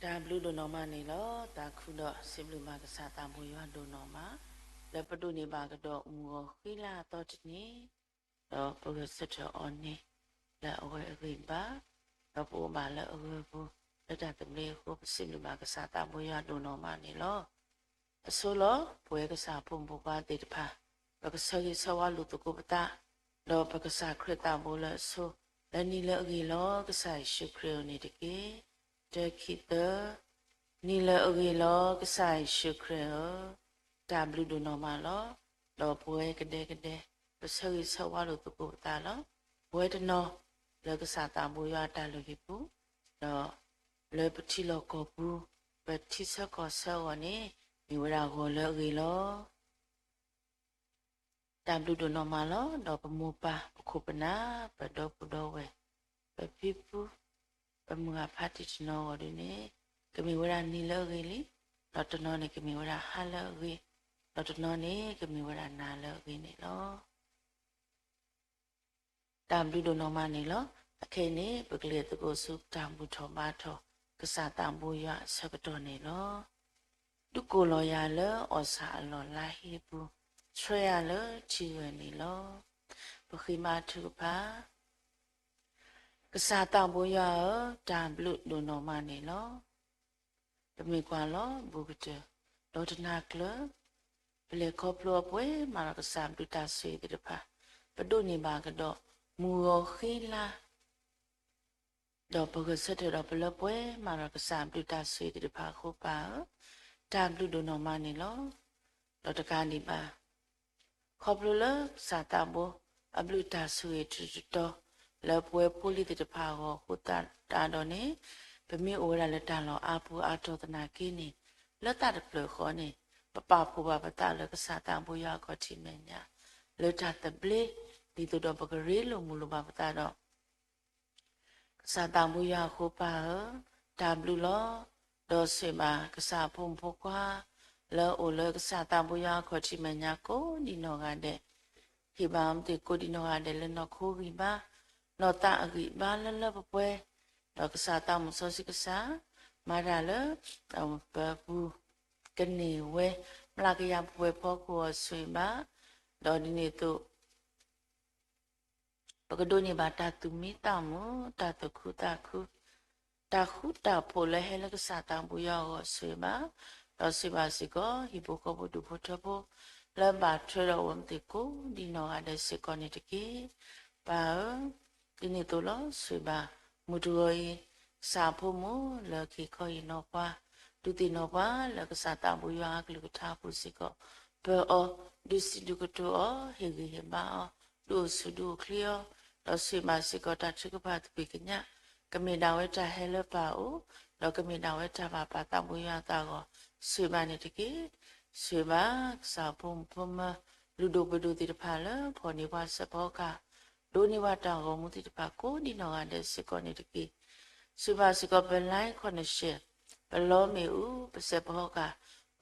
တၢ်ဘျုးဒိၣ်နီၢ်မးန့ၣ်လီၤ. သးခုဒီးစံးဘျုးဘၣ်ကစၢ်သးဘိယွၤဒိၣ်နီၢ်မး, လၢပဒိးန့ၢ်ဘၣ်ကဒီးမုၢ်ဂီၤဃံလၤအသီတနံၤ, ဒီးပဂဲၤဆၢထၢၣ်အီၤန့ၣ် လၢအဝဲအဂံၢ်အဘါ, ဒီးပအိၣ်ဘၣ်လၢအဂၢၤပူၤ လၢတၢ်သဘျ့အဃိ ပစံးဘျုးဘၣ်ကစၢ်သးဘိယွၤဒိၣ်နီၢ်မးန့ၣ်လီၤ. အဆိလီၤ. ပဝဲကစၢ်အဖိမုၣ်ဖိခွါသ့ၣ်တဖၣ်, ပကဆၢဂ့ၤဆၢဝါလိာ်သကိးပသး, ဒီးပကစၢ်ခရံာ်သးဘိလၢအဆိ, လၢနံၤလၢအဂ့ၤလီၤ ကစၢ်ယ့ၣ်ၡူးခရံာ်ဧၢန့ၣ်တက့ၢ်. တၢ ခံ သၢ. နံၤလၢအဂ့ၤလီၤ ကစၢ်ယ့ၣ်ၡူးခရံာ်ဧၢ, တၢ်ဘျုးဒိၣ်နီၢ်မးလီၤ. ဒီးပဝဲကဒဲကဒဲ ပဆၢဂ့ၤဆၢဝါလိာ်သကိးပသးလီၤ. ပဝဲတနီၤ လၢကစၢ်သးဘိယွၤအတၢ်လုၢ်ဟံၣ်ပူၤ, ဒီးလၢပထံလီၢ်ကီၢ်ပူၤ, ပထံဆၢကီၢ်ဆၢအဂီၢ်န့ၣ် မ့ၢ်ဝဲဒၣ်ဂီၤလၢအဂ့ၤလီၤ. တၢ်ဘျုးဒိၣ်နီၢ်မးလီၤ. ဒီးပမိၢ်ပၢ် ပခိၣ်ပနၢ် ပဒီပုၢ်ဒီဝဲၢ် ပဖံဖု ပမုၢ်ဂၢ်ဖါတံၢ်တနီၤအဂီၢ်ဒ်န့ၣ် ကမ့ၢ်ဝဲဒၣ်နံၤလၢအဂ့ၤလံ, ဒီးတနီၤန့ၣ် ကမ့ၢ်ဝဲဒၣ်ဟါလၢအဂ့ၤ, ဒီးတနီၤန့ၣ် ကမ့ၢ်ဝဲဒၣ်နၤလၢအဂ့ၤန့ၣ်လီၤ. တၢ်ဘျုးဒိၣ်နီၢ်မးန့ၣ်လီၤ. အခဲအံၤန့ၣ် ပကလဲၤသကိးဆူတၢ်ဘူၣ်ထီၣ်ဘါထီၣ် ကစၢ်သးဘိယွၤအဆၢကတီၢ်န့ၣ်လီၤ. ဒုးကိၢ်လီၤယၤလၢအီၣ်ဆၣ်အလီၢ်လါဟ့ပူၤ, ဆှၢယၤလၢထံဂၢၢ်န့ၣ်လီၤ. ပဃ့ဘါထုကဖၣ်. ကစၢ်သးဘိယွၤဧၢ, တၢ်ဘျုးဒိၣ်နီၢ်မးန့ၣ်လီၤ. ပမ့ၢ်ကွၢ်လီၤဘူးကတၢၢ် ဒီးတနၤကျၢၤ ပလဲၤခီဖျိအပှဲၤမးဒီးကစၢ်ဘျုးတၢ်ဆိၣ်ဂ့ၤသ့ၣ်တဖၣ်, ပဒိးန့ၢ်ဘၣ်ကဒီး မုၢ်ဂီၤဃံလၤ, ဒီးပဂဲၤဆၢထၢၣ်ဒီးပလၢပှဲၤမးဒီးကစၢ်ဘျုးတၢ်ဆိၣ်ဂ့ၤသ့ၣ်တဖၣ်အဃိ ပၢ်ဧၢ, တၢ်ဘျုးဒိၣ်နီၢ်မးန့ၣ်လီၤ. ဒီးတကးဒံးဘၣ် ခီဖျိလၢကစၢ်သးဘိ အဘျုးတၢ်ဆိၣ်ဂ့ၤတတီၤတီၤ လၢပဝဲဖိလံၤသ့ၣ်တဖၣ်အဂီၢ်အဃိသတးဒီးန့ၣ်, ပမ့ၢ်အိၣ်ဝဲဒၣ်လၢတၢ်လီၢ်အါပူၤအါတီၤသနာ်က့န့ၣ်, လၢသးတဖျၢၣ်ဃီန့ၣ် ပပာ်ဖှိၣ်ဘၣ်ပသးလၢကစၢ်သးဘိယွၤအခီၣ်ထံးမဲာ်ညါ လၢတၢ်သဘျ့, ဒ်သိးဒီးပကရ့လိာ်မုာ်လိာ်ဘၣ်ပသးဒီး ကစၢ်သးဘိယွၤအဃိ ပၢ်ဧၢ, တၢ်ဘျုးလီၤ. ဒီးဆိၣ်ဂ့ၤဘၣ်ကစၢ်အဖိမုၣ်ဖိခွါ လၢအအိၣ်လၢကစၢ်သးဘိယွၤအခီၣ်ထံးမဲာ်ညါကိးဒံနီၢ်ဂၤဒဲး, ဟ့ၣ်ဘၣ်အီၤမ့ၢ်သ့ၣ်ကိးဒံနီၢ်ဂၤဒဲးလၢနီၢ်ခိဂံၢ်ဘါ, နီၢ်သးအဂံၢ်ဘါလၢလၢပှဲၤပှဲၤ, ဒီးကစၢ်သးမုၣ်စီဆှံကစၢ် မၤတၢ်လၢပပူၤ ကန့ၢ်ဝဲ မျးကယၤပှဲၤဖီခိၣ်အီၤဆိၣ်ဂ့ၤဘၣ်, ဒီးဒ်န့ၣ်အသိး ပကဒိးန့ၢ်ဘၣ်တၢ်သူၣ်မံသးမုာ်, တၢ်သူၣ်ခုသးခု, တၢ်ဃူတၢ်ဖိးလၢဟဲလၢကစၢ်သးဘိယွၤအဂီၢ်ဆိၣ်ဂ့ၤဘၣ်, ဒီးဆိၣ်ဂ့ၤဘၣ်စ့ၢ်ကီး ဟံၣ်ဖိဃီဖိဒူၣ်ဖိထၢဖိ လၢဘၣ်ထွဲဒီးအဝဲမ့ၢ်သ့ၣ်ကိးဒံနီၢ်ဂၤဒဲးစ့ၢ်ကီးန့ၣ်တက့ၢ်. ပၢ်ဧၢ, ဒ်န့ၣ်အသိးလီၤ. ဆိၣ်ဂ့ၤဘၣ် မုၢ်တဂီၤအံၤ ကစၢ်အဖိမုၣ်လၢက့ၤခီဟ့ၣ်နီၤပှၤ, ဒုးသ့ၣ်နီၣ်ပှၤလၢကစၢ်သးဘိယွၤအကလုၢ်ကထါအပူၤစ့ၢ်ကီး, ပၢၤအီၤ, ဒုးစံးဒုးကတိၤအီၤ, ဟ့ၣ်ဂံၢ်ဟ့ၣ်ဘါအီၤ, ဒုးအိၣ်ဆူၣ်ဒုးအိၣ်ချ့အီၤ, ဒီးဆိၣ်ဂ့ၤဘၣ်စ့ၢ်ကီးတၢ်ထုကဖၣ်သကွံၢ်ကညး, ကမ့ၢ်ဒၣ်ဝဲတၢ်ဟဲလၢပၢ်အအိၣ်, ဒီးကမ့ၢ်ဒၣ်ဝဲတၢ်ဘၣ်ပာ်သးဘိယွၤအသးအဂီၢ်, ဆိၣ်ဂ့ၤဘၣ်န့ၣ်တက့ၢ်. ဆိၣ်ဂ့ၤဘၣ်ကစၢ်ဖိမုၣ်ဖိမၢၤ လုၢ်ဒိၣ်ပှ့ၤဒိၣ်သ့ၣ်တဖၣ်လၢဖီၣ်န့ၢ်ပှၤစဲးဖီကဟၣ်, ဒိးန့ၢ်ပှၤတၢ်ဂီၤမူသ့ၣ်တဖၣ်ကိးဒံနီၢ်ဂၤဒဲးစ့ၢ်ကီးန့ၣ်တက့ၢ်. ဆိၣ်ဂ့ၤဘၣ်စ့ၢ်ကီးပ line connection, ပလီမ့ၣ်အူ, ပစဲးဖီကဟၣ်,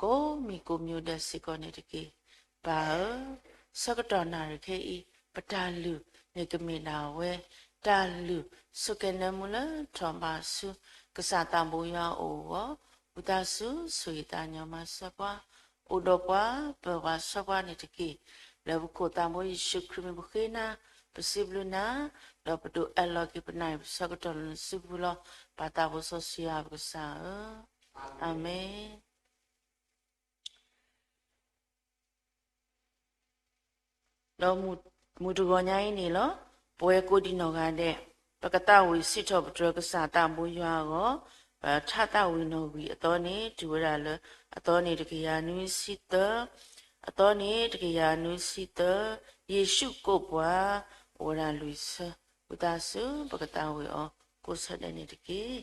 ကိးမံၤကိးမံၤဒဲးစ့ၢ်ကီးန့ၣ်တက့ၢ်. ပၢ်ဧၢ, ဆၢကတီၢ်နၣ်ရံၣ်ခဲအံၤ ပတၢ်လုၢ်န့ၣ်ကမ့ၢ်ဒၣ်ဝဲ တၢ်လုၢ်ဆိးကဲနၢမူလၢထီၣ်ဘးဆူ ကစၢ်သးဘိယွၤအအိၣ်အဂီၢ်, ဝံသးစူၤဆိၣ်ဂ့ၤသးညီမၤစၢၤပှၤ, အိၣ်ဒီးပှၤ, ပၢၤပှၤဆှၢပှၤန့ၣ်တက့ၢ်. လၢပခိၣ်သးဘိယ့ၣ်ၡူးခရံာ်မံၤပဃ့နၤ, ပစံးဘျုးနၤ, ဒီးပဒိးအဲၣ်လီၤက့ၤပနၣ်ရံၣ်ပဆၢကတီၢ်လၢနစုပူၤလီၤ. ပၢ်သးဘိစီဆှံယွၤပကစၢ်ဧၢ, အၤမ့ၣ်. ဒီးမုၢ်တဂီၤညါအံၤန့ၣ်လီၤ. ပဝဲကိးဒံနီၢ်ဂၤဒဲး ပကသးဝံၣ်စံးထီၣ်ပတြၢၤကစၢ်သးဘိယွၤအဂီၢ်, ပထါသးဝံၣ်နီၣ်ဂံၢ်အသီန့ၣ် တုၤဝဲဒၣ်လၢ အသီန့ၣ်တကယၤနွံဆံသၢ, အသီန့ၣ်တကယၤနွံဆံသၢ, ယ့ၣ်ၡူးကိးပှၤ, အိၣ်ဝဲဒၣ်လွံၢ်ဆၢ, ဝံသးစူၤ ပကသးဝံၣ်အီၤကိးဆၢဒဲးန့ၣ်တက့ၢ်.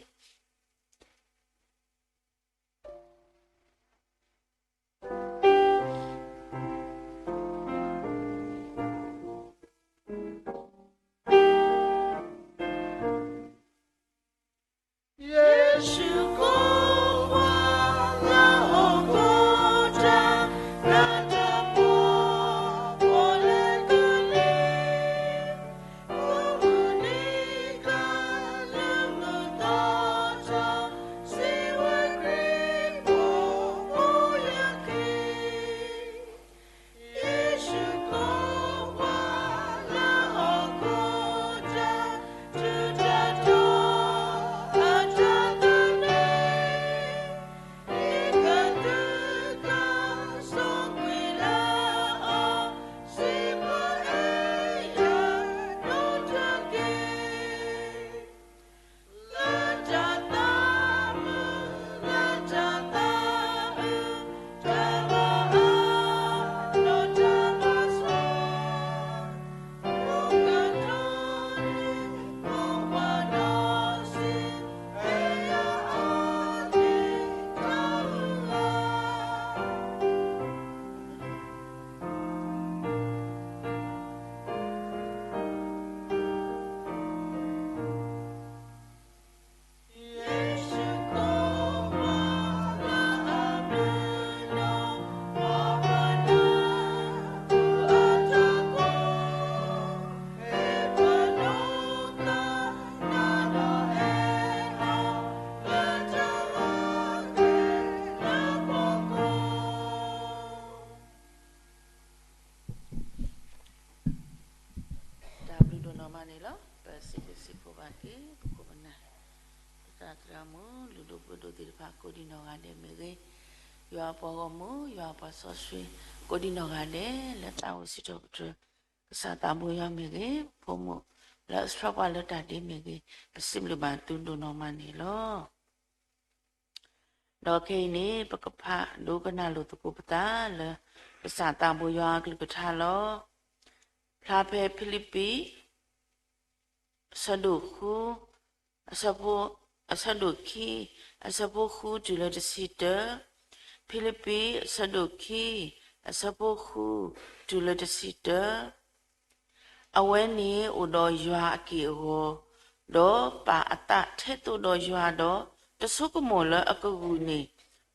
ယွၤအပှၤဂီၢ်မုၢ် လုၢ်ဒိၣ်ပှ့ၤဒိၣ်သ့ၣ်တဖၣ် ကိးဒံးနီၢ်ဂၤဒဲးမ့ၢ်ဂ့ၤ, ယွၤအပှၤဂီၢ်မုၢ် ယွၤအပှၤစီဆှံ ကိးဒံးနီၢ်ဂၤဒဲး လၢတၢ်အိၣ်စံးထီၣ်ပတြၢၤ ကစၢ်သးဘိယွၤမ့ၢ်ဂ့ၤ, ဖိမုၣ်လၢအဆှၢပှၤလၢတၢ်ဒ့မ့ၢ်ဂ့ၤ, ပစံးဘျုးဘၣ်သုဒိၣ်နီၢ်မးန့ၣ်လီၤ. ဒီးခဲအံၤန့ၣ် ပကဖးဒိကနၣ်လိာ်သကိးပသးလၢ ကစၢ်သးဘိယွၤအကလုၢ်ကထါလီၤ. ဖျါဖဲဖံလံးပံး အဆၢဒိၣ်ဃု, အဆၢဖိ, အဆၢဒိၣ်ခံ, အဆၢဖိဃုတုၤလၢတဆံတၢ, ဖံလံးပံး အဆၢဒိၣ်ခံ, အဆၢဖိဃုတုၤလၢတဆံတၢ အဝဲန့ၣ်အိၣ်ဒီးယွၤအက့ၢ်အဂီၤ, ဒီးပာ်အသးထဲသိးဒီးယွၤဒီး တဆိကမိၣ်လၢအကဂုာ်န့ၢ်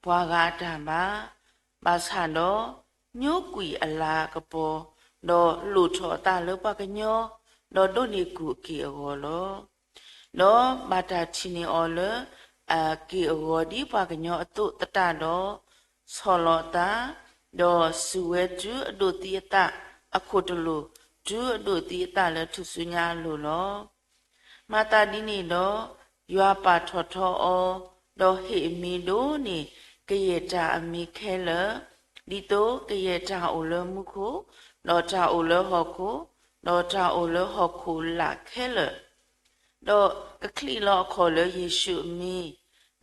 ပှၤဂၤအတၢ်ဘၣ်. ဘၣ်ဆၣ်ဒီး ညိကွံာ်အလၤကပီၤ, ဒီးလိၣ်ထီၣ်အသးလၢပှၤကညီ, ဒီးဒိးန့ၢ်ကူၣ်အက့ၢ်အဂီၤလီၤ. ဒီးဘၣ်တၢ်ထံၣ်န့ၢ်အီၤလၢ အက့ၢ်အဂီၤဒ်ပှၤကညီအသိးသတးဒီး ဆီၣ်လီၤအသး, ဒီးစူၢ်ဝဲတုၤအဒိးသံအသးအခိၣ်တလိာ်, တုၤအဒိးသံအသးလၢထူၣ်စုညါအလိၤလီၤ. မၤသးဒ်န့ၣ်ဒီး ယွၤပာ်ထီၣ်ထီအီၤ, ဒီးဟ့ၣ်အမံၤဒိၣ်န့ၢ်ကယဲၢ်တၢ်အမံၤခဲလၢာ်, ဒ်သိးကယဲၢ်တၢ်အိၣ်လၢမူခိၣ်, ဒီးတၢ်အိၣ်လၢဟီၣ်ခိၣ်, ဒီးတၢ်အိၣ်လၢဟီၣ်ခိၣ်လာ်ခဲလၢာ် ဒီးကချံးလီၤအခီၣ်လၢယ့ၣ်ၡူးအမံ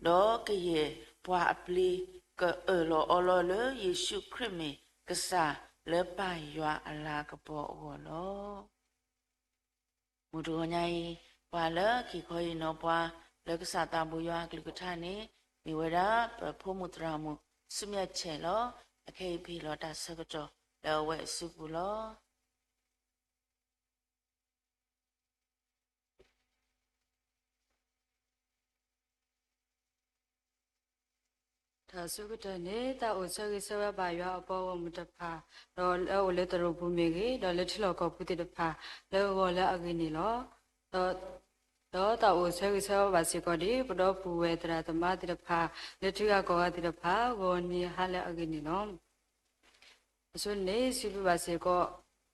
ၤ, ဒီးကယဲၢ်ပှၤအပျ့ၤကအၢၣ်လီၤအီလီၤလၢယ့ၣ်ၡူးခရံာ်မ့ၢ်ကစၢ်လၢပၢ်ယွၤအလၤကပီၤအဂီၢ်လီၤ. မုၢ်တဂီၤညါအံၤ ပှၤလၢက့ၤခီဟ့ၣ်နီၤပှၤလၢကစၢ်သးဘိယွၤအကလုၢ်ကထါန့ၣ် မ့ၢ်ဝဲဒၣ်ပဖိမုၣ်သရၣ်မုၣ် ဆူမဲာ်ဆဲးလီၤ. အခဲအံၤပဟ့ၣ်လီၤတၢ်ဆၢကတီၢ်လၢအဝဲအစုပူၤလီၤ. တၢ်ဆၢကတီၢ်န့ၣ် တၢ်အိၣ်ဆၢဂ့ၤဆၢဝါဘၣ်ယွၤအပှၤဂီၢ်မုၢ်တဖၣ်, ဒီးလၢအအိၣ်လၢသရိာ်ပူၤမ့ၢ်ဂ့ၤ, ဒီးလၢထံလီၢ်ကီၢ်ပူၤသ့ၣ်တဖၣ် လၢဂီၤလၢအဂ့ၤန့ၣ်လီၤ. ဒီး, ဒီးတၢ်အိၣ်ဆၢဂ့ၤဆၢဝါဘၣ်စ့ၢ်ကီးဒ် ပဒီပုၢ်ဝဲၢ်သရၣ်သမါသ့ၣ်တဖၣ် လၢထံဂၤကီၢ်ဂၤသ့ၣ်တဖၣ် ဂီၤနံၤဟါလၢအဂ့ၤန့ၣ်လီၤ. အဆိန့ၣ် စံးဘျုးဘၣ်စ့ၢ်ကီး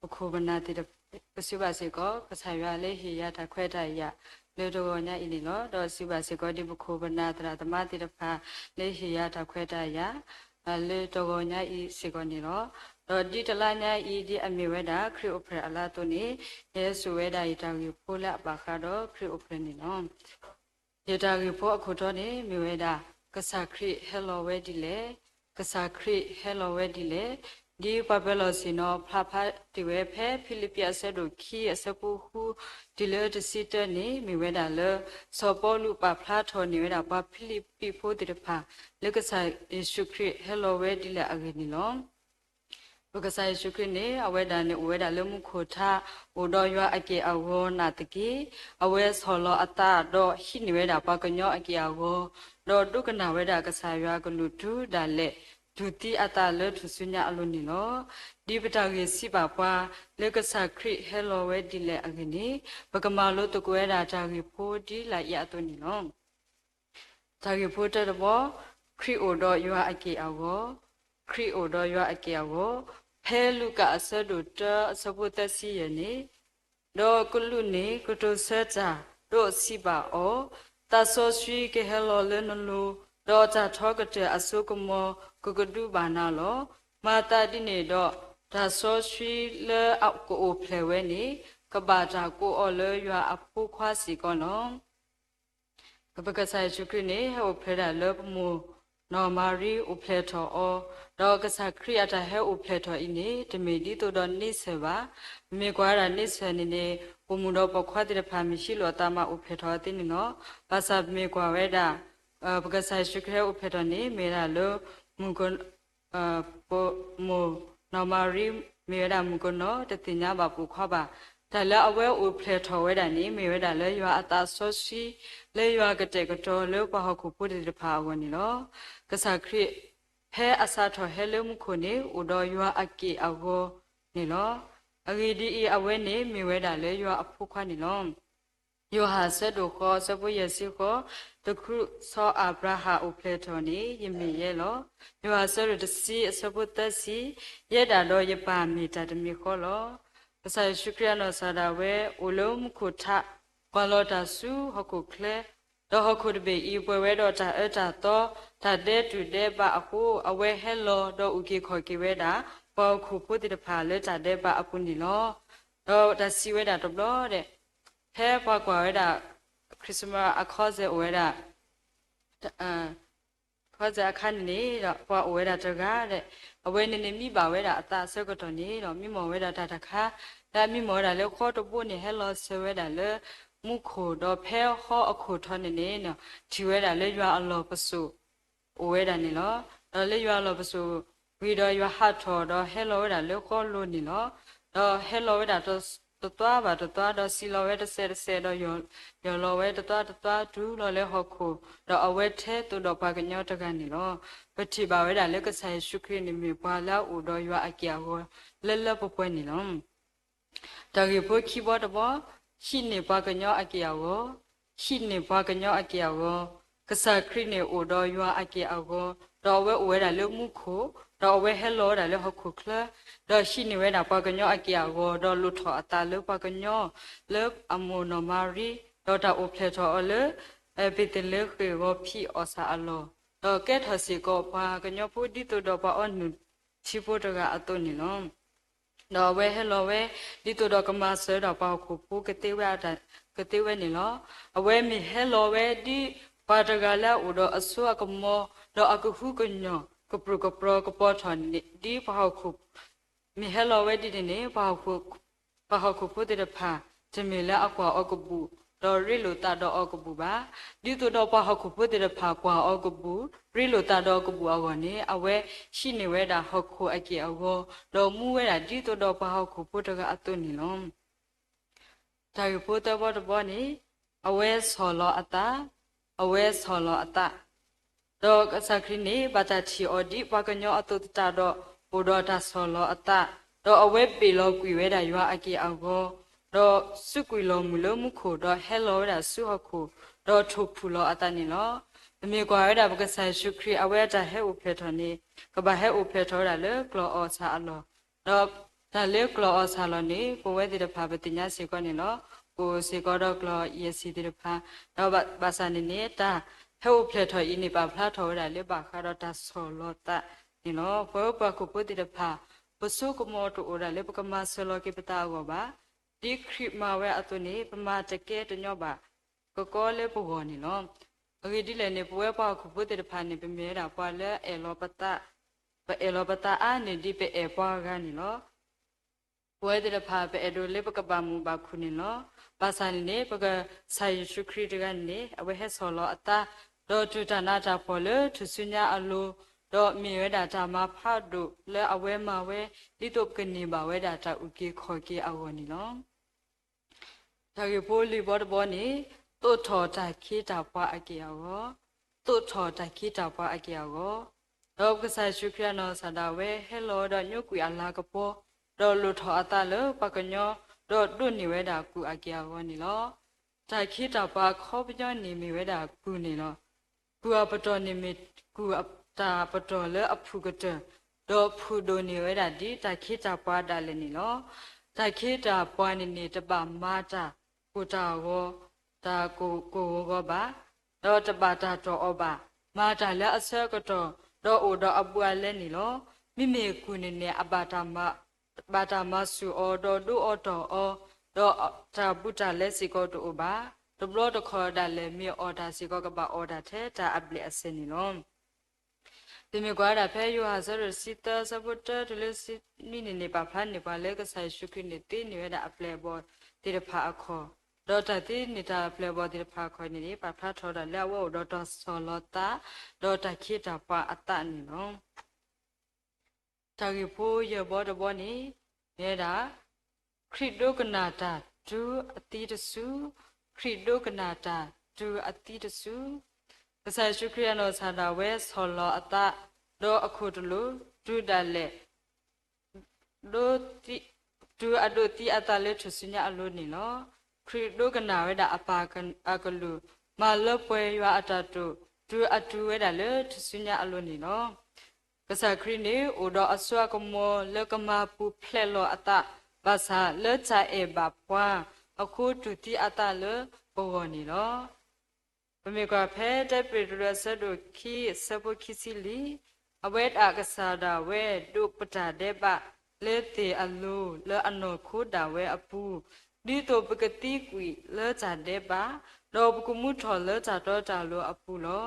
ပခိၣ်ပနၢ်သ့ၣ်တဖၣ်, ပစံးဘျုးဘၣ်စ့ၢ်ကီး ကစၢ်ယွၤလၢဟ့ၣ်ယၤတၢ်ခွဲးတၢ်ယာ် လၢတဂီၤညါအံၤန့ၣ်လီၤ. ဒီးစံးဘျုးဘၣ်စ့ၢ်ကီး ဒ်ပခိၣ်ပနၢ်သရၣ်သမါသ့ၣ်တဖၣ် လၢဟ့ၣ်ယၤတၢ်ခွဲးတၢ်ယာ် လၢတဂီၤညါအံၤစ့ၢ်ကီးန့ၣ်လီၤ. ဒီးဒ်တလါညါအံၤ ဒ်အမ့ၢ်ဝဲဒၣ် ခရံာ်အိၣ်ဖျဲၣ်အလါအသိးန့ၣ် ယဟဲစိာ်ဝဲဒၣ်ယတၢ်ဂ့ၢ်ဖိလၢအဘၣ်ဃးဒီးခရံာ်အိၣ်ဖျဲၣ်န့ၣ်လီၤ. ယတၢ်ဂ့ၢ်ဖိအခိၣ်တီန့ၣ် မ့ၢ်ဝဲဒၣ် ကစၢ်ခရံာ်ဟဲလီၤဝဲဒ်လဲၣ်, ကစၢ်ခရံာ်ဟဲလီၤဝဲဒ်လဲၣ်. ဒ်ပှၤပၢၤလီၢ်ဆ့ၣ်နီၤဖျါဖးတ့ၢ်ဝဲဖဲ ဖံလံးပံးအဆၢဒိၣ်ခံ အဆၢဖိဃု တုၤလၢတဆံတၢန့ၣ် မ့ၢ်ဝဲဒၣ်လၢ စီၤပီလူးပာ်ဖျါထီၣ်န့ၢ်ဝဲဒၣ်ပှၤဖံလံးပံးဖိသ့ၣ်တဖၣ် လၢကစၢ်ယ့ၣ်ၡူးခရံာ်ဟဲလီၤဝဲဒ်လဲၣ်အဂ့ၢ်န့ၣ်လီၤ. ပကစၢ်ယ့ၣ်ၡူးခရံာ်န့ၣ် အဝဲဒၣ်န့ၣ်အိၣ်ဝဲဒၣ်လၢမူခိၣ်ထါ, အိၣ်ဒီးယွၤအက့ၢ်အဂီၤနာ်သက့, အဝဲဆီၣ်လီၤအသးဒီးဟံးန့ၢ်ဝဲဒၣ်ပှၤကညီအက့ၢ်အဂီၤ, ဒီးဒိကနၣ်ဝဲဒၣ်ကစၢ်ယွၤအကလုၢ်တုၤဒၣ်လဲာ်, တူၢ်သံအသးလၢထူၣ်စုညါအလိၤန့ၣ်လီၤ. ဒ်ပတၢ်ဂ့ၢ်စံးဘၣ်ပှၤ လၢကစၢ်ခရံာ်ဟဲလီၤဝဲဒ်လဲၣ်အဂ့ၢ်န့ၣ်, ပကမၤလိသကိးဝဲဒၣ်တၢ်ဂ့ၢ်ဖိဒ်လာ်အံၤအသိးန့ၣ်လီၤ. တၢ်ဂ့ၢ်ဖိတၢတဘီ, ခရံာ်အိၣ်ဒီးယွၤအက့ၢ်အဂီၤ, ခရံာ်အိၣ်ဒီးယွၤအက့ၢ်အဂီၤ, ဖဲလူၤကၣ်အဆၢဒိၣ်တၢ အဆၢဖိသၢဆံယဲၢ်န့ၣ်, ဒီးကလူးန့ၣ်ကတိၤဆၢတၢ်, ဒီးစံးဘၣ်အီၤ, သးစီဆှံကဟဲလီၤလၢနလိၤ, ဒီးတၢ်ထီကတၢၢ်အစိကမီၤကကဒုဘၣ်နၤလီၤ. မၤသးဒ်န့ၣ်ဒီး, တၢ်စီဆှံလၢအကအိၣ်ဖျဲၣ်ဝဲန့ၣ်, ကဘၣ်တၢ်ကိးအီၤလၢယွၤအဖိခွါစ့ၢ်ကီးလီၤ. ပကစၢ်ယ့ၣ်ၡူးခရံာ်န့ၣ် ဟဲအိၣ်ဖျဲၣ်ဒၣ်လၢပမိၢ်နီၢ်မၤရံအိၣ်ဖျဲၣ်ထီၣ်အီၤ, ဒီးကစၢ်ခရံာ်အတၢ်ဟဲအိၣ်ဖျဲၣ်ထီၣ်အံၤန့ၣ် တမ့ၢ်ဒ်သိးဒီးန့ဆၢၣ်ဘၣ်. ပမ့ၢ်ကွၢ်ဝဲဒၣ်န့ဆၢၣ်န့ၣ်န့ၣ် ပိာ်မုၣ်ဒီးပိာ်ခွါသ့ၣ်တဖၣ် မ့ၢ်ဟံးလိာ်အသးမၤအိၣ်ဖျဲၣ်ထီၣ်အီၤသ့န့ၣ်လီၤ. ဘၣ်ဆၣ်ပမ့ၢ်ကွၢ်ဝဲဒၣ် ပကစၢ်ယ့ၣ်ၡူးခရံာ်ဟဲအိၣ်ဖျဲၣ်ထီၣ်န့ၣ် မ့ၢ်ဝဲဒၣ်လၢ မုၣ်က ပမိၢ်နီၢ်မၤရံ မ့ၢ်ဝဲဒၣ်မုၣ်ကနီၤ တသ့ၣ်ညါဘၣ်ပိာ်ခွါဘၣ်. တၢ်လၢအဝဲအိၣ်ဖျဲၣ်ထီၣ်ဝဲဒၣ်န့ၣ် မ့ၢ်ဝဲဒၣ်လၢယွၤအသးစီဆှံ လၢယွၤကတဲာ်ကတီၤလၢပှၤဟီၣ်ခိၣ်ဖိသ့ၣ်တဖၣ်အဂီၢ်န့ၣ်လီၤ. ကစၢ်ခရံာ် ဖဲအစးထီၣ်ဟဲလၢမူခိၣ်န့ၣ် အိၣ်ဒီးယွၤအက့ၢ်အဂီၤန့ၣ်လီၤ. အဂ့ၢ်ဒ်အံၤ, အဝဲန့ၣ်မ့ၢ်ဝဲဒၣ်လၢယွၤအဖိခွါန့ၣ်လီၤ. ယိၤဟၣ်အဆၢဒိၣ်ဃိး အဆၢဖိယဲၢ်ဆံဃိး, တချုးစီၤအၤဘြၤဟၣ်အိၣ်ဖျဲၣ်ထီၣ်န့ၣ် ယမ့ၢ်ယဲလီၤ. ယိၤဟၣ်အဆၢဒိၣ်တဆံ အဆၢဖိသၢဆံ, ယဲဒၣ်ဒီးယပၢ်မ့ၢ်တၢ်တမံၤဃီလီၤ. ကစၢ်ယ့ၣ်ၡူးခရံာ်အနီၢ်ကစၢ်ဒၣ်ဝဲ အိၣ်လၢမူခိၣ်ထး, ကွၢ်လီၤတၢ်ဆူဟီၣ်ခိၣ်ချၢ, ဒီးဟီၣ်ခိၣ်တဘ့ၣ်အံၤ ပှဲၤဝဲဒီးတၢ်အၢတၢ်သီ, တၢ်ဒဲတူၢ်ဒဲးဘးအဃိ, အဝဲဟဲလီၤဒီးအုၣ်က့ၤခီၣ်က့ၤဝဲဒၣ် ပှၤဟီၣ်ခိၣ်ဖိသ့ၣ်တဖၣ်လၢတၢ်ဒဲးဘးအပူၤန့ၣ်လီၤ. ဒီးတၢ်စံးဝဲဒၣ်တဘျီဒီး, ဖဲပှၤကွၢ်ဝဲဒၣ် Christmas အခီၣ်စဲၣ်အိၣ်ဝဲဒၣ် ခီၣ်စဲၣ်အခါန့ၣ်န့ၣ်ဒီး ပှၤအိၣ်ဝဲဒၣ်တဂၤဒီး အဝဲန့ၣ်န့ၣ်မံဘၣ်ဝဲဒၣ်အသးအဆၢကတီၢ်န့ၣ်ဒီး မံမီၢ်ဝဲဒၣ်တၢ်တခါ, လၢအမံမီၢ်ဝဲဒၣ်လၢဃီတဘိန့ၣ် ဟဲလီၤဆၢဝဲဒၣ်လၢမူခိၣ်, ဒီးဖဲဃီအခိၣ်ထီၣ်န့ၣ်န့ၣ် ထံၣ်ဝဲဒၣ်လၢယွၤအလီၢ်ပစိာ် အိၣ်ဝဲဒၣ်န့ၣ်လီၤ. ဒီးလၢယွၤအလီၢ်ပစိာ်ဝံၤဒီး ယွၤဟးထီၣ်ဒီးဟဲလီၤဝဲဒၣ်လၢဃီလိၤန့ၣ်လီၤ. ဒီးဟဲလီၤဝဲဒၣ်တသွါဘၣ်တသွါ ဒီးစံၣ်လီၤဝဲတစဲးတစဲးဒီး ယီၢ်လီၤဝဲတသွါတသွါ တုၤလီၤလၢဟီၣ်ခိၣ်, ဒီးအဝဲထဲသိးဒီးပှၤကညီတဂၤန့ၣ်လီၤ. ပထံၣ်ဘၣ်ဝဲဒၣ်လၢကစၢ်ယ့ၣ်ၡူးခရံာ်န့ၣ်မ့ၢ်ပှၤလၢအအိၣ်ဒီးယွၤအက့ၢ်အဂီၤလၢလၢပှဲၤပှဲၤန့ၣ်လီၤ. တၢ်ဂ့ၢ်ဖိခံဘီတဘီ, ဟံးန့ၢ်ပှၤကညီအက့ၢ်အဂီၤ, ဟံးန့ၢ်ပှၤကညီအက့ၢ်အဂီၤ, ကစၢ်ခရံာ်န့ၣ်အိၣ်ဒီးယွၤအက့ၢ်အဂီၤ, ဒီးအဝဲအိၣ်ဝဲဒၣ်လၢမူခိၣ်, ဒီးအဝဲဟဲလီၤဝဲဒၣ်လၢဟီၣ်ခိၣ်ချၢ, ဒီးဟံးန့ၢ်ဝဲဒၣ်ပှၤကညီအက့ၢ်အဂီၤ, ဒီးလိၣ်ထီၣ်အသးလၢပှၤကညီ လၢအမိၢ်နီၢ်မၤရံ, ဒီးတၢ်အိၣ်ဖျဲၣ်ထီၣ်အီၤလၢ ဘ့းသလ့ဃ့ၣ်ဂီၤဖံးအီၣ်ဆၣ်အလီၢ်, ဒီးကဲထီၣ်စ့ၢ်ကီးပှၤကညီဖိဒ်သိးဒီးပှၤအီနုၢ်ထံဖိတဂၤအသိးန့ၣ်လီၤ. ဒီးအဝဲဟဲလီၤဝဲ ဒ်သိးဒီးကမၤစၢၤဒီးပှၤဟီၣ်ခိၣ်ဖိကသ့ဝဲအတၢ် ကသ့ဝဲန့ၣ်လီၤ. အဝဲမ့ၢ်ဟဲလီၤဝဲဒ်ပှၤတဂၤလၢအအိၣ်ဒီးအစိအကမီၤ, ဒီးအကဟုကညီၢ် ကပြုၢ်ကပြီၤကပီၤထီၣ်န့ၣ် ဒ်ပှၤဟီၣ်ခိၣ် မ့ၢ်ဟဲလီၤဝဲဒ်န့ၣ်န့ၣ် ပှၤဟီၣ်ခိၣ်ဖိသ့ၣ်တဖၣ် တမ့ၢ်လၢအကွၢ်အီၤကဘူၣ် ဒီးရ့လိာ်သးဒီးအီၤကဘူၣ်ဘၣ်. ဒ်သိးဒီးပှၤဟီၣ်ခိၣ်ဖိသ့ၣ်တဖၣ်ကွၢ်အီၤကဘူၣ် ရ့လိာ်သးဒီးအီၤကဘူၣ်အဂီၢ်န့ၣ် အဝဲဟံးန့ၢ်ဝဲဒၣ်ဟီၣ်ခိၣ်အက့ၢ်အဂီၤ, ဒီးမူဝဲဒၣ်ဒ်သိးဒီးပှၤဟီၣ်ခိၣ်ဖိတဂၤအသိးန့ၣ်လီၤ. တၢ်ဂ့ၢ်ဖိသၢဘီတဘီန့ၣ်, အဝဲဆီၣ်လီၤအသး, အဝဲဆီၣ်လီၤအသး, ဒီးကစၢ်ခရံာ်န့ၣ် ဘၣ်တၢ်ထံၣ်အီၤဒ်ပှၤကညီအသိးသတးဒီး အိၣ်ဒီးတၢ်ဆီၣ်လီၤအသး, ဒီးအဝဲဘ့ၣ်လီၤကွံာ်ဝဲဒၣ်ယွၤအက့ၢ်အဂီၤ, ဒီးစူးကွံာ်လီၤမုၢ်လၢမူခိၣ်, ဒီးဟဲလီၤဝဲဒၣ်ဆူဟီၣ်ခိၣ်, ဒီးထိၣ်ဖှူၣ်လီၤအသးန့ၣ်လီၤ. ပမ့ၢ်ကွၢ်ဝဲဒၣ်ပကစၢ်ယ့ၣ်ၡူးခရံာ် အဝဲအတၢ်ဟဲအိၣ်ဖျဲၣ်ထီၣ်န့ၣ် ကဘၣ်ဟဲအိၣ်ဖျဲၣ်ထီၣ်ဝဲဒၣ်လၢကျီၢ်အီၣ်ဆၣ်အလီၢ်, ဒီးတၢ်လၢကျီၢ်အီၣ်ဆၣ်လီၢ်န့ၣ် ပဝဲသ့ၣ်တဖၣ်ပသ့ၣ်ညါစ့ၢ်ကီးန့ၣ်လီၤ. ပအိၣ်စ့ၢ်ကီးဒီးကျီၢ်အီၣ်ဆၣ်သ့ၣ်တဖၣ်, ဒီးဘၣ်ဆၣ်န့ၣ်န့ၣ် တၢ်ဟဲအိၣ်ဖျဲၣ်ထီၣ်အံၤန့ၣ် ပာ်ဖျါထီၣ်ဝဲဒၣ်လၢဘၣ်ဃးဒီးတၢ်ဆီၣ်လီၤသးန့ၣ်လီၤ. ပဝဲပှၤဟီၣ်ခိၣ်ဖိသ့ၣ်တဖၣ် ပဆိကမိၣ်တအိၣ်ဒၣ်လၢပကမၤစၢၤလီၤက့ၤပသးအဂီၢ်ဘၣ်. ဒ်ခရံာ်မၤဝဲအသိးန့ၣ် ပမၤတကဲတညီဘၣ် ကကီလၢပဂီၢ်န့ၣ်လီၤ. အဂ့ၢ်ဒ်လဲၣ်န့ၣ် ပဝဲပှၤဟီၣ်ခိၣ်ဖိသ့ၣ်တဖၣ်န့ၣ် ပမ့ၢ်ဝဲဒၣ်ပှၤလၢအအဲၣ်လီၤပသး, ပအဲၣ်လီၤပသးအါန့ၢ်ဒ်ပအဲၣ်ပှၤဂၤန့ၣ်လီၤ. ပဝဲသ့ၣ်တဖၣ် ပအဲၣ်ဒိးလၢပကဘၣ်မုာ်ဘၣ်ခုၣ်န့ၣ်လီၤ. ဘၣ်ဆၣ်န့ၣ်န့ၣ် ပကစၢ်ယ့ၣ်ၡူးခရံာ်တဂၤန့ၣ်န့ၣ် အဝဲဟဲဆီၣ်လီၤအသး, ဒီးတူၢ်တၢ်နးတၢ်ဖှီၣ်လၢထူၣ်စုညါအလိၤ, ဒီးမ့ၢ်ဝဲဒၣ်တၢ်မၤဖးဒိၣ်လၢအဝဲမၤဝဲ ဒ်သိးပကန့ၢ်ဘၣ်ဝဲဒၣ်တၢ်အုၣ်က့ၤခီၣ်က့ၤအဂီၢ်န့ၣ်လီၤ. တၢ်ဂ့ၢ်ဖိလွံၢ်ဘီတဘီန့ၣ်, သိးထီၣ်တၢ်ခ့တၢ်ပှၤအက့ၢ်အဂီၤ, သိးထီၣ်တၢ်ခ့တၢ်ပှၤအက့ၢ်အဂီၤ, ဒီးပကစၢ်ယ့ၣ်ၡူးခရံာ်အနီၢ်ကစၢ်ဒၣ်ဝဲဟဲလီၤဒီးညိကွံာ်အလၤကပီၤ, ဒီးလိၣ်ထီၣ်အသးလၢပှၤကညီ, ဒီးဒိးန့ၢ်ဝဲဒၣ်ကုၢ်အက့ၢ်အဂီၤန့ၣ်လီၤ. တၢ်ခ့တၢ်ပှၤအခီပညီန့ၣ်မ့ၢ်ဝဲဒၣ်ကုၢ်န့ၣ်လီၤ. ကုၢ်အပတီၢ်န့ၣ်မ့ၢ်ကုၢ်တၢ်ပတီၢ်လၢအဖုၣ်ကတၢၢ်, ဒီးဖုၣ်ဒိၣ်န့ၢ်ဝဲဒၣ်ဒ်တၢ်ခ့တၢ်ပှၤဒၣ်လဲာ်န့ၣ်လီၤ. တၢ်ခ့တၢ်ပှၤန့ၣ်န့ၣ် တဘၣ်မၤတၢ်ကိၢ်တၢ်ဂီၤ, တၢ်ကိၢ်ကိၢ်ဂီၤဂီၤဘၣ်, ဒီးတဘၣ်တၢ်တီၢ်အီၤဘၣ်, မၤတၢ်လၢအဆၢကတီၢ်, ဒီးအိၣ်ဒီးအဘူးအလဲန့ၣ်လီၤ. မ့မ့ၢ်ကုၢ်န့ၣ်န့ၣ် အဘၣ်တၢ်မၤ ဘၣ်တၢ်မၤဆူၣ်အီၤ ဒီးဒိအီၤတီၢ်အီၤ, ဒီးတၢ်ဘူးတၢ်လဲစ့ၢ်ကီးတအိၣ်ဘၣ်. တဘျီတခီၣ်ဒၣ်လဲာ်မ့ၢ်အီၣ်တၢ်စ့ၢ်ကီး ကဘၣ်အီၣ်တၢ်ထဲတၢ်အဘျဲၣ်အစဲၤန့ၣ်လီၤ. ပမ့ၢ်ကွၢ်ဝဲဒၣ်ဖဲယိၤဟၣ်အဆၢဒိၣ်တဆံသၢ အဆၢဖိတၢတုၤလၢတဆံနွံန့ၣ်န့ၣ် ပာ်ဖျါန့ၢ်ပှၤလၢကစၢ်ယ့ၣ်ၡူးခရံာ်န့ၣ် သ့န့ၢ်ဝဲဒၣ်အပျဲၢ်အဘီၣ်သ့ၣ်တဖၣ်အခီၣ်, ဒီးတၢ်သ့န့ၢ်တၢ်အပျဲၢ်အဘီၣ်သ့ၣ်တဖၣ်အခီၣ်န့ၣ်န့ၣ် ပာ်ဖျါထီၣ်ဝဲဒၣ်လၢအဝဲအိၣ်ဒီးတၢ်ဆီၣ်လီၤသး, ဒီးတၢ်ခ့တၢ်ပှၤအသးန့ၣ်လီၤ. တၢ်ဂ့ၢ်ဖိယဲၢ်ဘီတဘီန့ၣ် မ့ၢ်ဝဲဒၣ် ခရံာ်ဒိကနၣ်တၢ်တုၤအသံတစု, ခရံာ်ဒိကနၣ်တၢ်တုၤအသံတစု. ကစၢ်ယ့ၣ်ၡူးခရံာ်အနီၢ်ကစၢ်ဒၣ်ဝဲဆီၣ်လီၤအသး, ဒီးအခိၣ်တလိာ်, တုၤဒၣ်လဲာ် ဒိးသံ, တုၤအဒိးသံအသးလၢထူၣ်စုညါအလိၤန့ၣ်လီၤ. ခရံာ်ဒိကနၣ်ဝဲဒၣ်အပၢ်အကလုၢ်, မၤလၢပှဲၤယွၤအတၢ်တိာ်, တုၤအတုၤဝဲဒၣ်လၢထူၣ်စုညါအလိၤန့ၣ်လီၤ. ကစၢ်ခရံာ်န့ၣ် အိၣ်ဒီးအစိအကမီၤလၢကမၤပူၤဖျဲးလီၤအသး, ဘၣ်ဆၣ်လၢတၢ်အဲၣ်ဘၣ်ပှၤအဃိ တူၢ်သံအသးလၢပဂီၢ်န့ၣ်လီၤ. ပမ့ၢ်ကွၢ်ဖဲတၢပ့းတရူးအဆၢဒိၣ်ခံ အဆၢဖိခံဆံလွံၢ်, အဝဲဒၣ်ကစၢ်ဒၣ်ဝဲဒိးပတၢ်ဒဲးဘးလၢသ့ၣ်အလိၤ လၢအနီၢ်ခိဒၣ်ဝဲအပူၤ, ဒ်သိးပကသံကွံာ်လၢတၢ်ဒဲးဘး, ဒီးပကမူထီၣ်လၢတၢ်တီတၢ်လိၤအပူၤလီ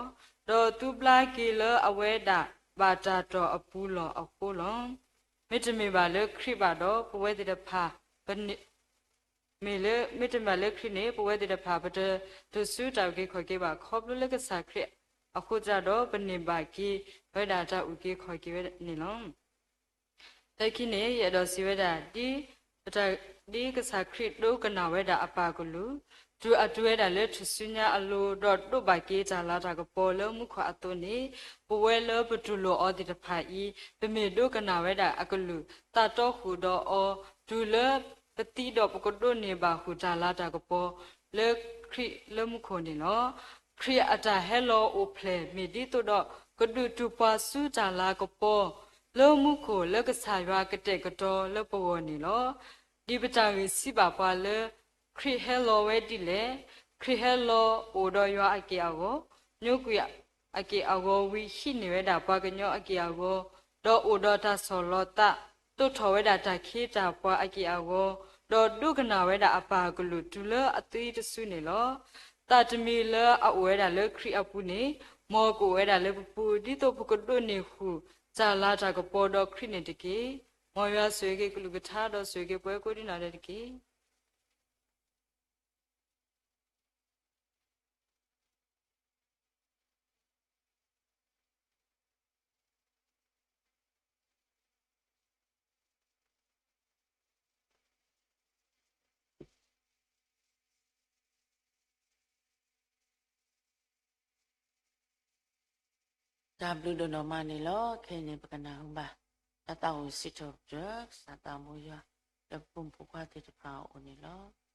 ၤ. ဒီးသူဘျါက့ၤလၢအဝဲဒၣ်ဘၣ်တၢ်တီၢ်အပူၤလီၢ်အဃိလီၤ. မ့တမ့ၢ်ဘၣ်လၢခရံာ်ဘၣ်ဒီး ပဝဲသ့ၣ်တဖၣ် မ့ၢ်လၢ မ့တမ့ၢ်လၢခရံာ်န့ၣ် ပဝဲသ့ၣ်တဖၣ်ပတတုၤဆူတၢ်အုၣ်က့ၤခီၣ်က့ၤဘၣ်. ခီဖျိလၢကစၢ်ခရံာ်အဃိသတးဒီး ပန့ၢ်ဘၣ်က့ၤဝဲဒၣ်တၢ်အုၣ်က့ၤခီၣ်က့ၤဝဲန့ၣ်လီၤ. လၢခံန့ၣ် ယအဲၣ်ဒိးစံးဝဲဒၣ် ဒ်ပတၢ် ဒ်ကစၢ်ခရံာ်ဒိကနၣ်ဝဲဒၣ်အပၢ်ကလုၢ် တုၤအတုၤဝဲဒၣ်လၢထူၣ်စုညါအလိၤ ဒီးဒိးဘၣ်က့ၤတၢ်လၤတၢ်ကပီၤလၢမူခိၣ်အသိးန့ၣ်, ပဝဲလၢပတူၢ်လိာ်အီၤသ့ၣ်တဖၣ်အံၤ ပမ့ၢ်ဒိကနၣ်ဝဲဒၣ်အကလုၢ် သးတီဃုာ်ဒီးအီၤ တုၤလၢပသံဒီးပကဒိးန့ၢ်ဘၣ်ဃုာ်တၢ်လၤတၢ်ကပီၤလၢခရံာ်လၢမူခိၣ်န့ၣ်လီၤ. ခရံာ်အတၢ်ဟဲလီၤအိၣ်ဖျဲၣ် မ့ၢ်ဒ်သိးဒီး ကဒုးတူၢ်ပှၤဆူတၢ်လၤကပီၤ လၢမူခိၣ်လၢကစၢ်ယွၤကတဲာ်ကတီၤလၢပဂီၢ်န့ၣ်လီၤ. ဒ်ပတၢ်ဂ့ၢ်စံးဘၣ်ပှၤလၢ ခရံာ်ဟဲလီၤဝဲဒ်လဲၣ်. ခရံာ်ဟဲလီၤအိၣ်ဒီးယွၤအက့ၢ်အဂီၤ, ညိကွံာ်အက့ၢ်အဂီၤဝံၤ ဟံးန့ၢ်ဝဲဒၣ်ပှၤကညီအက့ၢ်အဂီၤ, ဒီးအိၣ်ဒီးတၢ်ဆီၣ်လီၤသး, သိးထီၣ်ဝဲဒၣ်တၢ်ခ့တၢ်ပှၤအက့ၢ်အဂီၤ, ဒီးဒိကနၣ်ဝဲဒၣ်အပၢ်ကလုၢ်တုၤလၢအသံတစုန့ၣ်လီၤ. သးတမံၤလၢအအိၣ်ဝဲဒၣ်လၢခရံာ်အပူၤန့ၣ်, မ်ကအိၣ်ဝဲဒၣ်လၢပပူၤ ဒ်သိးပကဒိးန့ၢ်ဃုာ်တၢ်လၤတၢ်ကပီၤဒီးခရံာ်န့ၣ်တက့ၢ်. မ်ယွၤဆိၣ်ဂ့ၤက့ၤကလုၢ်ကထါ ဒီးဆိၣ်ဂ့ၤက့ၤပဝဲကိးဒံနီၢ်ဒဲးတက့ၢ်. တၢ်ဘျုးဒိၣ်နီၢ်မးန့ၣ်လီၤ. ခဲအံၤန့ၣ် ပကနၢ်ဟူဘၣ် တၢ်သးဝံၣ်စံးထီၣ်ပတြၢၤ ကစၢ်သးဘိယွၤ လၢပဖိမုၣ်ဖိခွါသ့ၣ်တဖၣ်အအိၣ်န့ၣ်လီၤ.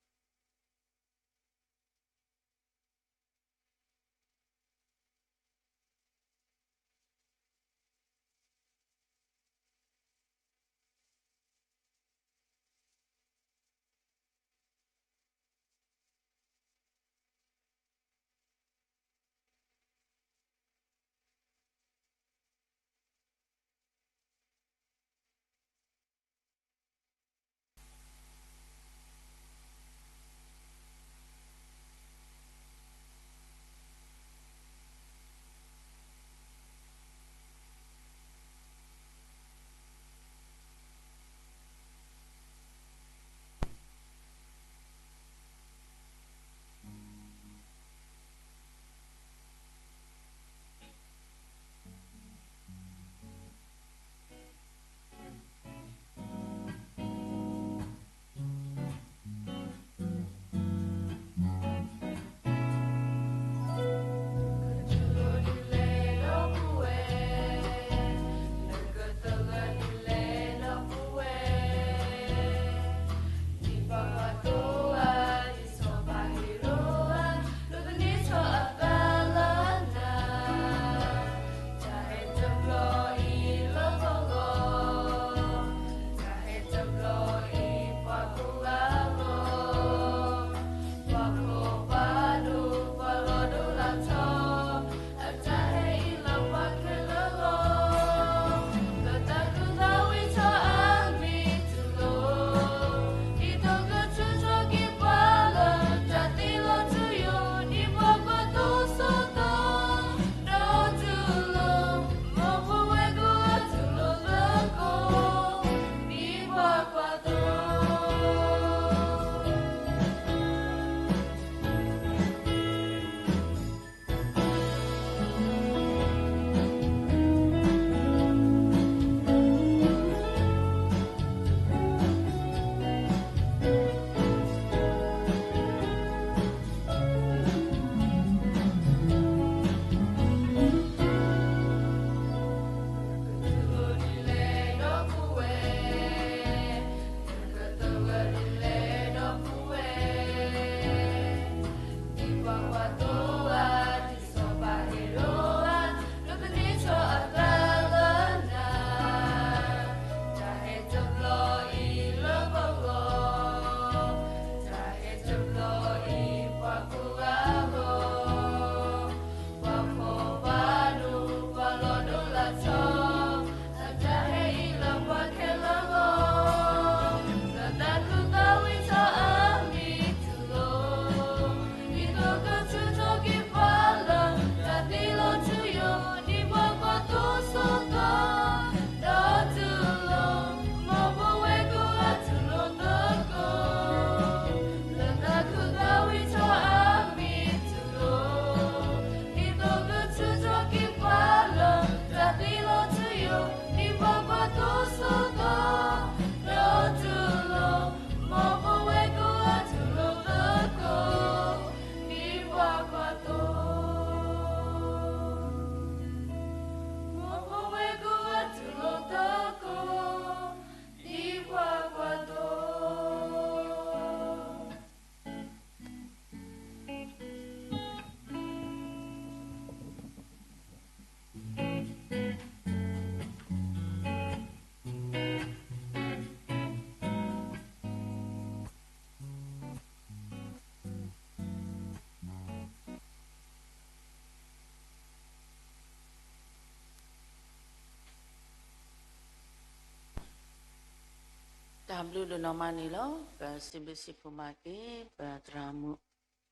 ဘျုးဒိၣ်နီၢ်မးန့ၣ်လီၤ. ပစံးဘျုးစံးဖှိၣ်မၤက့ၤ ပသရၣ်မုၣ်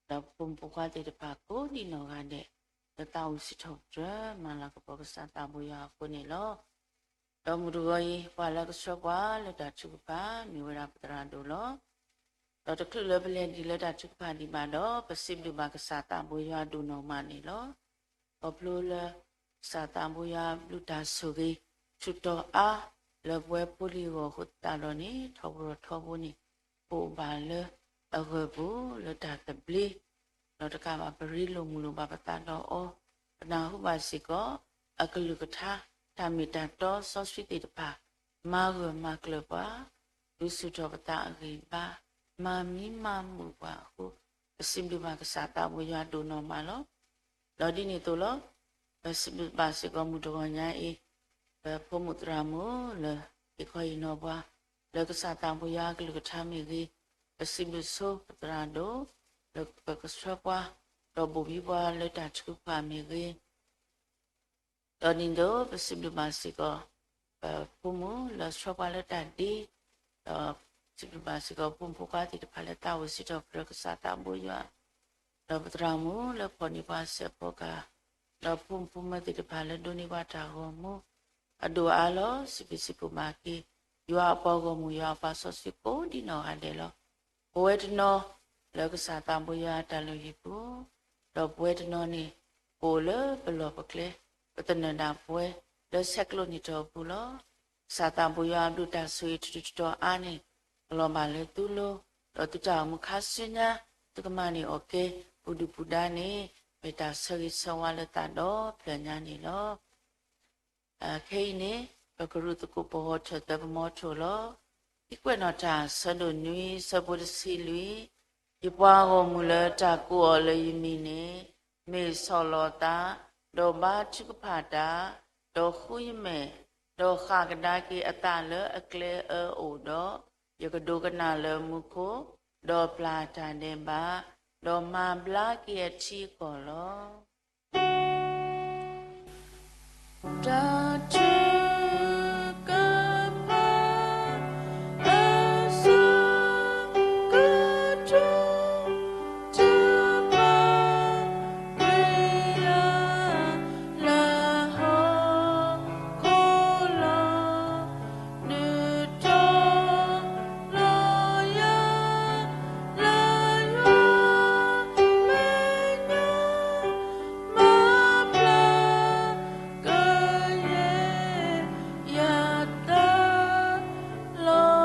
ဒီးပဖိမုၣ်ဖိခွါသ့ၣ်တဖၣ်ကိးဒံးနီၢ်ဂၤဒဲး လၢသးအိၣ်စံးထီၣ်ပတြၢၤ မၤလၤကပီၤကစၢ်သးဘိယွၤအဃိန့ၣ်လီၤ. ဒီးမုၢ်တဂီၤအံၤ ပှၤလၢကဆှၢပှၤလၢတၢ်ထုကဖၣ် မ့ၢ်ဝဲဒၣ်ပသရၣ်ဒိၣ်လီၤ. ဒီးတချုးလၢပလဲၤဒံးလၢတၢ်ထုကဖၣ်ဒံးဘၣ်ဒီး ပစံးဘျုးဘၣ်ကစၢ်သးဘိယွၤဒိၣ်နီၢ်မးန့ၣ်လီၤ. ခီဖျိလၢ ကစၢ်သးဘိယွၤဘျုးတၢ်ဆိၣ်ဂ့ၤ ဆူၣ်တီၤအါ လၢပဝဲဖိလံၤအဂီၢ်အဃိသတးဒီးန့ၣ် ထီၣ်ပတြၢၤထီဘိန့ၣ် ပအိၣ်ဘၣ်လၢအဂၢၢ်ပူၤလၢတၢ်သဘျ့ ဒီးတကးဘၣ်ပရ့လိာ်မုာ်လိာ်ဘၣ်ပသးဒီးအီၤ, ပနၢ်ဟူဘၣ်စ့ၢ်ကီး အကလုၢ်ကထါ တၢ်မ့ၢ်တၢ်တီစီဆှံသ့ၣ်တဖၣ် မၤဂၢၢ်မၤကျၢၤပှၤ, ဒုးဆူၣ်ထီၣ်ပသးအဂံၢ်အဘါ, မၤမံမၤမုာ်ပှၤအဃိ, ပစံးဘျုးဘၣ်ကစၢ်သးဘိယွၤဒိၣ်နီၢ်မးလီၤ. ဒီးဒ်န့ၣ်အသိးလီၤ. ပစံးဘျုးဘၣ်စ့ၢ်ကီးမုၢ်တဂီၤညါအံၤ ပဖိမုၣ်သရၣ်မုၣ်လၢ ဟ့ၣ်ခီဟ့ၣ်နီၤပှၤ လၢကစၢ်သးဘိယွၤအကလုၢ်ကထါမ့ၢ်ဂ့ၤ, ပစံးဘျုးဆိပသရၣ်ဒိၣ် လၢပကဆှၢပှၤ ဒီးဘိၣ်ဘံပှၤလၢတၢ်ထုကဖၣ်မ့ၢ်ဂ့ၤ ဒီးဒ်န့ၣ်အသိး ပစံးဘျုးဘၣ်စ့ၢ်ကီး ပဖိမုၣ်လၢဆှၢပှၤလၢတၢ်ဒ့, ဒီးစံးဘျုးဘၣ်စ့ၢ်ကီးဖိမုၣ်ဖိခွါသ့ၣ်တဖၣ်လၢသးအိၣ်စံးထီၣ်ပတြၢၤကစၢ်သးဘိယွၤ, ဒီးပသရၣ်မုၣ်လၢဖီၣ်န့ၢ်ပှၤစဲးဖီကဟၣ်, ဒီးဖိမုၣ်ဖိမၢၤသ့ၣ်တဖၣ်လၢဒိးန့ၢ်ပှၤတၢ်ဂီၤမူ အဒိၣ်အါလီၤ. စံးဘျုးစံးဖှိၣ်မၤက့ၤ ယွၤအပှၤဂီၢ်မုၢ် ယွၤအပှၤစီဆှံကိးဒံးနီၢ်ဂၤဒဲးလီၤ. ပဝဲတနီၤ လၢကစၢ်သးဘိယွၤအတၢ်လုၢ်ဟံၣ်ပူၤ, ဒီးပဝဲတနီၤန့ၣ် ပအိၣ်လၢပလီၢ်ပကျဲ, ပသနၢၣ်ဒၣ်ပဝဲ လၢဆဲးကျိးနံၣ်ထီၣ်အပူၤလီၤ. ကစၢ်သးဘိယွၤအဘျုးတၢ်ဆိၣ်ဂ့ၤထူးထူးတီၤတီၤအါန့ၣ် ကလီၤဘၣ်လၢသုလိၤ, ဒီးသုတၢ်အိၣ်မူခါဆူညါ သုကမၤန့ၢ်အီၣ်ကဲ ပူၤဒုၣ်ပူၤဒါန့ၣ် မ့ၢ်တၢ်ဆၢဂ့ၤဆၢဝါလၢသးဒီဖျၢၣ်ညါန့ၣ်လီၤ. ခဲအံၤန့ၣ် ပကရူၢ်သကိးပဂီၤထၢၣ်သၢပမီထိၣ်လီၤ. ဟံးကွဲးနီၣ်တၢ် ဆၢဒိၣ်နွံ ဆၢဖိတဆံလွံၢ်, ယပှၤဂီၢ်မုၢ်လၢတၢ်ကိးအီၤလၢယမံၤန့ၣ် မ့ၢ်ဆီၣ်လီၤသး, ဒီးဘါထုကဖၣ်တၢ်, ဒီးဃုယမဲာ်, ဒီးဃၣ်ကဒါက့ၤအသးလၢအကျဲအၢအိၣ်ဒီး, ယကဒိကနၣ်လၢမူခိၣ်, ဒီးပျၢ်တၢ်ဒဲးဘး, ဒီးမၤဘျါက့ၤအထံအကီၢ်လီၤ. တၢ်ထုကဖၣ် အဆၢကတီၢ် တဘၣ်ကွံာ်ယၤ လၢဟီၣ်ခိၣ်လီၤ. ဒုးတီၤလီၤယၤ လၢယွၤမဲာ်ညါ မ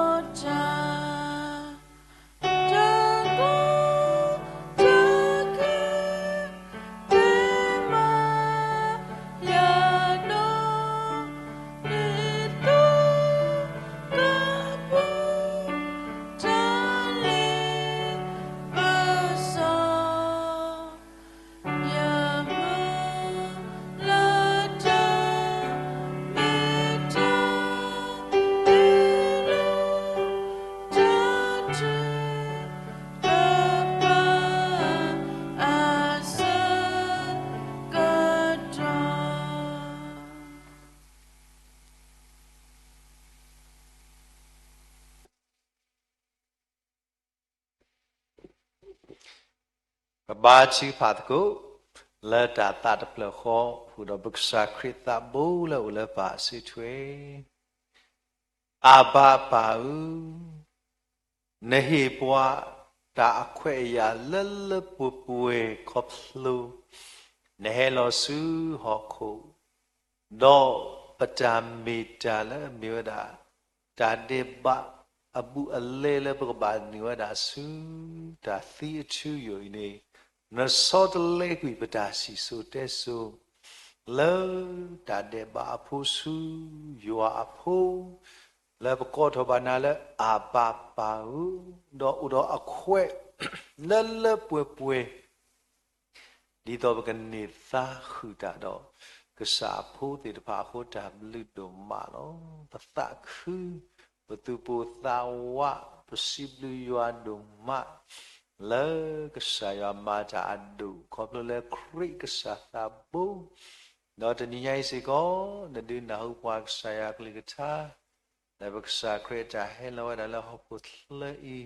ၤဘျါကယဲၢ် ယသးလီၤတၢ် တၢ်ကီတၢ်ခဲ တဲမၤယၤဒီး ဒ်သိးကပူၤ တၢ်လ့ပစီ ယမုၢ်လၢတၢ်မ့ၢ်တၢ်တီ တၢ်ထုကဖၣ် အဆၢကတီၢ် ပဘါထုကဖၣ်သကိး လၢတၢ်သးတဖျၢၣ်ဃီ ဃုာ်ဒီးပကစၢ်ခရံာ်သးဘိလၢအိၣ်လၢပၢ်အစုထွဲ, အဘၣ်ပၢ်ဧၢ, နဟ့ၣ်ပှၤတၢ်အခွဲးအယာ်လၢလၢပှဲၤပှဲၤခီဖျိ နဟဲလီၤဆူဟီၣ်ခိၣ် ဒီးပတၢ်မ့ၢ်တၢ်လၢအမ့ၢ်ဝဲဒၣ် တၢ်ဒဲးဘးအဘူးအလဲလၢပကဘၣ်နုာ်ဝဲဒၣ်ဆူ တၢ်သံအထူအယိာ်အံၤန့ၣ် နဆီတလဲကွံာ်ပတၢ်စံၣ်စိၤတဲစိၤ လၢတၢ်ဒဲးဘးအဖိဆူ ယွၤအဖိ လၢပကိးထီၣ်ဘၣ်နၤလၢအဘၣ်ပၢ်ဧၢ, ဒီးအိၣ်ဒီးအခွဲးလၢလၢပှဲၤပှဲၤ ဒ်သိးပကန့ၢ်သါဃုာ်တၢ်ဒီး ကစၢ်အဖိသ့ၣ်တဖၣ်အဃိ တၢ်ဘျုးဒိၣ်မးလီၤ. ပသးခု, ပသူၣ်ပိၢ်သးဝး, ပစံးဘျုးယွၤဒိၣ်မး လၢကစၢ်ယွၤမၤတၢ်အဒိၣ် ခီဖျိလၢခရံာ်ကစၢ်သးဘိ, ဒီးတနံၤညါအံၤစ့ၢ်ကီး နဒုးနၢ်ဟူပှၤကစၢ်ယွၤကလုၢ်ကထါ လၢပကစၢ်ခရံာ်အတၢ်ဟဲလီၤဝဲဒၣ်လၢဟီၣ်ခိၣ်ချၢအံၤ,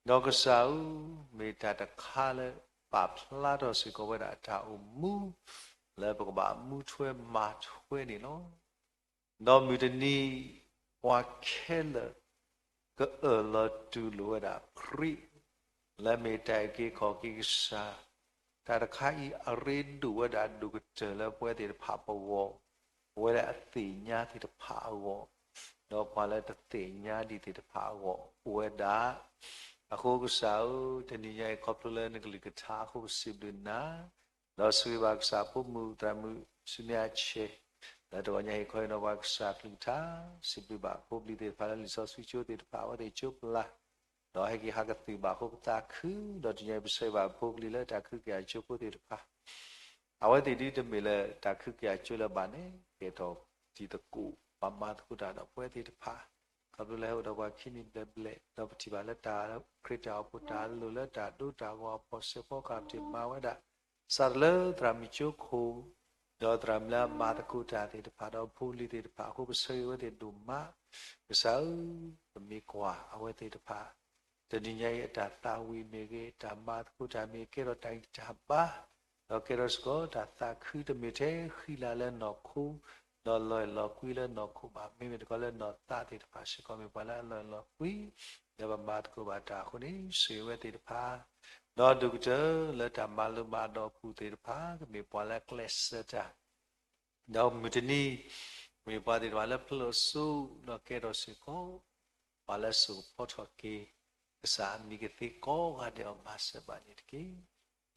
ဒီးကစၢ်ဧၢ, မ့ၢ်တၢ်တခါလၢပာ်ဖျါထီၣ်စ့ၢ်ကီးဝဲဒၣ်အတၢ်အိၣ်မူ လၢပကဘၣ်မူထွဲမၤထွဲန့ၣ်လီၤ. ဒီးမုၢ်တနံၤ ပှၤခဲလၢာ် ကအၢၣ်လီၤတူၢ်လိာ်ဝဲဒၣ်ခရံာ် လၢမ့ၢ်တၢ်အုၣ်က့ၤခီၣ်က့ၤကစၢ်, တၢ်တခါအံၤအရ့ဒိၣ်ဝဲဒၣ်ဒိၣ်ကတၢၢ်လၢပဝဲသ့ၣ်တဖၣ်ပဂီၢ်, ပဝဲလၢအသ့ၣ်ညါသ့ၣ်တဖၣ်အဂီၢ်, ဒီးပှၤလၢတသ့ၣ်ညါဒံးသ့ၣ်တဖၣ်အဂီၢ်အိၣ်ဝဲဒၣ်. အဃိကစၢ်ဧၢ, တနံၤညါအံၤခီဖျိလၢနကလုၢ်ကထါအဃိ ပစံးဘျုးနၤ ဒီးဆိၣ်ဂ့ၤဘၣ်ကစၢ်ဖိမုၣ်သရၣ်မုၣ်ဆူမဲာ်ဆဲး, လၢတဂီၤညါအံၤခီအံၤဒီးပှၤကစၢ်ကလုၢ်ကထါ, စံးဘျုးဘၣ်ဖိပလံၤသ့ၣ်တဖၣ်လၢလံာ်စီဆှံကၠိသ့ၣ်တဖၣ် အဝဲသ့ၣ်ကၠိပျၢ်, ဒီးဟဲက့ၤဟးကသုၣ်ဘၣ်အဃိပသးခု, ဒီးတနံၤညါအံၤပဆိၣ်ဂ့ၤဘၣ်ဖိပလံၤလၢတၢ်ခုကယၤကၠိဖိသ့ၣ်တဖၣ် အဝဲသ့ၣ်ဒ်တမ့ၢ်လၢတၢ်ခုကယၤကၠိလၢဘၣ်နဲၣ်ကဲထီၣ်တံၤသကိး ပှၤမၤသကိးတၢ်ဒီးပဝဲသ့ၣ်တဖၣ်, ခီဖျိလၢဟဲအိၣ်ဒီးပှၤခံနံၣ်ဘျဲၣ်ဘျဲၣ်, ဒီးပထံၣ်ဘၣ်လၢတၢ်ခရံာ်တၢ်အိၣ်ဖှိၣ်တၢ်လိၣ်လၢတၢ်ဒိတၢ်ဂီၤအဖီၣ်စဲးဖီကဟၣ်တ့ၢ်မၤဝဲဒၣ်, စးထီၣ်လၢသရၣ်မုၣ်ကၠိခိၣ်, ဒီးသရၣ်မုၣ်လၢအမၤသကိးတၢ်သ့ၣ်တဖၣ် ဒီးဖိလံၤသ့ၣ်တဖၣ်အဃိ ပဆၢဂ့ၤအဝဲသ့ၣ်ဒိၣ်မး, ကစၢ်ဧၢ, ပမ့ၢ်ကွၢ်အဝဲသ့ၣ်တဖၣ် တနံၤညါအံၤအတၢ်သးဝံၣ်မ့ၢ်ဂ့ၤ, တၢ်မၤသကိးတၢ်မ့ၢ်ဂ့ၤ ကဲထီၣ်တၢ်ဂံၢ်တၢ်ဘါ, ဒီးကဲထီၣ်စ့ၢ်ကီးတၢ်သးခု တမ့ၢ်ထဲဃံလၤလၢနီၢ်ခိ, ဒီးလီၤအဲၣ်လီၤကွံလၢနီၢ်ခိဘၣ်, မ့မ့ၢ်တခီလၢနီၢ်သးသ့ၣ်တဖၣ်စ့ၢ်ကီး မ့ၢ်ပှၤလၢအလီၤအဲၣ်လီၤကွံ လၢပမၤသကိးဘၣ်တၢ်အဃိန့ၣ် ဆိၣ်ဂ့ၤဝဲသ့ၣ်တဖၣ်, ဒီးဒိၣ်ကတၢၢ်လၢတၢ်မၤလိဘၣ်ဒီးအပူၤသ့ၣ်တဖၣ် ကမ့ၢ်ပှၤလၢအကျဲးစၢးတၢ် ဒီးမုၢ်တနံၤ မ့ၢ်ပှၤသ့ၣ်တဖၣ်လၢဖျိစိ ဒီးကဲထီၣ်စ့ၢ်ကီး ပှၤလၢစိာ်ကဖီထီၣ်က့ၤ ကစၢ်အမံၤကသ့ကိးဂၤဒဲးအီၤမၤစၢၤဘၣ်န့ၣ်တက့ၢ်.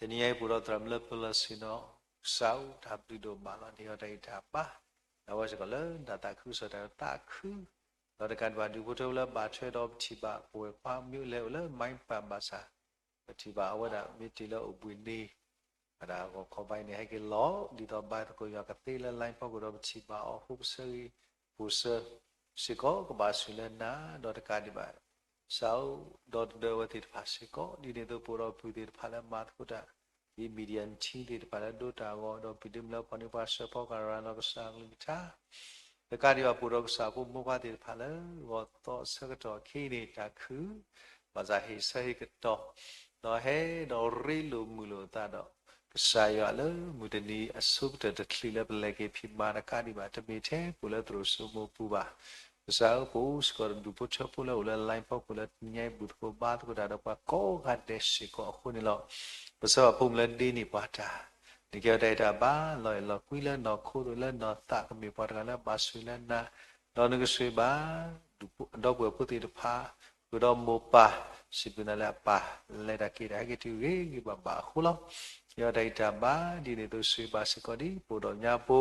တနံၤညါအံၤ ပအိၣ်ဒီးသရၣ်မုၣ်လၢပၢၤလီၢ်ဆ့ၣ်နီၤ, ကစၢ်ဧၢ, တၢ်ဘျုးဒိၣ်မးလီၤ. ဟ့ၣ်အီၤတၢ်ဂံၢ်တၢ်ဘါ, ဒီးအဝဲစ့ၢ်ကီးလၢတၢ်သးခုကစီၣ်တၢ်သးခု, ဒီးတကးဒံးဘၣ် ဒူၣ်ဖိထၢဖိလၢဘၣ်ထွဲဒီးပထံၣ်ဘၣ် ပဝဲၢ်ခွါမ့ၢ်အိၣ်လဲၤအိၣ်လၢ မါပၢ်ဘၣ်ဆၣ် ပထံၣ်ဘၣ်အဝဲဒၣ်မ့ၢ်တ့ၢ်လၢအိၣ်ဘှံးနံၤ ဝဲဒၣ်ဂီၤခီဘါအံၤန့ၣ် ဟဲက့ၤလီၤ ဒ်သိးဘါသကိးယွၤကသ့လၢ line ဖီခိၣ်ဒီးပထံၣ်ဘၣ်အီၤအဃိ ပဆၢဂ့ၤ ပူၤစၢၤစ့ၢ်ကီး ကဘၣ်ဆိၣ်လၢနၤ ဒီးတကးဒံးဘၣ် ကစၢ်ဧၢ, ဒီသဒၢဝဲသ့ၣ်တဖၣ်စ့ၢ်ကီး ဒ်န့ၣ်အသိး ပအိၣ်ဒီးပုၢ်သ့ၣ်တဖၣ်လၢမၤသကိးတၢ် ဒ် media team သ့ၣ်တဖၣ်လၢဒိတၢ်ဂီၤ ဒီးပျံၤဒုးမၢလၢပှၤန့ၢ်ပှၤစၢဖီကရၤလီၤကစၢ်ကလုၢ်ကထါ တကးဒံးဘၣ် ပအိၣ်ဒီးကစၢ်ဖိမိၢ်ပၢ်သ့ၣ်တဖၣ်လၢ ဂီၤသီအဆၢကတီၢ်ခဲအံၤန့ၣ် တၢ်ခု ဘၣ်ဆၣ်ဟ့ၣ်ဆၢဟ့ၣ်ကတီၢ် ဒီးဟဲဒီးရ့လိာ်မုာ်လိာ်အသးဒီး ကစၢ်ယွၤလၢမုၢ်တနံၤအဆိကတၢၢ်တချုးလၢပလဲၤက့ၤဖံးမၤတကးဒံးဘၣ် တမ့ၢ်ထဲပအိၣ်လၢသရိာ်စိမိၢ်ပူၤဘၣ်. ကစၢ်ဧၢ ပအိၣ်စ့ၢ်ကီးဒီးဒူၣ်ဖိထၢဖိလၢအိၣ်လၢ line ဖီခိၣ်လၢတနံၤညါအံၤ ဘူၣ်သကိးဘါသကိးတၢ်ဒီးပှၤကိးဂၤဒဲးစ့ၢ်ကီးအဃိန့ၣ်လီၤ. ပဆၢဘၣ်ဖိမုၣ်လၢဒ့န့ၢ်ပှၤတၢ် နကဲအီၤတၢ်ဂံၢ်တၢ်ဘါ လီၤအဲၣ်လီၤကွံလၢနီၢ်ခိသိးလၢနီၢ်သး ကမ့ၢ်ပှၤတဂၤလၢဘၣ်ဆိၣ်လၢနၤ ဒီးနကဆိၣ်ဂ့ၤဘၣ် ဒီပုၢ်ဝဲၢ်ဖိသ့ၣ်တဖၣ် ဃုာ်ဒီးမိၢ်ပၢ် စံးဘျုးနၤလၢအပၢ် လဲၤတၢ်က့ၤတၢ် ဟဲက့ၤတုၤဂ့ၤဂ့ၤဘၣ်ဘၣ်အဃိလီၤ. ယွၤတၢ်ဂံၢ်တၢ်ဘါ ဒ်န့ၣ်အသိးဆိၣ်ဂ့ၤဘၣ်စ့ၢ်ကီးဒ်ပအိၣ်ဒီးညါဘိ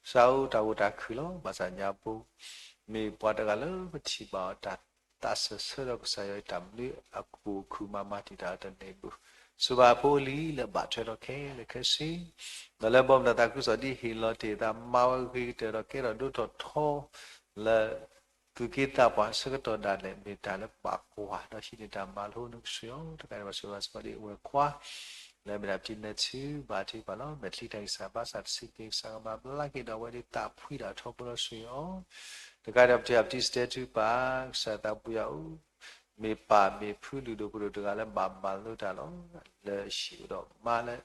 ကစၢ်ဧၢ တၢ်အိၣ်တၢ်ခုၣ်လီၤ. ဘၣ်ဆၣ်ညါဘိ မ့ၢ်ပှၤတဂၤလၢပထံၣ်ဘၣ်အီၤတၢ်သးစၢၢ်ဆၢဒီးကစၢ်ယွၤအတၢ်ဘျုးအပူၤ ခုၣ်မၤမၤတံာ်တာ်အီၤတန့ၢ်ဘၣ်. ဆိၣ်ဂ့ၤဘၣ်ဖိလံၤလၢဘၣ်ထွဲဒီးခဲလၢာ်ခဲဆ့ ဒီးလၢဘီမုၢ်တၢ်သးခုကစီၣ်ဒ်ဟ့ၣ်လီၤတ့ၢ်အသး မၤဝဲဂ့ၤကတၢၢ်ဒီးကဲထီၣ်ဒိၣ်ထီၣ်ထီလၢ သူၣ်က့သးပှၢ်အဆၢကတီၢ်ဒၣ်လဲာ် မ့ၢ်တၢ်လၢပဘၣ်ကွၢ် ဒီးဟံးန့ၢ်တၢ်မၤလိ နကဆိၣ်ဂ့ၤအီၤ တကးဒံးဘၣ်ဆိၣ်ဂ့ၤဘၣ်စ့ၢ်ကီးဒ်အဝဲၢ်ခွါ လၢမဲာ်တၢ်ပထံနၢၤဆူ ဘၣ်ထုကဖၣ်လီၤ. မဲာ်ချံတၢ်ဂံၢ်စၢ်ဘါစၢ်တဆံးက့ၤ ကစၢ်ကဘၣ်ဘျါက့ၤဒီးအဝဲဒ်သးဖှံဒၣ်ထီဘိလီၤ ဆိၣ်ဂ့ၤအီၤ တကးဒံးဘၣ်ပထံၣ်ဘၣ်ပထံၣ်စတဲထုကဖၣ် ကစၢ်သးဘိယွၤဧၢ မ့ၢ်ပၢ်မ့ၢ်ဖုလုၢ်ဒိၣ်ပှ့ၤဒိၣ်တဂၤလၢဘၣ်မၤလိတၢ်လီၤ. လၢဟံၣ်အိၣ်ဒီးမါလၢ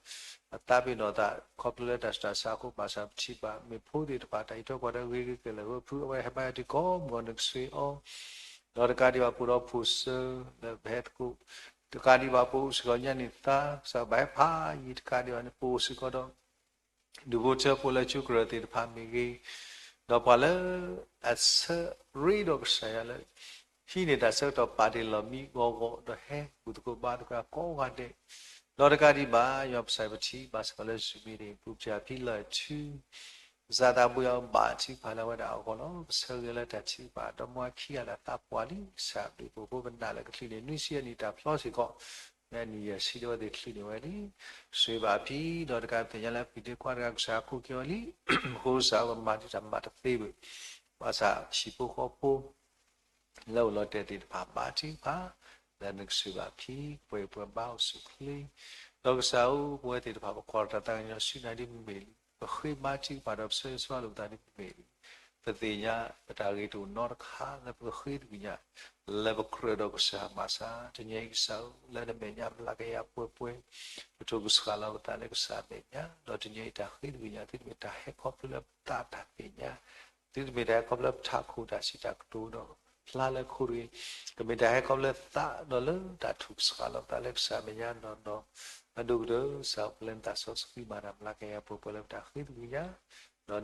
အသးပ့ၤနီၣ်သး ခီဖျိလၢတၢ်ဆူးတၢ်ဆါအဃိ ဘၣ်ဆၣ်ပထံၣ်ဘၣ် မ့ၢ်ဖိသ့ၣ်တဖၣ် တၢ်အံးထွဲကွၢ်ထွဲဂ့ၤဂ့ၤကဲလၢာ်အဃိ ဖု အဝဲဟဲဘါယွၤတုၤကိးမုၢ်ဂီၤ နကဆိၣ်ဂ့ၤအီၤ ဒီးတကးဒံးဘၣ်ပအိၣ်ဒီးဖိၣ်စၢၤလၢပဟဲသကိး တကးဒံးဘၣ်ပအိၣ်စ့ၢ်ကီးညါန့ၣ်သါ ကစၢ်ဘၣ်ဟဲဖးယံၤ တကးဒံးဘၣ်န့ၣ် ပအိၣ်စ့ၢ်ကီးဒီး ဒူၣ်ဖိထၢဖိလၢကၠိကရၢၢ်သ့ၣ်တဖၣ်မ့ၢ်ဂ့ၤ, ဒီးပှၤလၢအဆၢရ့ဒီးကစၢ်ယွၤလၢ ဟံးန့ၢ်တၢ်ဆၢကတီၢ်ပာ်တ့ၢ်လီၤမံဂီၤဂီၤ ဒီးဟဲဘူၣ်သကိးဘါသကိးကိးဂၤဒဲး, ဒီးတကးဒံးဘၣ် ယွၤပစံးပထံၣ်ဘၣ်စ့ၢ်ကီးလၢ Zoom meeting ပူၤ ပထံၣ်ဘၣ်ဖံလၢၢ်ထူ ကစၢ်သးဘိယွၤဘၣ်ထုကဖၣ်လၢအဝဲဒၣ်အဂီၢ်လီၤ. ပဆၢဂ့ၤလၢတၢ်ထုကဖၣ် ဒီမါခံဂၤလၢအသးပှၢ်လံ ကစၢ်ဘျုးဖှိၣ်ဖိပနာ်လၢကချုးန့ၢ် နွံဆံအနံၣ်တၢ်ဖျီစ့ၢ်ကီး မ့ၢ်အနံၣ်ယဲၢ်ဆံဒီးအဝဲသ့ၣ်ချုးန့ၢ်ဝဲလံ. ဆိၣ်ဂ့ၤဘၣ်ဖံ ဒီးတကးပသ့ၣ်ညါလၢအပျံၤဒ့ခွါတဂၤ ကစၢ်အခိၣ်က့ၤအီၤလံ. အဃိကစၢ်အကမၤဒံးတၢ်မၤတသ့ဘၣ်. ဘၣ်ဆၣ်ဟံၣ်ဖိဃီဖိ လၢအိၣ်လီၤတဲာ်သ့ၣ်တဖၣ် ဘါထုကဖၣ် လၢနကဆိၣ်ဂ့ၤဘၣ်ဖံ ပှဲၤပှဲၤဘါအိၣ်ဆူၣ်ချ့, ဒီးကစၢ်ဧၢ ပဝဲသ့ၣ်တဖၣ် ပကွၢ်တၢ်သးကညီၤဆူနၤဒ်မ့မ့ၢ်လံ, ပဃ့ဘါထုကဖၣ်ဒီးပဆၢဂ့ၤဆၢဝါလိာ်ပသးဒ်မ့မ့ၢ်လံ. ပ ပသ့ၣ်ညါပတၢ်ဂ့ၤတအိၣ်နီတခါလၢပကဃ့သကွံာ်ညါ လၢပကြၢးဒီးကစၢ်ဘၣ်ဆၣ် တနံၤအံၤကစၢ်ဧၢ လၢနမဲာ်ညါပျၢ်ကယၤပှဲၤပှဲၤ ပထိၣ်ကစှၤလီၤပသးလၢကစၢ်အမဲာ်ညါ ဒီးတနံၤအံၤတၢ်ဃ့သကွံာ်ညါ သုတမ့ၢ်တၢ်ဟဲခီဖျိလၢပသးတၢ်သ့ၣ်ညါ သုတမ့ၢ်တၢ်ဟဲခီဖျိလၢပထးခိၣ်တၢ်စံးတၢ်ကတိၤဒီးဖျါလၢခိၣ်တဂ့ၤ, ကမ့ၢ်တၢ်ဟဲခီဖျိလၢသးဒီးလၢတၢ်ထိၣ်ကစှၤလီၤပသးလၢကစၢ်အမဲာ်ညါနီၢ်နီၢ်, အဒိၣ်ကတၢၢ် ကစၢ်ပလၢနသးစီဆှံမၤတၢ်မျးကယၤပှဲၤပှဲၤလၢပတၢ်ဃ့သကွံာ်ညါ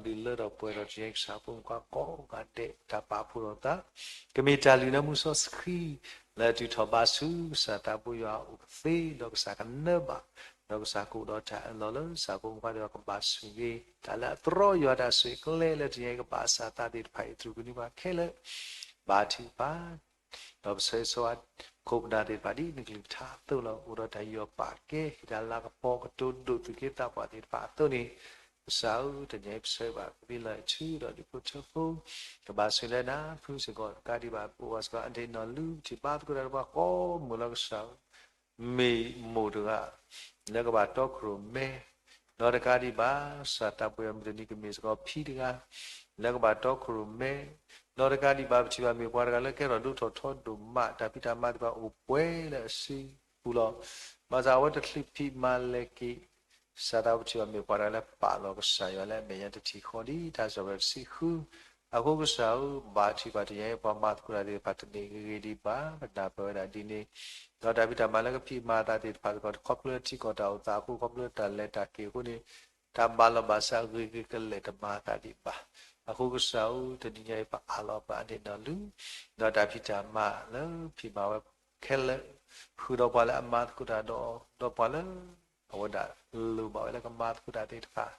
ဒီးဒုးလၢထီၣ်ပှဲၤထီၣ်တနံၤအံၤကစၢ်ဖိမုၣ်ခွါကိးဂၤဒဲး တၢ်ပာ်ဖှိၣ်ထီၣ်သး ကမ့ၢ်တၢ်လုၢ်လၢမူစီဆှံ လၢအတုၤထီၣ်ဘါဆူကစၢ်သးဘိယွၤအအိၣ်ကသ့ ဒီးကစၢ်ကနၢဘၣ် ဒီးကစၢ်ကအိၣ်ဒီးတၢ်အၢၣ်လီၤလၢကစၢ်ဖိမုၣ်ခွါဒီးကဘၣ်ဆိၣ်ဂ့ၤ တၢ်လၢအသရီယွၤတၢ်ဆိၣ်ဂ့ၤကျဲလၢတနံၤအံၤကဘၣ်အစၢ်သးသ့ၣ်တဖၣ်အံၤ တြူၢ်ကနံၤပှၤခဲလၢာ် ဘါထုကဖၣ် ဒီးပဆၢဂ့ၤဆၢဝါ ခိၣ်ပနၢ်သ့ၣ်တဖၣ်ဒ်နကလုၢ်ကထါအသိးလီၤ. အိၣ်ဒီးတၢ်ယူးယီၣ်ပာ်ကဲ ဟ့ၣ်တၢ်လၤကပီၤကတိၤဒိၣ်သုးက့သးပှၢ်သ့ၣ်တဖၣ်အသိးန့ၣ်, ကစၢ်ဧၢ, တနံၤအံၤပဆၢဂ့ၤဘၣ် ပမ့ၢ်လီၤဆူဒီးဒူၣ်ဖိထၢဖိ ကဘၣ်ဆိၣ်ဂ့ၤလၢနၤ ဖုစ့ၢ်ကီး တကးဒံးဘၣ် ပအိၣ်ဘၣ်စ့ၢ်ကီး အဒ့ၣ်နီၢ်လူ ပထံၣ်ဘါသကိးတၢ်ဒီးပှၤကိးမုၢ်လီၤကစၢ်ဧၢ မ့ၢ်မိၢ်တဂၤ လၢကဘၣ်တီခိၣ်ရိၣ်မဲ, ဒီးတကးဒံးဘၣ် ကစၢ်သးဘိယွၤ မုၢ်တနံၤကမ့ၢ်စ့ၢ်ကီးဖံတဂၤ လၢကဘၣ်တီခိၣ်ရိၣ်မဲ, ဒီးတကးဒံးဘၣ် ပထံၣ်ဘၣ်မ့ၢ်ပှၤတဂၤလၢကဲထီၣ်ဒိၣ်ထီၣ်ထီဒိၣ်မး တၢ်ဖံးတၢ်မၤသ့ၣ်တဖၣ်အိၣ်ပှဲၤလၢအစုပူၤလီၤ. ဘၣ်ဆၣ်အဝဲတချုးဖံးမၤလဲၤက့ၤ ကစၢ်သးဘိ ပထံၣ်ဘၣ်မ့ၢ်ပှၤတဂၤလၢပာ်လီၤကစၢ်ယွၤလၢအမဲာ်ညါတထံၣ်ဃီ ဒ်တၢ်စံးပတြၢၤတဆံဃု အဃိကစၢ်ဧၢ, ဘါထုကဖၣ်တနံၤအံၤ ပှၤမၤသကိးတၢ်သ့ၣ်တဖၣ်တမ့ၢ်ဂ့ၤဂ့ၤဒံးဘၣ် ပနၢ်ပၢၢ်ဝဲဒၣ်ဒ်န့ၣ်, ဒီးတၢ်ဖံးတၢ်မၤလၢကဖံးမၤအသးသ့ၣ်တဖၣ်စ့ၢ်ကီး တခီဖျိလၢထံကီၢ်တၢ်အိၣ်သးအဃိ ခီဖျိလၢတၢ်လဲၤတၢ်က့ၤအဃိန့ၣ်, တၢ်ဘၣ်လီၤဘၣ်စးဂ့ၤဂ့ၤကလဲာ်တမၤအသးဒံးဘၣ်. အဃိကစၢ်ဧၢ, တနံၤညါအံၤပအးလီၤပအဒ့ၣ်နီၢ်လူ, ဒီးတၢ်ဖံးတၢ်မၤလၢဖံးမၤဝဲခဲလၢာ် ဃုာ်ဒီးပှၤလၢအမၤသကိးတၢ်ဒီးအီၤ, ဒီးပှၤလၢ အဝဲဒၣ်လိၣ်ဘၣ်ဝဲလၢကမၤသကိးတၢ်သ့ၣ်တဖၣ်,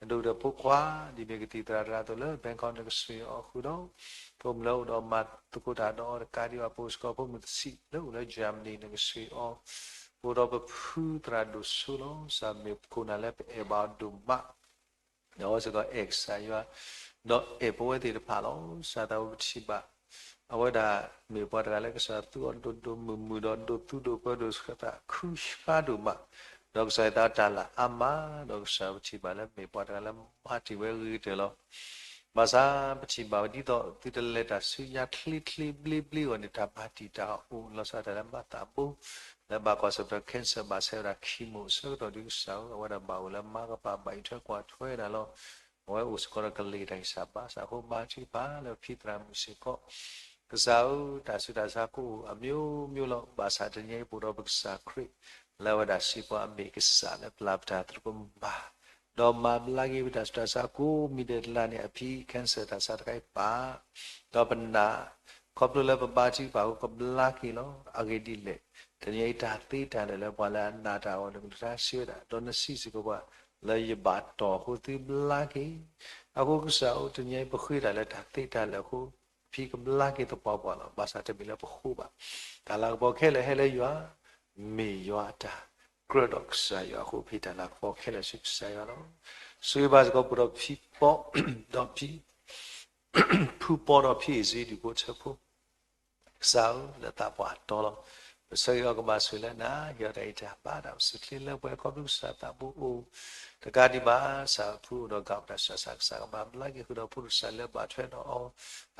အဒိၣ်ကတၢၢ်ဖိခွါ ဒ်မ့ၢ်ကသံၣ်သရၣ်တဂၤအသိးလၢ Bangkok နကဆိၣ်ဂ့ၤအီၤဃုာ်ဒီး ဖိမုၣ်လၢအိၣ်ဒီးမၤသကိးတၢ်ဒီးအီၤတကးဒံးဘၣ် ပအိၣ်စ့ၢ်ကီးဖိမုၣ်တဆံးလၢအိၣ်လၢ Germany နကဆိၣ်ဂ့ၤအီၤ, အိၣ်ဒီးပဖုသရၣ်ဒိၣ်စိလီၤ. ကစၢ်မ့ၢ်ခိၣ်နၢ်လၢပအဲၣ်ဘၣ်အီၤဒိၣ်မး ဒီးအဝဲစ့ၢ်ကီးအဲၣ်ကစၢ်ယွၤ ဒီးအဲၣ်ပဝဲသ့ၣ်တဖၣ်လီၤ. ကစၢ်သးဘိပထံၣ်ဘၣ် အဝဲဒၣ်မ့ၢ်ပှၤတဂၤလၢကစၢ်သူအီၤဒိၣ်ဒိၣ်မုၢ်မုၢ်ဒီးဒိးသူဒိးပၢၤဒိးဆှၢသးခုဆှါဒိၣ်မး, ဒီးကစၢ်ယွၤသးတၢ်လၢအါမး, ဒီးကစၢ်ပထံၣ်ဘၣ်လၢမ့ၢ်ပှၤတဂၤလၢမၤတ့ၢ်ဝဲဂ့ၤကတၢၢ်လီၤ. ဘၣ်ဆၣ်ပထံၣ်ဘၣ်ဝဲဒ်သိးသုတလဲၤတၢ်ဆူညါချ့ချ့ဘျ့ဘျ့အဂီၢ်န့ၣ် တၢ်မၤတံာ်တာ်အိၣ်လီၤဆီဒၣ်တၢ်လၢမၤသးဘိ လၢဘၣ်ကွၢ်ဆၢၣ်မဲာ် cancer ဘၣ်ဆၢဝဲဒၣ် chemo အဆၢကတီၢ်ဒ်ကစၢ်ဧၢ အဝဲဒၣ်ဘၣ်အိၣ်လၢမၤကပၤဘၣ်အံးထွဲကွၢ်ထွဲဒၣ်လီၤ. အဝဲအိၣ်စ့ၢ်ကီးဒီးကလ့ၢ်တၢ်ဂံၢ်စၢ်ဘါစၢ်အဃိ ဘါထုကဖၣ်လၢပဖံသရၣ်မုၣ်စ့ၢ်ကီး ကစၢ်ဧၢ, တၢ်ဆူးတၢ်ဆါကအိၣ်အမျိုးမျိုးလီၤ. ဘၣ်ဆၣ်တနံၤအံၤ ပအိၣ်ဒီးပကစၢ်ခရံာ် လၢအဝဲဒၣ်စံးပှၤအမ့ၢ်ကစၢ်လၢပျၢ်ပတၢ်သရူးကမၣ်, ဒီးမၤဘျါက့ၤပတၢ်ဆူးတၢ်ဆါကိးမံၤဒဲးတလါန့ၣ် အဖံ cancer တၢ်ဆါတခါအံၤပာ်, ဒီးပနာ် ခီဖျိလၢပဘါထုကဖၣ်အဃိကဘျါက့ၤလီၤ. အဂ့ၢ်ဒ်လဲၣ်, တနံၤအံၤတၢ်သ့တၢ်လၢာ်လၢပှၤလၢအနာ်တၢ်အဂီၢ် နကလုၢ်ကထါစံးဝဲဒၣ်, ဒီးနစံးစ့ၢ်ကီးပှၤ လၢယဘၣ်တီၢ်အဃိသုဘျါက့ၤ အဃိကစၢ်ဧၢ, တနံၤအံၤပဃ့တၢ်လၢတၢ်သ့တၢ်လၢာ်အဃိ ဖံကဘျါက့ၤသပှၢ်ပှၢ်လီၤ. ဘၣ်ဆၣ်တမ့ၢ်လၢပဃိဘၣ်. တၢ်လၤကပီၤခဲလၢာ်ဟဲလၢယွၤ, မ့ၢ်ယွၤအတၢ်ကြၢးဒီးကစၢ်ယွၤအဃိ ဖံတၢ်လၤကပီၤခဲလၢာ်ဆူကစၢ်ယွၤလီၤ. ဆိၣ်ဂ့ၤဘၣ်စ့ၢ်ကီးပှၤဒီးဖံပီ, ဒီးဖံ ဖုပီဒီးဖံအ့ၣ်စ့ဒူၣ်ဖိထၢဖိ ကစၢ်ဧၢ, လၢသးပှၢ်တီလီၤ. ပဆၢဂ့ၤအီၤကဘၣ်ဆိၣ်ဂ့ၤလၢနၤ, ဟ့ၣ်အီၤတၢ်အံးတၢ်ဘါတၢ်ပစုးချ့လၢပှဲၤခီဖျိကစၢ်သးဘိအိၣ်, တကးဒံးဘၣ် ကစၢ်ဖုအိၣ်ဒီးကးပတၢ်ဆူးတၢ်ဆါ ကစၢ်ကမၤဘျါက့ၤဃုာ်ဒီးဖိတစၢ်လၢဘၣ်ထွဲဒီးအီၤ,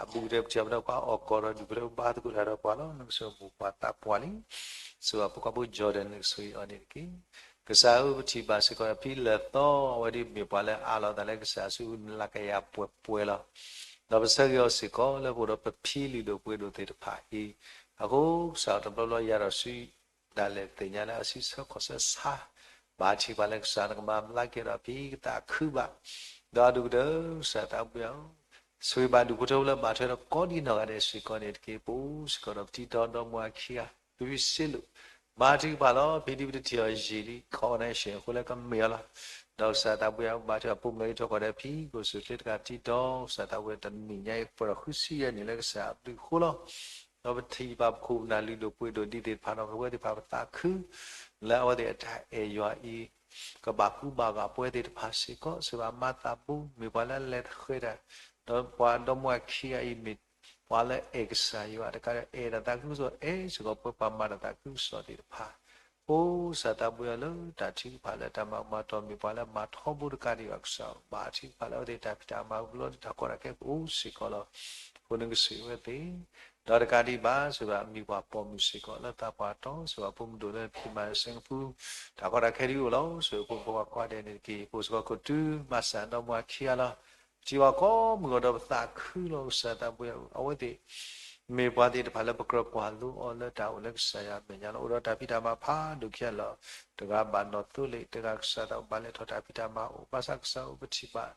အဘူးကတၢၢ်ပထံၣ်ဘၣ်ဒီးပှၤအီၣ်ကီၢ်ဒီးဒူၣ်ဖိထၢဘါသကိးတၢ်ဒီးပှၤလီၤ. နကဆိၣ်ဂ့ၤမိၢ်ပှၢ်သးပှၢ်လံ. ဆိၣ်ဂ့ၤဖိခွါဖိ Jordan နကဆိၣ်ဂ့ၤအီၤန့ၣ်တက့ၢ်. ကစၢ်ဧၢ, ပထံၣ်ဘၣ်စ့ၢ်ကီးဖံလၢာ်သီ အဝဲဒၣ်မ့ၢ်ပှၤလၢအအးလီၤအသးလၢကစၢ်ဆူမျးကယၤပှဲၤပှဲၤလီၤ. ဒီးပဆၢဂ့ၤအီၤစ့ၢ်ကီးလၢပအိၣ်ဒီးပဖံလုၢ်ဒိၣ်ပှ့ၤဒိၣ်သ့ၣ်တဖၣ်အံၤ, အဃိကစၢ်တဘျီဘျီယၤဒီးဆူ ဒၣ်လဲာ်သ့ၣ်ညါလၢအဆံဆၢခီၣ်ဆၢဆါ, ဘၣ်ထံၣ်ပှၤလၢကစၢ်နကမၤဘျါက့ၤဒီးဖံကသးခုဘၣ်, ဒီးအဒိၣ်ကတၢၢ် ကစၢ်သးဘိယွၤဧၢ, ဆိၣ်ဂ့ၤဘၣ်ဒူၣ်ဖိထၢဖိလၢဘၣ်ထွဲဒီးကိးဒံနီၢ်ဂၤဒဲးစ့ၢ်ကီးန့ၣ်တက့ၢ်. ပအိၣ်စ့ၢ်ကီးဒီးပတံၤတီဒီမါအခံဂၤ ဖံဖံစ့လိာ်, ဘါထုကဖၣ်လီၤ. ဖံဒ်ပတထံၣ်အီၤယံာ်လံ connection အဃိလၢကမ့ၢ်အီၤလီၤ. ဒီးကစၢ်သးဘိယွၤဧၢ, ဘါထုကဖၣ်ဖိမုၣ်လၢယထီၣ်ကီၢ်ဒီးဖံ ကိးဆူၣ်ချ့တကးတံၤတီ, ကစၢ်သးဘိယွၤတနံၤညါအံၤ ပှဲၤဒီးဃုဆံယဲၢ်နံၣ်လၢကစၢ်အဘျုးအဃိလီၤ. ဒီးပထံၣ်ဘၣ်ပခိၣ်ပနၢ်လုၢ်ဒိၣ်ပှ့ၤဒိၣ်ဒ်သ့ၣ်တဖၣ်ဒီး ပဝဲသ့ၣ်တဖၣ်ပသးခု လၢအဝဲသ့ၣ်အတၢ်အဲၣ်ယွၤအံၤ ကဘၣ်ကူဘၣ်ဂာ်ပဝဲသ့ၣ်တဖၣ်စ့ၢ်ကီး, ဆိၣ်ဂ့ၤဘၣ်မၤသးဘိ မ့ၢ်ပှၤလၢအလဲၤသဃဲၤတၢ်, ဒီးပှၤဒီမါဝၤခံဂၤအံၤမ့ၢ် ပှၤလၢအဲၣ်ကစၢ်ယွၤတကးဒီး အဲၣ်ဒိးသးခုကစီၣ်အဲၣ်စ့ၢ်ကီးပှၤမၤတၢ်သးခုကစီၣ်သ့ၣ်တဖၣ်, အိၣ်ကစၢ်သးဘိယွၤလၢတၢ်ထုကဖၣ်လၢတၢ်မၤမၤတီၢ်မ့ၢ်ပှၤလၢမၤထီဘိတကးဒံးဘၣ်ကစၢ်ဧၢ, ဘၣ်ထုကဖၣ်လၢအဝဲသ့ၣ်တၢ်ဖံးတၢ်မၤအပူၤလီၤ တၢ်ကီတၢ်ခဲကအိၣ်စ့ၢ်ကီးလီၤ. အဃိနကစၢ်ယွၤဝဲသ့ၣ် ဒီးတကးဒံးဘၣ် စံးဘၣ်မံၤပှၢ်ပိာ်မုၣ်စ့ၢ်ကီးလၢသးပှၢ်တီ စံးဘၣ်ဖိမုၣ်ဒိၣ်လၢဖံးမၤစ့ၣ်ပူၤ တၢ်ကီတၢ်ခဲဒ်အိၣ်လီၤ. စံးဘၣ်ဖိမုၣ်ဖိခွါကိးဂၤဒဲးန့ၣ်တက့ၢ်. ပအိၣ်စ့ၢ်ကီးခိၣ်တုၤမၤစၢ်ဒီမါခံဂၤလီၤ. ပထံၣ်ဘၣ်ကိးမုၢ်ဂီၤဒီးပသးခုလီၤ ကစၢ်သးဘိယွၤဧၢ, အဝဲသ့ၣ် မ့ၢ်ပှၤသ့ၣ်တဖၣ်လၢပကြၢးကွၢ်လိအီၤလၢတၢ်အိၣ်လၢကစၢ်ယွၤအမဲာ်ညါလီၤ. အိၣ်ဒီးတၢ်ဖံးတၢ်မၤဖးဒိၣ်ခံဂၤလီၤ. တဂၤဘၣ်နီၣ်သိလ့ၣ်, တဂၤကစၢ်သးဘိဘၣ်လဲၤထီၣ်တၢ်ဖံးတၢ်မၤအိၣ်, ဘၣ်ဆၣ်ကစၢ်ဧၢ ပထံၣ်ဘၣ်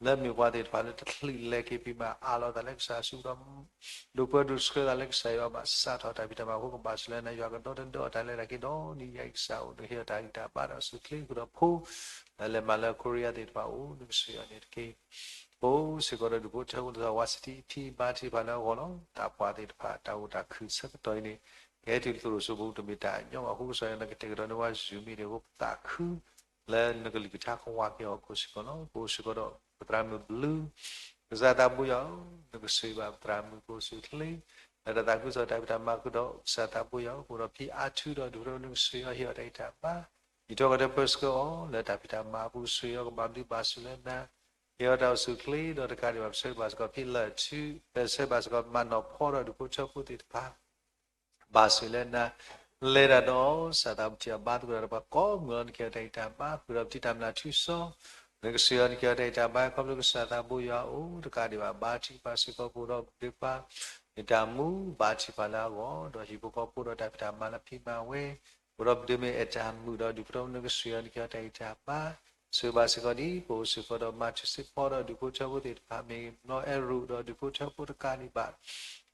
လၢမ့ၢ်ပှၤသ့ၣ်တဖၣ်လၢတချုးလဲၤက့ၤဖံးမၤအးလီၤသးလၢကစၢ်စုပူၤဒီး ဒိၣ်ပၢဒိၣ်ဆှၢသးလၢကစၢ်ယွၤဘၣ်စးထီၣ်တၢ်ဖံးတၢ်မၤအဃိ ကဘၣ်ဆိၣ်လၢနၤ ယွၤကဒီသဒၢအီၤတၢ်လၢတၢ်က့ၤဒီနံၤယၤအံၤ ကစၢ်အိၣ်နကဟ့ၣ်အီၤတၢ်ဂံၢ်တၢ်ဘါဒီးစူၢ်ချ့ဃုာ်ဒီးဖိ လၢလဲၤမၤလၢအခိရံယါသ့ၣ်တဖၣ်အိၣ် နကစၢ်ယွၤန့ၣ်တက့ၢ်. ပအိၣ်စ့ၢ်ကီးဒီးဒူၣ်ဖိထၢဖိလၢဝါစတံဖံဘါထုကဖၣ်လၢအဂီၢ်လီၤ. သးပှၢ်သ့ၣ်တဖၣ်တၢ်အိၣ်တၢ်ခုၣ်ဆၢကတီၢ်အံၤန့ၣ် ကဟဲတုၤလၢသရိာ်စိမိၤတမ့ၢ်တၢ်ညီဘၣ်အဃိ ကစၢ်ယွၤနကတဲာ်ကတီၤန့ၢ်ဝဲ Zoom မံၤဒံးအဃိ ပသးခု လၢနကလုၢ်ကထါကဝၤက့ၤအီၤအဃိစ့ၢ်ကီးလီၤ. ပအိၣ်စ့ၢ်ကီးဒီးပသရၣ်မုၣ်ဘျုး ကစၢ်သးဘိယွၤဧၢ, နကစၢ်ယွၤဘၣ်ပသရၣ်မုၣ်ကအိၣ်ဆူၣ်ချ့ လၢတၢ်သးခုကစီၣ်တၢ်ဖံးတၢ်မၤဃုာ်ဒီးကစၢ်သးဘိယွၤဧၢ, ပအိၣ်ဒီးဖံအါထူဒီးဒူၣ်ဖိထၢဖိနကစၢ်ယွၤဟ့ၣ်အီၤတၢ်ဂံၢ်တၢ်ဘါ ယံာ်ထီၣ်ကတၢၢ်ပၢဆှၢအီၤ လၢတၢ်ဖံးတၢ်မၤအပူၤ ကစၢ်ယွၤကဘၣ်ဘျုးဘၣ်ဆိၣ်လၢနၤ ဟ့ၣ်အီၤတၢ်အိၣ်ဆူၣ်ချ့ ဒီးတကးဒံးဘၣ် ပဆၢဂ့ၤဘၣ်စ့ၢ်ကီးဖံလၢာ်ထူ ပဆၢဂ့ၤဘၣ်စ့ၢ်ကီးမၤနီၢ်ဖီဒီးဒူၣ်ဖိထၢဖိသ့ၣ်တဖၣ် ဘၣ်ဆိၣ်လၢနၤ လဲၤတၢ်ဒီး ကစၢ်သးဘိယွၤဘါသကိးတၢ်ဒီးပှၤကိးမုၢ်လီၤ နကဟ့ၣ်အီၤတၢ်ဂံၢ်တၢ်ဘါ ဃုာ်ဒီးပထံၣ်တၢ်မျၢ်ထူစီ နကစၢ်ယွၤနကဟ့ၣ်အီၤတၢ်ဂံၢ်တၢ်ဘါ ခီဖျိကစၢ်သးဘိယွၤအိၣ် တကးဒံးဘၣ် ဘါထုကဖၣ်စ့ၢ်ကီးပအိၣ်ဒီးပဒ့ခွါ မ့ၢ်တၢ်မူ ဘါထုကဖၣ်လၢအဂီၢ် ဒီးဟံၣ်ဖိဃီဖိဒီးတၢ်ဖံးတၢ်မၤလၢဖံးမၤဝဲ ပအိၣ်ဒီးပဒ့မ့ၢ်အဲၣ်တၢ်မုာ်ဒီးဒူၣ်ဖိထၢဖိနကစၢ်ယွၤနကဟ့ၣ်အီၤတၢ်ဂံၢ်တၢ်ဘါ ဆိၣ်ဂ့ၤဘၣ်စ့ၢ်ကီးဒ် ပအိၣ်စ့ၢ်ကီးဒီးမၤထူစ့ၢ်ကီးဒီးဒူၣ်ဖိထၢဖိသ့ၣ်တဖၣ် မ့ၢ်ဘျီအဲၣ်ရူးဒီးဒူၣ်ဖိထၢဖိတကးဒံးဘၣ်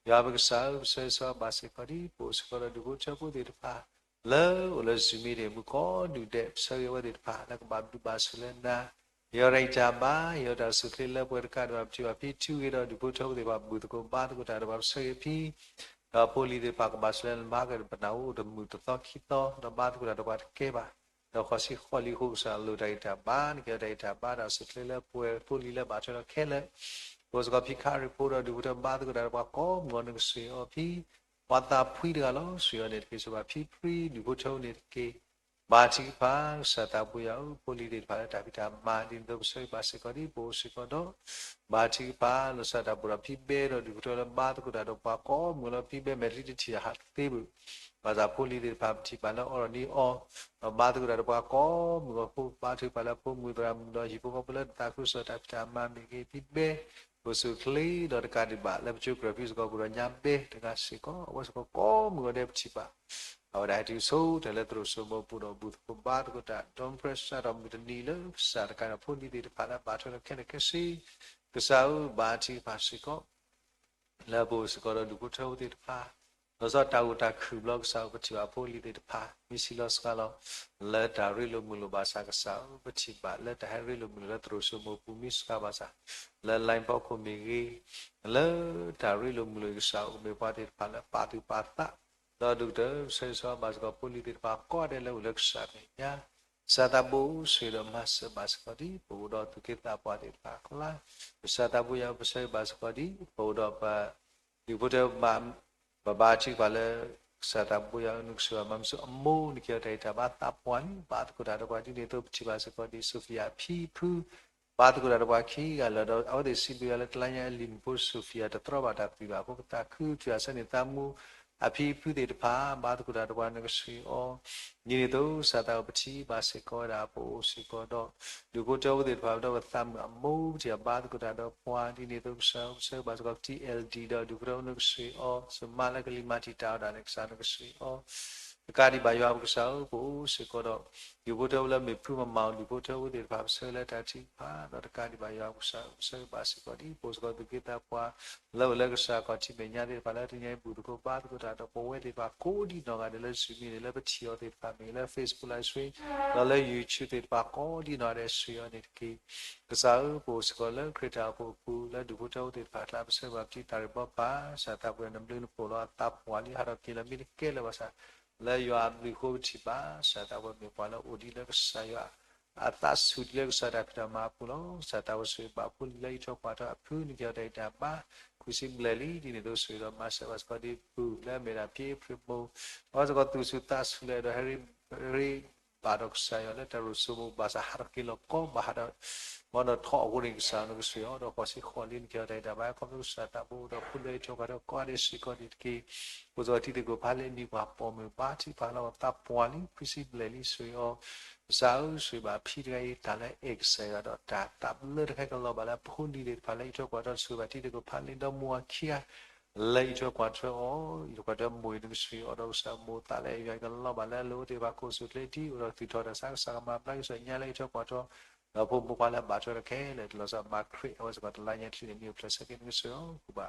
ယွၤပကစၢ်ဧၢ ပဆၢဂ့ၤဆၢဝါဘၣ်စ့ၢ်ကီးဒ် ပအိၣ်စ့ၢ်ကီးဒီးဒူၣ်ဖိထၢဖိသ့ၣ်တဖၣ် လၢအိၣ်လၢ Zoom မံၤဒံးအပူၤကိးဒူၣ်ဒဲး ပဆၢဂ့ၤဝဲသ့ၣ်တဖၣ် လၢကဘၣ်ဘျုးဘၣ်ဆိၣ်လၢနၤ ဟ့ၣ်အီၤတၢ်ဂံၢ်တၢ်ဘါ ဟ့ၣ်အီၤတၢ်အိၣ်ဆူၣ်ချ့လၢပှဲၤတကးဒံးဘၣ် ပထံၣ်ဘၣ်ဖံထူဂ့ၤဒီးဒူၣ်ဖိထၢဖိသ့ၣ်တဖၣ် ဘူၣ်သကိးဘါသကိးတၢ်ဒီးပှၤ ပဆၢဂ့ၤဖံ ဒီးဖိလံၤသ့ၣ်တဖၣ်ကဘၣ်ဆိၣ်လၢနမၤက့ၤပနၢ်ဟူအိၣ်တမုာ်တသီခံသီ ဒီးဘါသကိးတၢ်ဒီးပှၤတကဲဘၣ် ဒီးဃီၤဆံဃီၤလံအဃိ ကစၢ်လိၣ်တၢ်ဂံၢ်တၢ်ဘါ နကဟ့ၣ်အီၤတၢ်ဂံၢ်တၢ်ဘါဒီးအိၣ်ဆူၣ်ချ့လၢပှဲၤဖိလံၤလၢဘၣ်ထွဲဒီးခဲလၢာ် ပအိၣ်စ့ၢ်ကီးဖံခါရံၣ်ဖိဒီးဒူၣ်ဖိထၢဘါသကိးတၢ်ဒီးပှၤကိးမုၢ်ဂီၤ နကစၢ်ယွၤအီၤဖံ ပှၤသးဖှံတဂၤလီၤ စံးအီၤန့ၣ်တက့ၢ် စံးဘၣ်ဖံဖှံဒူၣ်ဖိထၢဖိန့ၣ်တက့ၢ် ဘါထုကဖၣ် ကစၢ်သးဘိယွၤဧၢ ဖိလံၤသ့ၣ်တဖၣ်လၢတၢ်ဖံးတၢ်မၤ ဒ်န့ၣ်အသိးပဆၢဂ့ၤဘၣ်စ့ၢ်ကီးဒ် ပအိၣ်စ့ၢ်ကီးဒီး ဘါထုကဖၣ် လီၤစၢ်တၢ်ဘူၣ်ဒီးဖံဘဲဒီးဒူၣ်ဖိထၢလၢဘါသကိးတၢ်ဒီးပှၤကိးမုၢ်ဂီၤလၢဖံဘဲမဲာ်ချံတထံၣ်အဟးသ့ဘၣ် ဘၣ်ဆၣ်ဖိလံၤသ့ၣ်တဖၣ်ပထံၣ်ဘၣ်လၢအီၤဒီးန့ၢ်အီၤ ဒီးဘါသကိးတၢ်ဒီးပှၤကိးမုၢ်ဂီၤဖိ ဘါထုကဖၣ်လၢဖိမုၣ်သရၣ်မုၣ်ဒီးဟံၣ်ဖိဃီဖိလၢတၢ်သးခုကစီၣ်တၢ်ဖံးတၢ်မၤမ့ၢ်ဂ့ၤ ဖံဘဲ အိၣ်ဆူၣ်ချ့ဒီးတကးဒံးဘၣ် လၢပကၠိကြၢးဖံစ့ၢ်ကီးပူၤဒီးညါဘဲတဂၤစ့ၢ်ကီး အဝဲစ့ၢ်ကီးကိးမုၢ်ဂီၤဒဲးပထံၣ်ဘၣ် အဝဲဒၣ်ဟဲတုၤဆိတၢ်လၢသရိာ်စိမိၤပူၤဒီးဘူၣ်သကိးဘါသကိးတၢ် ဒီးပြၢစးဒီးမုၢ်တနံၤလၢကစၢ်တကးဒီးဖိလံၤသ့ၣ်တဖၣ်လၢဘၣ်ထွဲဒီးခဲလၢာ်ခဲဆ့ ကစၢ်ဧၢ ဘါထုကဖၣ်စ့ၢ်ကီး လၢပအိၣ်စ့ၢ်ကီးဒီးဒူၣ်ဖိထၢဖိသ့ၣ်တဖၣ် လီၤဆီတၢ်ဂိၢ်တၢ်ခုၣ်ဘျီကစၢ်ဧၢ ပထံၣ်ဘၣ်ဖိလံၤသ့ၣ်တဖၣ် မ့ၢ်ဆံးလီၤစှၤလီၤ လၢတၢ်ရ့လိာ်မုာ်လိာ်ဘၣ်ဆၣ်ကစၢ်ဧၢ ပထံၣ်ဘၣ်လၢတၢ်ဟဲရ့လိာ်မုာ်လိာ်လၢသရိာ်စိမိၤပူၤမ့ၢ်စှၤဘၣ်ဆၣ် လၢ line ဖီခိၣ်မ့ၢ်ဂ့ၤ လၢတၢ်ရ့လိာ်မုာ်လိာ်ကစၢ်ဧၢ ကမ့ၢ်ပှၤသ့ၣ်တဖၣ်လၢပာ်သူၣ်ပာ်သး ဒီးဒိၣ်ကတၢၢ် ပဆၢဂ့ၤဆၢဝါဘၣ်စ့ၢ်ကီးဖိလံၤသ့ၣ်တဖၣ်ကိးဂၤဒဲးလၢအိၣ်လၢကစၢ်မဲာ်ညါ ကစၢ်သးဘိဆိၣ်ဂ့ၤဒီးမၤစၢၤဘၣ်စ့ၢ်ကီးဒ် ပအိၣ်ဒီးသူၣ်က့သးပှၢ်သ့ၣ်တဖၣ်အကျါ ကစၢ်သးဘိယွၤ ပဆၢဂ့ၤဘၣ်စ့ၢ်ကီးဒ် ပအိၣ်ဒီးပ ဒူၣ်ဖိထၢ ပဘါထုကဖၣ်လၢ ကစၢ်သးဘိယွၤ နကစၢ်ယွၤမၤမုာ်ဆိအမိၢ် နကဟ့ၣ်အီၤတၢ်ဂံၢ်တၢ်ဘါ သးပှၢ်လံ ဘါသကိးတၢ်ဒီးပှၤဒ်န့ၣ်အသိး ပထံၣ်ဘၣ်စ့ၢ်ကီးဒ် Sophia ဖံဖု ဘါသကိးတၢ်ဒီးပှၤခံဂၤလၢာ်ဒီး အဝဲသ့ၣ်စံးဘျုးယွၤလၢတလါညါအလံၤမုၣ်ဖိ Sophia တတြီဘၣ်တၢ်သွံၣ်ဘၣ်အဃိ ပသးခု ထူၣ်အဆၢန့ၣ်သးမူ အဖံအဖုသ့ၣ်တဖၣ် ဘါသကိးတၢ်ဒီးပှၤ နကစၢ်ယွၤ ဒ်န့ၣ်အသိး ကစၢ်သးဘိ ပထံၣ်ဘၣ်စ့ၢ်ကီးဝဲဒၣ် ပအိၣ်စ့ၢ်ကီးဒီး ဒူၣ်ဖိထၢဖိသ့ၣ်တဖၣ် ဒီးပသးမုာ်အမိၢ် ပထံၣ်အဘါသကိးတၢ်ဒီးပှၤ ဒ်န့ၣ်အသိး ကစၢ်ယွၤ ပဆၢဂ့ၤဘၣ်စ့ၢ်ကီး ပထံၣ် L D ဒီးဒူၣ်ဖိထၢဖိ နကစၢ်ယွၤ စမါလၢကလံၤမၤတံာ်တာ်ဝဲဒၣ်န့ၣ် ကစၢ်ယွၤ နကစၢ်ယွၤ တကးဒံးဘၣ်ယွၤပကစၢ်ဧၢ ပအိၣ်စ့ၢ်ကီးဒီး ဒူၣ်ဖိထၢဖိလၢမ့ၢ်ဖုမၤမၤအီၤ ဒူၣ်ဖိထၢဖိသ့ၣ်တဖၣ် ပဆၢလၢတၢ်ထုကဖၣ် ဒီးတကးဒံးဘၣ်ယွၤပကစၢ်ဧၢ ပဆၢဂ့ၤဘၣ်စ့ၢ်ကီးဒ် ပအိၣ်စ့ၢ်ကီးသူၣ်က့သးပှၢ် လၢအိၣ်လၢကစၢ်ခီၣ်ထံးမဲာ်ညါသ့ၣ်တဖၣ် လၢတနံၤအံၤဘူၣ်သကိးဘါသကိးတၢ်ဒီးပဝဲသ့ၣ်တဖၣ် ကိးဒံနီၢ်ဂၤဒဲးလၢ Zoom မံၤန့ၣ် လၢပထံၣ်အီၤသ့ၣ်တဖၣ်မ့ၢ်ဂ့ၤ လၢ Facebook live stream ဒီးလၢ YouTube သ့ၣ်တဖၣ် ကိးဒံနီၢ်ဂၤဒဲး စံးအီၤန့ၣ်တက့ၢ်. ကစၢ်ဧၢ ပအိၣ်စ့ၢ်ကီးလၢခရံာ်တၢ်အိၣ်ဖှိၣ်အပူၤ လၢဒူၣ်ဖိထၢဖိသ့ၣ်တဖၣ်အကျါ ပဆၢဂ့ၤဘၣ်ပထံၣ်သးရ့ၣ်ဘီပၢ် ကစၢ်သးပှၢ် နဘျုးနဖှိၣ်လီၤ အသးပှၢ်လံ ဟးထီၣ်က့ၤလီၤမ့ၢ်တကဲလၢၤဘၣ်ဆၣ် လၢယွၤအဘျုးအဃိပထံၣ်ဘၣ် ကစၢ်သးပှၢ်မ့ၢ်ပှၤလၢအိၣ်ဒံးလၢကစၢ်ယွၤ အသးဆူၣ်ဒ်လၢကစၢ်တၢ်ဖံးတၢ်မၤအပူၤလီၤ. ကစၢ်သးပှၢ်ဆိၣ်ဂ့ၤဘၣ်ဖိလံၤလၢအံးထွဲကွၢ်ထွဲအဖု နကဟ့ၣ်အီၤတၢ်ဂံၢ်တၢ်ဘါ ခွံဆံဘျဲၣ်လံ ဒ်န့ၣ်အသိးဆိၣ်ဂ့ၤဒီးမၤစၢၤဘၣ်စ့ၢ်ကီးဒ်ပူၤ လၢအမ့ၢ်ဒၣ်ဖံအ့ဖြ့ၣ်မိၢ် အဝဲစ့ၢ်ကီးသူၣ်ဆူၣ်သးဆူၣ်လၢအဲၣ်ဒိးဟဲရ့ ရ့ဘၣ်ဒီးကစၢ်ယွၤလၢတၢ်ရိၣ်စိမိၣ် ဘၣ်ဆၣ်ဟးထီၣ်က့ၤလီၤကီ ဘၣ်ဟးထီၣ် ဘီနီၣ်ထီၣ်အဃိန့ၣ် ကစၢ်နကစၢ်အီၤဒီး ဃိးဆံဃိးလံ နကဲထီၣ်တၢ်အံၤတၢ်ဘါ ခီဖျိကစၢ်သးဘိဒီး ဖိလၢအံးထွဲကွၢ်ထွဲကိးဂၤဒဲးစ့ၢ်ကီးန့ၣ်တက့ၢ်. ဖိသၣ်တံၤသကိးဖးလံ အမံၤပှၢ်ပိာ်မုၣ်ဘါထုကဖၣ်လီၤ သးပှၢ်လံ ခွံဆံဘျဲၣ်လံ ဆိၣ်ဂ့ၤအီၤ ကစၢ်ဧၢ ဆိၣ်ဂ့ၤဘၣ်ဖံတဂၤအံၤ တၢ်လၢအဲၣ်ကစၢ်ယွၤဒီးတၢ်သးဘျၢတခါကလီၤဘၣ်လၢအဖိလံၤသ့ၣ်တဖၣ်လၢအံးထွဲကွၢ်ထွဲ ဆိၣ်ဂ့ၤဘၣ်တံၤသကိးဖးလံ ဒီးမိၢ်အခံဂၤ လၢအံးထွဲကွၢ်ထွဲအီၤ အံးထွဲကွၢ်ထွဲမိၢ်အံၤ နကဆိၣ်ဂ့ၤအီၤဒီးကစၢ်မိၢ်သးလၢအဲၣ်ယွၤအံၤ ကလီၤဘၣ်လၢအလိၤသ့ၣ်တဖၣ် ကိးဆူၣ်ချ့တံၢ် အိၣ်ဒီးသူၣ်ထီၣ်တၢ်ဆါ ကစၢ်ကမၤဘျါက့ၤ ဆူညါလၢအံးထွဲကွၢ်ထွဲ ဒီးဖိမုၣ်ဖိခွါလၢအဘၣ်ထွဲဒီးခဲလၢာ် တလီၤဆီ မၤခရံာ်အဝဲစ့ၢ်ကီးတလါညါချံန့ၣ် မ့ၢ်အိၣ်ဖျဲၣ်ဆၢက့ၤ နကဆိၣ်ဂ့ၤအီၤ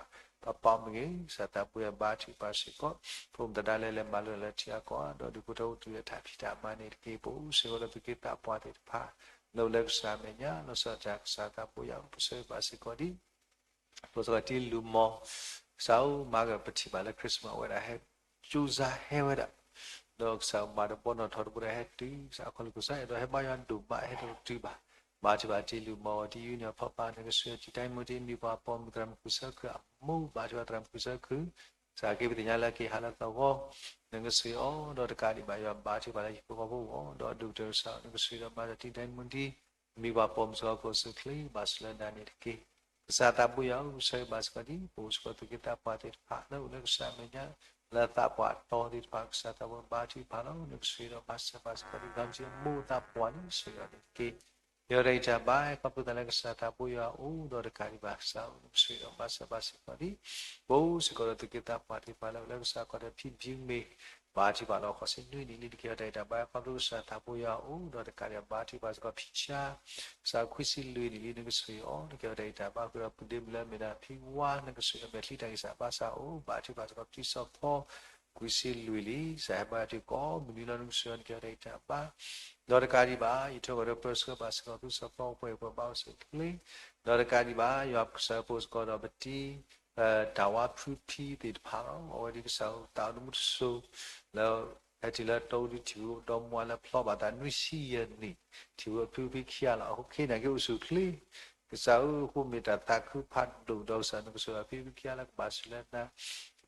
ဃုာ်ဘၣ်ပှၤပိာ်မုၣ်ဂ့ၤ ကစၢ်သးဘိယွၤဘါထုကဖၣ်စ့ၢ်ကီး ဖိမုၣ်သဒါလၢလဲၤမၤလိလၢထံအကီၢ် ဒီးဒူၣ်ဖိထၢဖိတုၤလၢတၢ်ဖံးတၢ်မၤန့ၣ်တက့ၢ်. ပအိၣ်စ့ၢ်ကီးဒီးသူၣ်က့သးပှၢ်သ့ၣ်တဖၣ် လၢအိၣ်လၢကစၢ်အမဲာ်ညါ လီၤဆီဒၣ်တၢ် ကစၢ်သးဘိယွၤ ပဆိၣ်ဂ့ၤဘၣ်စ့ၢ်ကီးဒ် ဖိသၣ်တံၤလူၤမီၤ ကစၢ်ဧၢ မၤကပထံၣ်ဘၣ်လၢ Christmas အဝဲဒၣ်ဟဲ ကၠိစါဟဲဝဲဒၣ် ဒီးကစၢ်မၤတဘီနီၣ်ထီၣ်တဘိဒီးဟဲတုၤ ကစၢ်အခီၣ်လူၢ်ကစၢ်အဲၣ်ဒိးဟဲဘါယွၤဒိၣ်မး ဟဲတတုၤဘၣ် ဘါထုကဖၣ်တံၤလူၤမီၤ တံၤယုၢ်န့ၣ်အဖီပာ် နကဆိၣ်ဂ့ၤအီၤ တံၤတၢ်မုၢ်တံၤ မံၤပှၢ်ပိာ်မုၣ် သရၣ်မုၣ်ဃုဆၢခရံာ်အမိၢ် ဘါထုကဖၣ်သရၣ်မုၣ်ဃုဆၢခရံာ် ကစၢ်က့ၤပသ့ၣ်ညါလၢက့ၤဟးလၢသဝီ နကဆိၣ်ဂ့ၤအီၤ ဒီးတကးဒံးဘၣ် ယွၤဘါထုကဖၣ်လၢဟံၣ်ဖိဃီဖိအဂီၢ် ဒီးဒူၣ်ကတၢၢ်ကစၢ် နကဆိၣ်ဂ့ၤဒီးမၤတၢ် တံၤတၢ်မုၢ်တံၤ မံၤပှၢ်ပိာ်မုၣ်စ့ၢ်ကီး ကိးဆူၣ်ချ့ ဘၣ်ဆၣ်လၢနၤန့ၣ်တက့ၢ်. ကစၢ်သးဘိယွၤဧၢ ပဆိၣ်ဂ့ၤဘၣ်စ့ၢ်ကီးဒ် ပအိၣ်စ့ၢ်ကီးသူၣ်က့သးပှၢ်သ့ၣ်တဖၣ် လၢအိၣ်လၢကစၢ်အမဲာ်ညါ လၢသးပှၢ်တီၤသ့ၣ်တဖၣ် ကစၢ်သးဘိဘါထုကဖၣ်လီၤ နကဆိၣ်ဂ့ၤဒီးမၤစၢၤဘၣ်စ့ၢ်ကီးဒ် ဂၤမုၢ်ဆ့ၣ်မိၢ်သးပှၢ်လံ ဆိၣ်ဂ့ၤအီၤန့ၣ်တက့ၢ်. ယတၢ်ဂံၢ်တၢ်ဘါ ခီဖျိသးလၢကစၢ်သးဘိယွၤအအိၣ်ဒီးတကးဒံးဘၣ် ကစၢ်ဧၢ နကဆိၣ်ဂ့ၤဒီးမၤစၢၤဘၣ်စ့ၢ်ကီးဒ် ပအိၣ်စ့ၢ်ကီးဒီးသူၣ်က့သးပှၢ်သ့ၣ်တဖၣ်လၢအိၣ်လၢကစၢ်ကီၢ်ဒီးဖံဖံမ့ၢ် ဘါထုကဖၣ်လီၤ ဃိးဆံနွံနံၣ်လံ နကဲထီၣ်တၢ်အံၤတၢ်ဘါ ခီဖျိကစၢ်သးဘိယွၤအအိၣ်ဒီးတကးဒံးဘၣ် ဘါထုကဖၣ်စ့ၢ်ကီးဖံဆါ ကစၢ်ခွံဆံလွံၢ်နံၣ်လံ နကဆိၣ်ဂ့ၤအီၤ နကဲထီၣ်တၢ်အံၤတၢ်ဘါ ဃုာ်ဒီးပုၢ်ဒ့မုၣ်လၢအမ့ၢ်ဒၣ်ဖံဝါ နကဆိၣ်ဂ့ၤအီၤ မဲာ်ချံတၢ်ဂံၢ်စၢ်ဘါစၢ်အိၣ် ဘါထုကဖၣ်စ့ၢ်ကီးဖံစီၤဖီ ခွံဆံလွံၢ်လံ ကစၢ်ဟဲဘါထုကဖၣ်ကိးမုၢ်နံၤလီၤ နကဆိၣ်ဂ့ၤအီၤ နကဲထီၣ်တၢ်အံၤတၢ်ဘါ ဒီးတကးဒံးဘၣ် ယံာ်ထီၣ်ကဒီးပၢဆှၢဘၣ်စ့ၢ်ကီး ဖုစီၤဖီ ပှဲၤပှဲၤဘါအိၣ်ဆူၣ်ချ့ ဒီးတကးဒံးဘၣ် ယွၤကစၢ်ဖိစ့ၢ်ကီးဒီးပတံၤ တၢ်ဝါဖုဖံသ့ၣ်တဖၣ်လီၤ. အဝဲဒ်ကစၢ်သးအိၣ်တမူတစိၤ လၢ ဟဲတုၤလၢတီအူဒ်ထံၣ်ဝူဒီမါလၢဖျီဘၣ်သးနွံဆံယဲၢ်နံၣ် ထံၣ်ဝူအဖံဖံခံဂၤလီၤ. အဃိခဲအံၤန့ၣ်က့အိၣ်ဆူၣ်ချ့ ကစၢ်ဧၢ အဃိမ့ၢ်တၢ်သးခုဖးဒိၣ်ဒီးကစၢ် နကဆိၣ်ဂ့ၤအဖံဖံခံဂၤလၢကဘၣ်ဆူၣ်လၢနၤ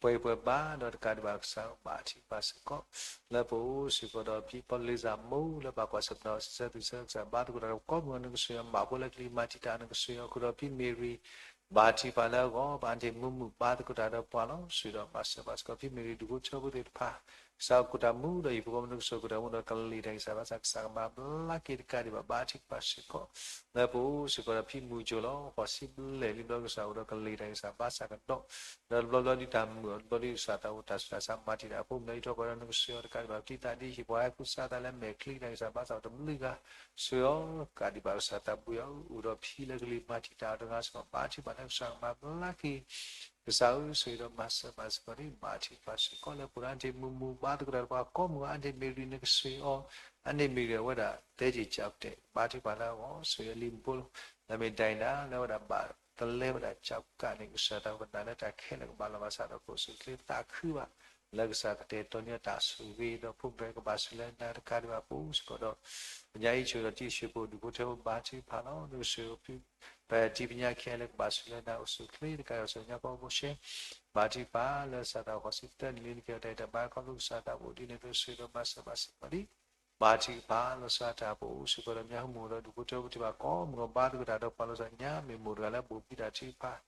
ပှဲၤပှဲၤဘါ ဒီးတကးဒံးဘၣ် ကစၢ်ဘါထုကဖၣ်စ့ၢ်ကီး လၢပအိၣ်စ့ၢ်ကီးဒီးဖံဖီလ့ၤစၢ်မိၢ် လၢဘၣ်ကွၢ်ဆၢၣ်မဲာ်စံးဆၢသုးဆၢ ကစၢ်ဘါသကိးတၢ်ဒီးကိးမုၢ်နၤ နကဆိၣ်ဂ့ၤအီၤ မၤဖိလၢကလံၤမၤတံာ်တာ် နကဆိၣ်ဂ့ၤအီၤ ဃုာ်ဒီးဖံမ့ၤရံ ဘါထုကဖၣ်လၢအဂီၢ် ဘၣ်အါတ့ၢ်မူမူ ဘါသကိးတၢ်ဒီးပှၤလီၤ. ဆိၣ်ဂ့ၤဒီးမၤစၢၤဘၣ်စ့ၢ်ကီး ဖံမ့ၤရံ ဒူၣ်ဖိထၢဖိသ့ၣ်တဖၣ် ကစၢ်အိၣ်ခိးတၢ်မူဒီးဟံၣ်ဖိဃီဖိ နကဆိၣ်ဂ့ၤအီၤ ဒီးကလံၤတၢ်ဂံၢ်စၢ်ဘါစၢ် ကစၢ်ကမၤဘျါက့ၤတကးဒံးဘၣ် ဘါထုကဖၣ်စ့ၢ်ကီး လၢပအိၣ်စ့ၢ်ကီးဒီးဖံမူကၠိလီၤ. ဃိးဆံဘျဲၣ်လံဘျီကစၢ်အိၣ်ဒီးကလံၤတၢ်ဂံၢ်စၢ်ဘါစၢ်ကဒီး ဒီးတဘျီဘျီဒ်တၢ်မုာ်အီၤ တဘျီဒ်ကစၢ်သးအိၣ်တၢ်ဆူးတၢ်ဆါမၤတံာ်တာ် အဖိမုၣ်လၢအံးထွဲကွၢ်ထွဲ နကဆိၣ်ဂ့ၤအီၤ တကးဒံးဘၣ် ပတံၤသးဒ်ဟံၣ်ပှၤဟဲကူစါသးလၢမဲာ်ချံတၢ်ဂံၢ်စၢ်ဘါစၢ်အိၣ်တဘျုးဂၤ ဆိၣ်ဂ့ၤအီၤ တကးဒံးဘၣ် ကစၢ်သးဘိယွၤဧၢ အိၣ်ဒီးဖံလၢကလံၤမၤတံာ်တာ်အီၤတဂၤစ့ၢ်ကီး ဘါထုကဖၣ်လၢကစၢ်ကမၤဘျါက့ၤ ကစၢ်ဧၢ ဆိၣ်ဂ့ၤဒီးမၤစၢၤဘၣ်စ့ၢ်ကီးဒ် ဘါထုကဖၣ်စ့ၢ်ကီး လၢပအိၣ်ဒီးအါတ့ၢ်မူမူ ဘါသကိးတၢ်ဒီးပှၤကိးမုၢ် အါတ့ၢ်မ့ၤရံ နကဆိၣ်ဂ့ၤအီၤ အါန့ၢ်မ့ၤရံအဝဲဒၣ် သဲက့ၤကၠီတဲာ် ဘါထုကဖၣ်လၢအဂီၢ် ဆိၣ်ဂ့ၤအီၤလံၤဖိ လၢအမ့ၢ်ဒၣ်အံၤဒၣ် လၢအဝဲဒၣ်ဘၣ်တလဲဝဲဒၣ်ကၠီကးန့ၣ် ကစၢ်တၢ်ပနာ်လၢတၢ်ခဲလၢာ်ကဘၣ်လီၤဘၣ်စးဒီး ကိးဆူၣ်ချ့သးခုဘၣ် လၢကစၢ်ကတဲာ်ကတီၤန့ၢ်တၢ်ဆိၣ်ဂ့ၤ ဒီးဖိမုၣ်ကဲကဘၣ်ဆူၣ်လၢနၤတကးဒံးဘၣ် ပအိၣ်စ့ၢ်ကီးဒီး ပညါအံၤဆိၣ်ဂ့ၤဒီးတံၤသကိးဒူၣ်ဖိထၢဖိ ဘါထုကဖၣ်လီၤ နကဆိၣ်ဂ့ၤ ပတံၤပညါခဲလၢာ်ကဘၣ်ဆူၣ်လၢနၤ အိၣ်ဆူၣ်ချ့တကးဒံးဘၣ် စီၤညါကီၢ်ဖိရှဲ ဘါထုကဖၣ်လၢကစၢ်သးအိၣ်ဃိးဆံသၢနံၣ်လံ နကဲထီၣ်တၢ်အံၤတၢ်ဘါ ခီဖျိကစၢ်သးဘိဒ်န့ၣ် နကဆိၣ်ဂ့ၤဒီးမၤစၢၤဘၣ်စ့ၢ်ကီးဒ် ဘါထုကဖၣ်လီၤဆီဒၣ်တၢ် ပအိၣ်စ့ၢ်ကီးဒီးမၠါဟူမူးဒီးဒူၣ်ဖိထၢဖိသ့ၣ်တဖၣ်ကိးမုၢ်ဂီၤ ဘါသကိးတၢ်ဒီးပှၤလီၤဆီညါ မ့ၢ်မိၢ်တဂၤလၢဘိၣ်ဘံၣ်တၢ်ထုကဖၣ်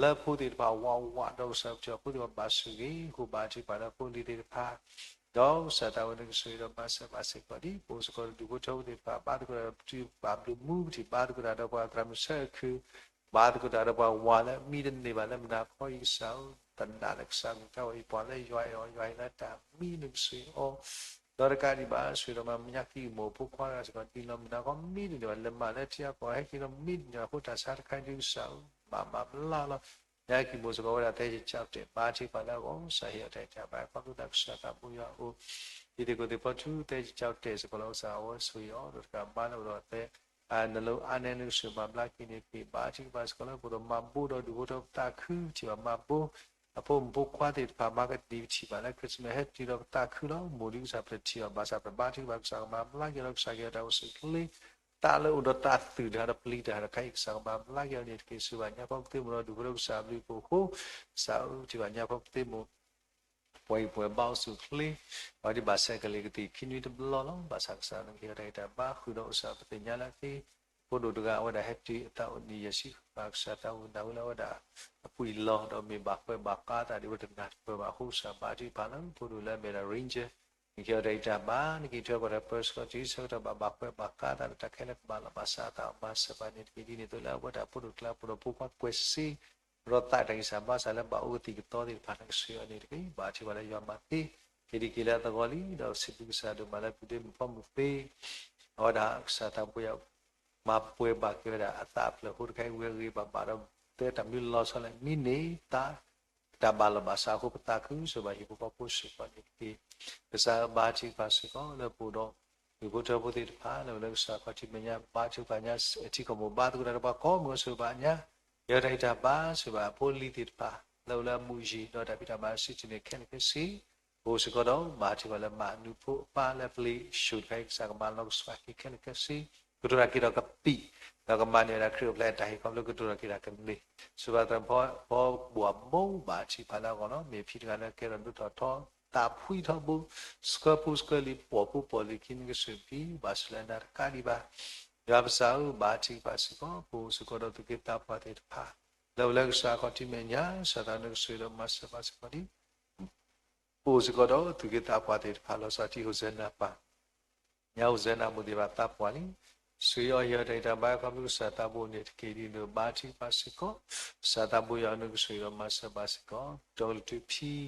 လၢဖိသ့ၣ်တဖၣ်ဝးဝးဒီးကစၢ်ပထံၣ်အီၤဖိသ့ၣ်တဖၣ်ဘၣ်ဆိၣ်ဂ့ၤ ဃိဘါထုကဖၣ်ဒီးဖိလံၤသ့ၣ်တဖၣ် ဒီးကစၢ်သးဝဲန့ၣ်ကဆိၣ်ဂ့ၤဒီးမၤစၢၤဘၣ်စ့ၢ်ကီးဒ် ပအိၣ်စ့ၢ်ကီးဒီးဒူၣ်ဖိထၢဖိသ့ၣ်တဖၣ် ဘါသကိးတၢ်ဒီးပှၤဘျုးမူပထံၣ် ဘါသကိးတၢ်ဒီးပှၤသရၣ်မုၣ်ဆၢခု ဘါသကိးတၢ်ဒီးပှၤဝၤလၢမံတန့ၢ်ဘၣ်လၢမုၢ်နၤခီအံၤကစၢ်ဧၢ သနာ်လၢကစၢ်မုၢ်ကဝဲအံၤ ပှၤလၢယွၤအဲၣ်အီၤ ယွၤအဲၣ်လၢတၢ်မံနကဆိၣ်ဂ့ၤအီၤ ဒီးတကးဒံးဘၣ် ဆိၣ်ဂ့ၤဒီးမၤမၠါကံၢ်မိၢ်ဖိခွါတဂၤစ့ၢ်ကီး ဒ်လီၤမုၢ်နၤခီမံတန့ၢ်ဘၣ် လဲၤမၤလၢထံအကီၢ်ဟဲက့ၤဒီးမံတန့ၢ်ဘၣ် အဃိတၢ်ဆါတခါအံၤဒ်ကစၢ်ဧၢ မၤမၤဘျါလီၤ မၠါကံၢ်မိၢ်စ့ၢ်ကီးဝဲဒၣ်သဲကၠီတဲာ် ဘါထုကဖၣ်လၢအဂီၢ် ကစၢ်ဟ့ၣ်အီၤတၢ်အံးတၢ်ဘါ ခီဖျိလၢကစၢ်သးဘိယွၤအအိၣ် ဒ်သ့ၣ်ကိးသ့ၣ်ဖီထူသဲကၠီတဲာ်စ့ၢ်ကီးလီၤ ကစၢ်အဝဲဆိၣ်ဂ့ၤအီၤ ဒီးတကးဘၣ်လၢအိၣ်ဒီးသဲ နလိအါနဲနကစၢၢ်မၤဘျါက့ၤန့ၣ်တက့ၢ် ဘါထုကဖၣ်စ့ၢ်ကီးလၢပအိၣ်ဒီးမၤဘိဒီးဒူၣ်ဖိထၢဖိသးခု ပထံၣ်ဘၣ်မၤဘိ အဖိမုၣ်ဖိခွါသ့ၣ်တဖၣ် မၤကဒံပထံၣ်ဘၣ်လၢ Christmas ဟဲတုၤဒီးပသးခုလီၤ မိၢ်ဒ်ကစၢ်ပတထံၣ်ဘၣ် ဘၣ်ဆၣ်ပဘါထုကဖၣ်ကစၢ်ကမၤဘျါက့ၤဒီးကစၢ်က့ၤအီၤတၢ်အိၣ်ဆူၣ်ချ့ သးလၢအိၣ်ဒီးသးသုးတဟးဒီးပျံၤတဟးဒီးခါအံၤ ကစၢ်ကမၤဘျါက့ၤအီၤန့ၣ်တက့ၢ် စူၢ်ဘၣ်ညါဖီကသ့မိၢ်ဒီးဒူၣ်ဖိထၢဖိကစၢ်အဘျုးအဖှိၣ်အဃိ ကစၢ်အုၣ်ထံၣ်ဘၣ်ညါဖီကသ့မိၢ် ပှၤအံၤပှဲၤဘၣ်အိၣ်ဆူၣ်အိၣ်ချ့, အဝဲဒ်ဘၣ်ဆဲးကလ့ၤကသံၣ်ခံနွံတဘျီလီၤ. ဘၣ်ဆၣ်ကစၢ်နကဟ့ၣ်အီၤတၢ်ဂံၢ်တၢ်ဘါ ဃုာ်ဒီးအိၣ်စၢၤပသ့ၣ်ညါလၢအသ့ ဖိဒိၣ်တဂၤ အဝဲဒၣ်ဟဲတုၤအသးအိၣ်နံၣ်ယဲၢ်ဆံဃၣ်ဃၣ် ကစၢ်သးဝံၣ်နၢ်ဟူလၢအဝဲဒၣ်အပှံာ်လီၤ ဒီးမ့ၢ်ဘၣ်ကွဲးဘၣ်ကါသးဒ်ဝဲတနၢ်တပၢၢ်ဘၣ်အဃိ ကစၢ်ဘါထုကဖၣ်လၢဖိဒိၣ်လၢအမ့ၢ်ဒၣ် Ranger နကဟ့ၣ်အီၤတၢ်ဂံၢ်တၢ်ဘါ နကဟ့ၣ်ထွဲကွၢ်ထွဲပၢဆှၢက့ၤဆၢကတီၢ်ဘၣ် ဘၣ်ကွဲးဘၣ်ကါသးလၢတၢ်ခဲလၢာ်ကဘၣ်လီၤဘၣ်စးအသး မၤစၢၤဘၣ်န့ၣ်တက့ၢ်. ဒ်န့ၣ်အသိးလၢအဝဲဒၣ်ဖိဒိၣ်ကျါ ပဒီးဖိခွါကွဲးစ့ ဒီးသးတၢ်ဂံၢ်စၢ်ဘါစၢ်လၢဘၣ်အိၣ်ကသံၣ်ကသီသ့ၣ်တဖၣ် နကဆှၢအီၤန့ၣ်တက့ၢ်. ဘါထုကဖၣ်လၢယွၤမၤသ့ က့ၤဒံက့ၤလၢအသဂီၢ်လံ ဒီးစံးဘျုးကစၢ်ဒိၣ်မးလၢပုၢ်ဒ့မုၣ်ဖီမုၢ်သ့ အဝဲဒၣ်ကစၢ်သးပှၢ်ယွၤ မၤပှဲၤဘၣ်က့ၤဝဲဒၣ်အသးအဖျၢၣ်အဃိ တခါအံၤဝဲဂ့ၤဘၣ်ဘၣ်ဒီး တဲတၢ်မနုၤလီၤဆီလဲၣ် မ့ၢ်န့ၢ်သး တၢ်ဘၣ်လီၤဘၣ်စးအဃိ ပသးခုစၢၤဘၣ်ဟံၣ်ဖိဃီဖိစ့ၢ်ကီးန့ၣ်တက့ၢ်. ကစၢ်ဘါထုကဖၣ်စ့ၢ်ကီးလၢပအိၣ်ဒီး ဒူၣ်ဖိထၢဖိသ့ၣ်တဖၣ် လၢအိၣ်လၢကစၢ်ခီၣ်ထံးမဲာ်ညါ ဘါထုကဖၣ်ညါ ထံကီၢ်မိၢ်ဘါသကိးတၢ်ဒီးပှၤကိးမုၢ်အီၤစ့ၢ်ကီးဘၣ်ညါ ကဟ့ၣ်အီၤတၢ်ဂံၢ်တၢ်ဘါစ့ၢ်ကီးဘၣ် ဖိလံၤသ့ၣ်တဖၣ် လၢအိၣ်လၢအမူးယံၤ ဒီးတၢ်ဖံးတၢ်မၤစံၣ်တဲၤတဲလီၤခဲလၢာ်ခဲဆ့ ပအိၣ်စ့ၢ်ကီးဒီး ဘါထုကဖၣ်လၢမၤနၢၤဖိအပၢ်လၢပျ့ၤဆူၣ်တခါအံၤ ကစၢ်ကမၤလီၤကစၢ်က့ၤခဲလၢာ်ခဲဆ့ ကတိၤတၢ်က့ၤဒီးကပံာ် ဒီးကမၤန့ၢ်ဝဲဒၣ်ခရံာ်အိၣ်ဖျဲၣ်အတၢ်ဟ့ၣ်ခီဖျိ ကတိၤတၢ်က့ၤတၢ်ကန့ၢ် စံးဘၣ်သရၣ်ဖီဘိၣ်အမိၢ် ဘါထုကဖၣ်လၢအဂီၢ်လီၤ. မ့ၢ်ဖံတဂၤလၢကဲထီၣ်ဒိၣ်ထီၣ်ထီ သးဖှံထီဘိ ဆှၢဖိဆှၢလံၤ ပိာ်ဖိပိာ်လံၤခံ နကစၢ်ဖံ ဘၣ်ဆၢလၢနၤတကးဒံးဘၣ် ယွၤပစံးဧၢ ဘါထုကဖၣ်စ့ၢ်ကီး ပအိၣ်စ့ၢ်ကီးဒီးသူၣ်က့သးပှၢ်သ့ၣ်တဖၣ် လၢအိၣ်လၢကစၢ်ခီၣ်ထံးမဲာ်ညါ ကစၢ်သးနကစၢ်ဒီးမၤစၢၤဘၣ်စ့ၢ်ကီးဒံး ပအိၣ်စ့ၢ်ကီးဒီးသူၣ်က့သးပှၢ်သ့ၣ်တဖၣ် လီၤဆီထံ ဟိၣ်စဲနၤပၢ် ညါ ဟိၣ်စဲနၤမိၢ်သ့ၣ်တဖၣ်သးပှၢ်လံ ဆူယအီၣ်ဟ့ၣ်အီၤတၢ်ဂံၢ်တၢ်ဘါ ခီဖျိကစၢ်သးဘိန့ၣ်တက့ၢ်. ဒ်န့ၣ်ဘါထုကဖၣ်စ့ၢ်ကီး ကစၢ်သးဘိယွၤနကစၢ်ဒီးမၤစၢၤဘၣ်စ့ၢ်ကီး ဒီကလုာ်ထူဖံ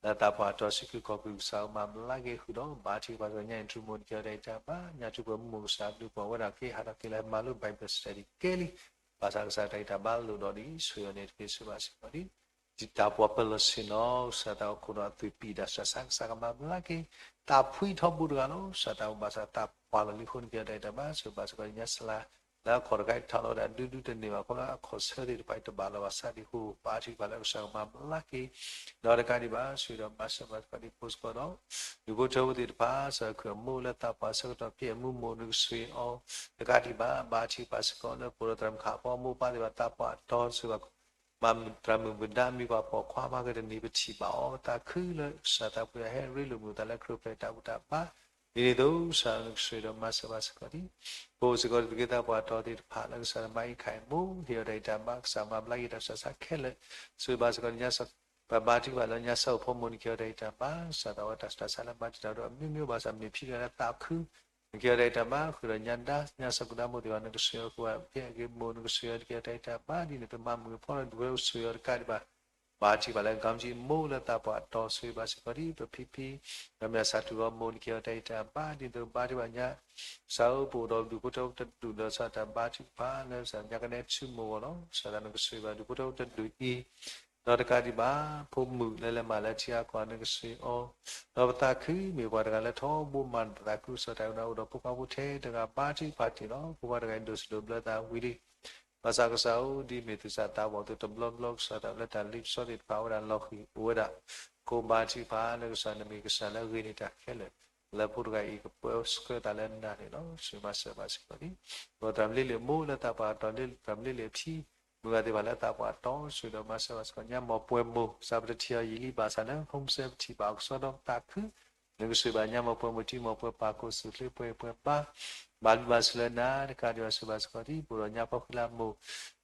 လၢသးပှၢ်တီၤဆံခုၣ်ခီၣ်ခုၣ် ကစၢ်မၤဘျါက့ၤဃုာ်ဒီး ဘါထုကဖၣ်စ့ၢ်ကီး ညါအံၤထူမိၢ်နကဟ့ၣ်အီၤတၢ်ဂံၢ်တၢ်ဘါ ညါထူပှဲၤမုၢ်ကစၢ်ဘျုးပှၤဝဲဒၣ်က့ၤ ဟးထီၣ်က့ၤလၢမၤလိ Bible study ကဲလံ ဘၣ်ဆၣ်ကစၢ်တၢ်ဂံၢ်တၢ်ဘါလိၣ်ဒီးဒ်ဆူယအီၤန့ၣ်တက့ၢ် စံးဘၣ်စ့ၢ်ကီးဒ် တၢ်ပှၤပၢၤလီၢ်ဆ့ၣ်နီၤ ကစၢ်သးအိၣ်ခိၣ်ဒီးအသွံၣ်ပံၣ်တၢ်စှၤဆါ ကစၢ်ကမၤဘျါက့ၤ သးဖှံထီဘိတဂၤလီၤ. ကစၢ်သးအိၣ်ဘၣ်ဆၣ်သးပှၢ်လီၤလံအဃိန့ၣ် ကဟ့ၣ်အီၤတၢ်ဂံၢ်တၢ်ဘါ စံးဘၣ်စ့ၢ်ကီး ညါစလါ လၢအခီၣ်တခါအံၤထီၣ်လီၤဝဲဒၣ်ဒူဒူတန့ၢ်ဘၣ် ခီဖျိအခီၣ်ဆၢသ့ၣ်တဖၣ်အံၤတဘၣ်လီၤဘၣ်ဆၣ်ဒံးအဃိ ဘါထုကဖၣ်လၢကစၢ်ကမၤဘျါက့ၤ ဒီးတကးဒံးဘၣ် စံးဒီးမၤစၢၤဘၣ်စ့ၢ်ကီးဒ် ပအိၣ်စ့ၢ်ကီးဒီး ဒူၣ်ဖိထၢဖိသ့ၣ်တဖၣ် စၢၤခုၣ်အမိၢ်လၢသးပှၢ်ဆၢကတီၢ် ဖံးအမူမိၢ်နကစၢ်အီၤ တကးဒံးဘၣ် ဘါထုကဖၣ်စ့ၢ်ကီးလၢပအိၣ်ဒီးသရၣ်မုၣ်ခးဖီ မိၢ်ပၢ်သ့ၣ်တဖၣ်သးပှၢ်တီၤစ့ၢ်ကီး မၤသရၣ်မုၣ်မုၢ်ဒါမံၤပှၤပိာ်ခွါမၤကတနံၤပထံၣ်ဘၣ်အီၤ သးခုလၢကစၢ်သးပှၢ်ဟဲရ့လိာ်မုာ်သးလၢခရံာ်အိၣ်ဖျဲၣ်တၢ်ဘူၣ်တၢ်ဘါ ဒ်န့ၣ်အသိး ကစၢ်နကစၢ်ဒီးမၤစၢၤဘၣ်စ့ၢ်ကီးဒ် ပအိၣ်စ့ၢ်ကီးဒီးသူၣ်က့သးပှၢ်တီၤသ့ၣ်တဖၣ် လၢကစၢ်မၤအံၤခးအံၤမိၢ် ဟ့ၣ်အီၤတၢ်ဂံၢ်တၢ်ဘါ ကစၢ်မၤဘျါက့ၤတၢ်စှၤဆါခဲလၢာ် စံးဘၣ်စ့ၢ်ကီးဒ် ပဘါထုကဖၣ်လၢညါစၢ်အိၣ်ဖိမိၢ် နကဟ့ၣ်အီၤတၢ်ဂံၢ်တၢ်ဘါ ကစၢ်သးဝဲတၢ်စှၤဆါလၢမၤတံာ်တာ်ဒီးအမ့ၢ်မ့ၢ်ဘၣ်ဆၣ် မ့ၢ်ဖံတဂၤလၢသးခု နကဟ့ၣ်အီၤတၢ်ဂံၢ်တၢ်ဘါ ဃုာ်ဒီးညါဒါ ညါစၢ်ကူဒါမိၢ်သ့ၣ်တဖၣ် နကစၢ်အီၤဃုာ်ဝဲဖဲအဂ့ၤမိၢ် နကစၢ်အီၤတက့ၢ် တၢ်ဂံၢ်တၢ်ဘါ ဒ်န့ၣ် ပမၤမုာ်ဖီဒီးဒူၣ်ဖိထၢဖိစၢ်အီၤတကးဒံးဘၣ် ဘါထုကဖၣ်လၢ ကမ်ကၠံ မိၢ်လၢသးပှၢ်တီၤ စံးဘၣ်စ့ၢ်ကီးဒ် ပဖံဖံ ဒီးမ့ၢ်စၢ်တူၢ်ဂီၢ်မိၢ် နကဟ့ၣ်အီၤတၢ်ဂံၢ်တၢ်ဘါ ဒ်သိးဘါထုကဖၣ်ညါ ကစၢ်ဧၢ ပအိၣ်ဒီးဒူၣ်ဖိထၢဖိတဒူၣ်ဒီး ကစၢ်တၢ်ဘါထုကဖၣ်လၢ ကစၢ်ညါကနဲဆူမိၢ်အဂီၢ်လီၤ. ကစၢ်သးနကစၢ်ဘၣ်ဒူၣ်ဖိထၢဖိတဒူၣ်အံၤ ဒီးတကးဒံးဘၣ် ဖိမုၣ်လၢလဲၤမၤလၢထံအါကီၢ် နကစၢ်အီၤ ဒီးပသးခု မ့ၢ်ပှၤတဂၤလၢထီဘိမၤနသးခု ကစၢ်တၢ်အိၣ်ဒီးဖိခွါဖိထဲတဂၤ ဘါထုကဖၣ်တ့ၢ်လီၤ. ဖိခွါတဂၤအံၤဒိၣ်စိဒိၣ်ဘျၢသးဝံၤလံ ဘၣ်ဆၣ်ကစၢ်ဧၢ ဒ်မ့ၢ်သူၣ်စၢ်သးဘီၣ်အသိး တဘျီဘျီကစၢ်သးလၢတၢ်လ့ပစီသ့ၣ်တဖၣ် အဝဲဒၣ်လီၤဃံၤအိၣ်ဝဲဒၣ် ကိးဘါထုကဖၣ်လၢကစၢ် နမ့ၢ်ကစၢ်လၢအဂ့ၤန့ၢ်တၢ်ခဲလၢာ် လၢဖိတဂၤအံၤကပၢဆှၢသးလၢနၤန့ၣ်လီၤ. စံးမၤစၢၤဘၣ်စ့ၢ်ကီးဒ် ဒီးသရၣ်မုၣ်လ့လ့ၣ်မိၢ်လၢသးပှၢ်တီၤ သရၣ်မုၣ်လ့လ့ၣ်အဖံ မုၢ်ဂၤသ့ၣ်တဖၣ်လၢသးပှၢ်တီၤ စံးဒီးမၤစၢၤဘၣ်စ့ၢ်ကီး ညါမီၢ်ပှဲၤမိၢ် ကစၢ်ပတထံၣ်အီၤယံာ်လံဘၣ်ဆၣ်လၢ ဟိစဲပထံၣ်ဘၣ်အီၤကစီဒီးသးခု နကစၢ်ဘၣ်ညါမီၢ်ပှဲၤမိၢ် ထံမီၢ်ပှဲၤပၢ် ကိးဆူၣ်ချ့ပှဲၤပှဲၤဘါ ဘၣ်ဘျုးဘၣ်ဆိၣ်လၢနၤ တကးဒံးဘၣ် စံးဘၣ်စ့ၢ်ကီးဒ် ပအိၣ်ဒီးညါဖီခိၣ်လၢမိၢ်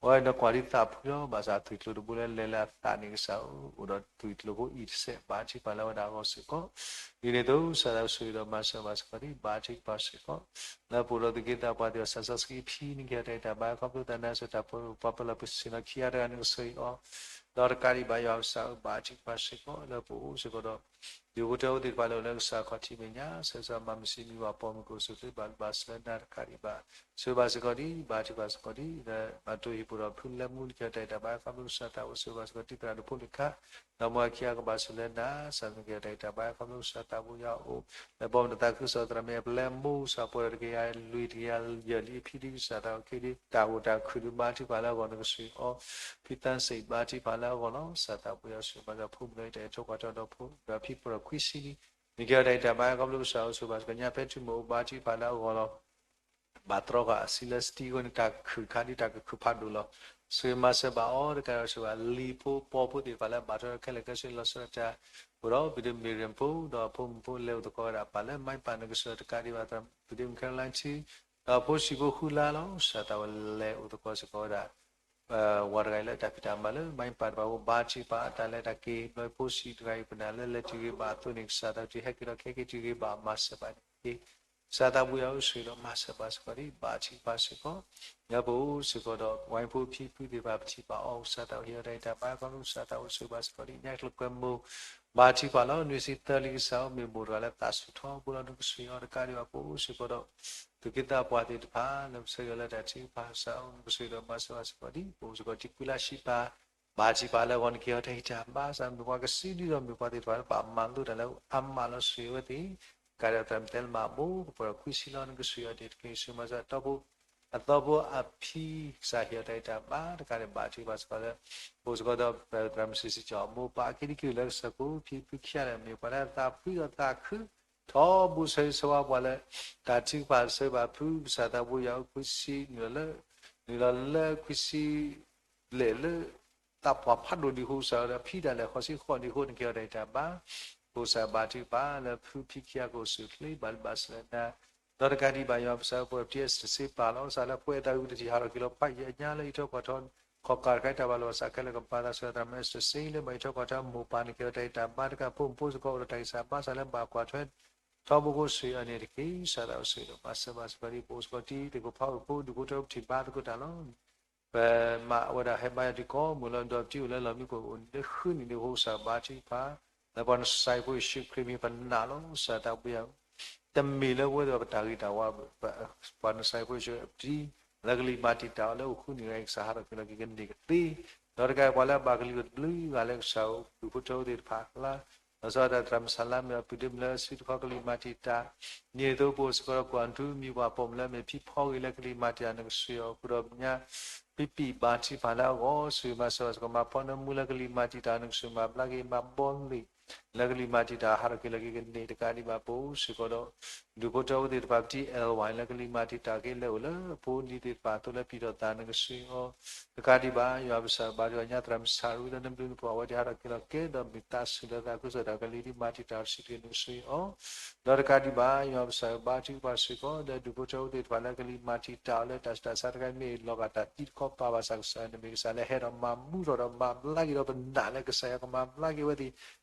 အဝဲနကွၢ်ဒ်သးဖှံလီၤ ဘၣ်ဆၣ်သွံၣ်ကျိၤတဘိလၢလဲၤလၢအသးန့ၣ် ကစၢ်ဧၢ အိၣ်ဒီးသွံၣ်ကျိၤဖိအံၤတစဲး ဘါထုကဖၣ်လၢအဝဲဒၣ်အဂီၢ်စ့ၢ်ကီး ဒ်န့ၣ်အသိး ကစၢ်သးစံးဒီးမၤစၢၤဘၣ်စ့ၢ်ကီးဒ် ဘါထုကဖၣ်စ့ၢ်ကီး လၢပအိၣ်ဒီးသူၣ်က့သးပှၢ်သ့ၣ်တဖၣ် စၢ်စီဆှံဖံ နကဟ့ၣ်အီၤတၢ်ဂံၢ်တၢ်ဘါ ခီဖျိသးနါစၢၤတၢ်ပှၤ ပှၤပၢၤလီၢ်ပှၤဆ့ၣ်နီၤခံဂၤတဂၤ နကစၢ်အီၤ ဒီးတကးဒံးဘၣ် ယွၤကစၢ်ဧၢ ဘါထုကဖၣ်စ့ၢ်ကီး လၢပအိၣ်စ့ၢ်ကီးဒီး ဒူၣ်ဖိထၢဖိသ့ၣ်တဖၣ်လၢအိၣ်လၢကစၢ်ခီၣ်ထံးမဲာ်ညါ ဆၢကတီၢ်မၤမုၢ်ဆ့ၣ်မံဝၤပိာ်မုၣ် ကိးဆူၣ်ချ့ ဘၣ်ဘျုးဘၣ်ဆိၣ်လၢနၤတကးဒံးဘၣ် စံးဘၣ်စ့ၢ်ကီးဒ် ဘါထုကဖၣ်စ့ၢ်ကီးဒ် လၢမၤတိၢ်ဟံၣ်ပူၤဒီးဖုလၢမူ နကဟ့ၣ်အီၤတၢ်ဂံၢ်တၢ်ဘါ ခီဖျိကစၢ်သးအိၣ် စံးဘၣ်စ့ၢ်ကီးဒ်သရၣ်ဒိၣ်ဖိတခါ ဒီးမိၢ်အခံဂၤကဘၣ်ဆိၣ်လၢနၤ ကစၢ်နကဟ့ၣ်အီၤတၢ်ဂံၢ်တၢ်ဘါ ခီဖျိကစၢ်သးဘိယွၤအိၣ် လၢဘီမုၢ်နသးခုကစီၣ်သရၣ်မ့ၢ်အပျဲၢ်မိၢ် ကစၢ်ပှဲၤဒီးတကယၤလွံၢ်တကယၤယဲၢ်လံအဖံဒ်ကစၢ်သးအိၣ်က့ဒ် တၢ်အိၣ်တၢ်ခုၣ်ဒုးဘါထုကဖၣ်လၢအဂီၢ် နကစၢ်အီၤ ဖံသၣ်စ့ၣ် ဘါထုကဖၣ်လၢအဂီၢ်လီၤ. ကစၢ်သးဘိယွၤစံးဘၣ်စ့ၢ်ကီး ဖိမုၣ်ဒီးအံၤတၢ်အဲၣ်ထိၣ်ကွၢ်ထီၣ်ဒီးဖိ ဒီးဖံပှဲၤဒီးခွံဆံလံ နကဟ့ၣ်အီၤတၢ်ဂံၢ်တၢ်ဘါ ခီဖျိကစၢ်အိၣ် စံးဘၣ်စ့ၢ်ကီး ညါဖဲထူမိၢ်အိၣ် ဘါထုကဖၣ်လၢအဂီၢ်လီၤ. ဘၣ်တြီဃာ်အဆံလၢစတံဂိၢ်န့ၣ် တၢ်ခုၣ်ခါဒ်တၢ်ကခုၣ်ဖးဒိၣ်လီၤ. စံးမၤစၢၤဘၣ်အီၤတကးဒီး စံးဘၣ်လံၤဖိပီဖိသ့ၣ်တဖၣ်လၢဘၣ်ထွဲဒီးခဲလၢာ်ခဲဆ့ လီၤဆီဒၣ်တၢ် အိၣ်ဒီး ပဒိၣ်မ့ၢ်ရ့ၣ်ဖိ ဒီးအဖိမုၣ်ဖိလဲၤအိၣ်သကိးဝဲဒၣ် ပာ်လၢ Myanmar န့ၣ် ကစၢၢ်တကးဒံးဘၣ် ပဒိၣ်မ့ၢ် Caroline ထံ ဒီးအဖိဆံးဖိဃုလါလီၤ. စးထီၣ်ဝဲလဲၤအိၣ်သကိးစ့ၢ်ကီးဝဲဒၣ် ဝၤတဂၤအံၤလၢတၢ်ဖံးတၢ်မၤလၢ Myanmar တဖၣ်အဃိ ဘါထုကဖၣ်အတၢ်လဲၤတၢ်က့ၤ ဘျီဖိဆံးတဂၤအံၤ ပနၢ်လၢလဲၤတုၤဂ့ၤဘၣ်အသိးန့ၣ် ကစၢ်သးဝံၣ်ဟဲက့ၤဒီး ကဟဲက့ၤတုၤဂ့ၤဘၣ် မၤစၢၤဘၣ်န့ၣ်တက့ၢ်. ကစၢ်သးဘိယွၤအိၣ်ဆိးဒီးမၤစၢၤဘၣ်စ့ၢ်ကီးဒံး ဘါထုကဖၣ်စ့ၢ်ကီး ညါပအိၣ်စ့ၢ်ကီးဒီး ဝဲဖိဖံဖုသ့ၣ်တဖၣ် ပထံၣ်ဘၣ်အီၤ ကစၢ်သးဝံၣ်ဟ့ၣ်အီၤတၢ်အံၤတၢ်ဘါ ခီဖျိကစၢ်သးဝံၣ်ဆိးဘၣ်စ့ၢ်ကီးဒံး ညါကျဲးကွဲမိၢ် ဘါထုကဖၣ်လီၤ. နွံဆံသၢလံကစၢ်အိၣ် မ့ၢ်မိၢ်တဂၤလၢသးဆူၣ်ထီဘိလီၤ နကဆိၣ်ဂ့ၤအီၤတကးဒံးဘၣ် ပအိၣ်စ့ၢ်ကီးဒီး သူၣ်က့သးပှၢ်သ့ၣ်တဖၣ် လၢပဆၢဂ့ၤလၢတၢ်ထုကဖၣ်ကစၢ်အိၣ် နကဆိၣ်ဂ့ၤဒီးမၤစၢၤဘၣ်စ့ၢ်ကီးဒံး ပအိၣ်စ့ၢ်ကီးတံၤခွံလါဆံပၢ ဘါထုကဖၣ်လၢအဂီၢ် နကဟ့ၣ်အီၤတၢ်ဟ့ၣ်တၢ်ဘါ စးမ့ၢ်ပှၤကစုဒုဒီးမ့ၢ်ပှၤသ့ၣ်တဖၣ်လၢဘၣ်မၤလိတၢ်လၢအါမးလီၤ ဆိၣ်ဂ့ၤအဝဲသ့ၣ် ကးဒီးသရၣ်မုၣ်တဲလမးဘိ ကပှဲၤဒီးခွံဆံလီၤ နကဆိၣ်ဂ့ၤအီၤန့ၣ်တက့ၢ် ဆိၣ်ဂ့ၤမၤစၢၤတီဖိ အသီဖိအဖံ ကစၢ်ဟ့ၣ်အီၤတၢ်အံၤတၢ်ဘါ တကးဒံးဘၣ်ထုကဖၣ်စ့ၢ်ကီးလၢ ပအိၣ်စ့ၢ်ကီးဒီးသရၣ်မုၣ်စံးစံးကၠီၣ် မိၢ်ပၢ်အခံတက့ၢ်လၢကစၢၢ်ကိး ဖံဖုခံဂၤလၢမ့ၢ်ပှၤလၢသးဖှံဒီးသးခု ထီဘိဆၢဂ့ၤဆၢဝါပှၤလၢ တၢ်ထုကဖၣ်ဆၢဘၣ်ဖု ကစၢ်သးဘိယွၤအိၣ်ခွံဆံ နုာ်လီၤလၢ နုာ်လီၤလၢခွံဆံ လဲၣ်လၢ သးပှၢ်ဖးဒိၣ်ဒံးအဃိ ကစၢ်ဒီးဖံဒၣ်လဲာ်ဃိးဆံဃိးနံၣ်အဃိ နကဟ့ၣ်အီၤတၢ်အံၤတၢ်ဘါ ကစၢ်ဘါထုကဖၣ်လၢဖုဖံခံဂၤကအိၣ်ဆူၣ်အိၣ်ချ့ ဘၣ်လံဘၣ်ဆၣ်လၢနၤ ဒီးတကးဒံးဘၣ် ယွၤပကစၢ်ပှၤပတံၤ Esther စ့ပာ်လီၤ ကစၢ်လၢပှဲၤအသးဝံၤတထံၣ်ဟးထီၣ်က့ၤလီၤ ဖးယံာ်အညါလၢအံးထွဲကွၢ်ထွဲ ခီၣ်ကၢ်တခါတၢ်ဘၣ်လိာ်ဘၣ်စးခဲလၢာ် ကပာ်သးဆူသရၣ်မုၣ် Esther စ့လၢမၤအံးထွဲကွၢ်ထွဲမိၢ်ပၢ် နကဟ့ၣ်အီၤတၢ်အံၤတၢ်ဘါ တကးဖိမုၣ်ဖိစ့ၢ်ကီးအိၣ်ဒီးတၢ်ဂံၢ်စၢ်ဘါစၢ်လၢဘၣ်ကွၢ်ထွဲ ထီဘိကအိၣ်ဆူၣ်အီၤန့ၣ်တက့ၢ် ကစၢ်သးအိၣ်ဆိၣ်ဂ့ၤဒီးမၤစၢၤဘၣ်စ့ၢ်ကီးဒံး ပအိၣ်စ့ၢ်ကီးတံၤသကိးဖးအုၣ်ဖိ ဒူၣ်ဖိထၢဖိပထံၣ်ဘါသကိးတၢ်လီၤ ပမၤဝဲဒၣ်ဟဲဘါယွၤတံၤကိးမုၢ်လီၤ ဒီးပတံၤအိၣ်လၢလီၢ်မံခိၣ်အိၣ်လၢဃုနံၣ်ဒံးအဃိ ကစၢ်ဘါထုကဖၣ် လၢပှၤနစၢ်ဖိယ့ၣ်ၡူးခရံာ်မံၤပနာ်လီၤ ကစၢ်သးဘိယွၤ တမ့ၢ်လၢပဝဲသ့ၣ်ပတၢ်ဂ့ၤတၢ်ဝါ ပှၤနစၢ်ဖိယ့ၣ်ၡူးပတံၤ လၢကလံၤမၤတံာ်တာ်အီၤလၢအိၣ်ဃုနံၣ်ဂၤအံၤ ကစၢ်ဟးထီၣ်က့ၤလီၤက့ၤကန့ၢ်ကသ့ ဒီးတကးပှၤလၢအဘၣ်ကလံၤအိၣ်တဘျုးဂၤလၢကစၢ်အိၣ် ဒူၣ်ဖိထၢဖိသ့ၣ်တဖၣ်အကျါ လီၤဆီဒၣ်တၢ်သရၣ်မုၣ်ဆၣ်လါမ့ၢ်အီၤ ပုၢ်ဒ့မုၣ်လၢစုတခီကလံၤမၤတံာ်တာ် န့ၣ်သိးပအိၣ်စ့ၢ်ကီးဒီးကွၢ်ထူမံၤပှၤပိာ်မုၣ်လၢမ့ၢ်ဖံဖီဂ့ၤလၢကလံၤမၤတံာ်တာ် နကဆိၣ်ဂ့ၤအီၤ ဃုာ်ဒီးပညါ ပံပံၣ်ဘါထုကဖၣ်လၢအဂီၢ် ဆိၣ်ဂ့ၤမၤစၢၤဘၣ်စ့ၢ်ကီး မၤဖီနၢမူလၢကလံၤမၤတံာ်တာ် နကဆိၣ်ဂ့ၤမၤဘျါက့ၤ မၤဘီလ့ၣ် လၢကလံၤမၤတံာ်တာ် ဟးထီၣ်က့ၤလီၤက့ၤကန့ၢ်တကးဒံးဘၣ် ပအိၣ်စ့ၢ်ကီးဒီး ဒူၣ်ဖိထၢဖိသ့ၣ်တဖၣ် ပတံၤ Elwin လၢကလံၤမၤတံာ်တာ်က့ၤ လဲၤအိၣ်လၢအဖိအလံၤသ့ၣ်တဖၣ်အသိးလၢပျံၤထီၣ်သး နကဆိၣ်ဂ့ၤအီၤ တကးဒံးဘၣ် ယွၤပကစၢ်ဘါထုကဖၣ်ညါ သရၣ်မုၣ်ဆၣ်ရူလၢနဘျုးနဖှိၣ် အဝဲသ့ၣ်ဟးထီၣ်က့ၤလီၤကဲဒီးမ့ၢ်သးဆူၣ်လၢသးခုကစီၣ်တၢ်ကလံၤလံမၤတံာ်တာ်တဆံးတဂ့ၤ နကဆိၣ်ဂ့ၤအီၤ ဒီးတကးဒံးဘၣ် ယွၤပကစၢ်ဘါထုကဖၣ်စ့ၢ်ကီး လၢဒူၣ်ဖိထၢဖိသ့ၣ်တဖၣ်လၢကလံၤမၤတံာ်တာ်အီၤလၢတၢ်ဆူးတၢ်ဆါတခါအံၤ မ့ၢ်လီၤဂာ်တၢ်သံတခီပာ်ဘၣ်ဆၣ်ကစၢ် နမ့ၢ်ကစၢ်လၢဟဲဒီးမၤမူထီၣ်ဒီးမၤဘျါက့ၤဒီးပနာ်လၢကစၢ်ယွၤကမၤဘျါက့ၤအဝဲသ့ၣ်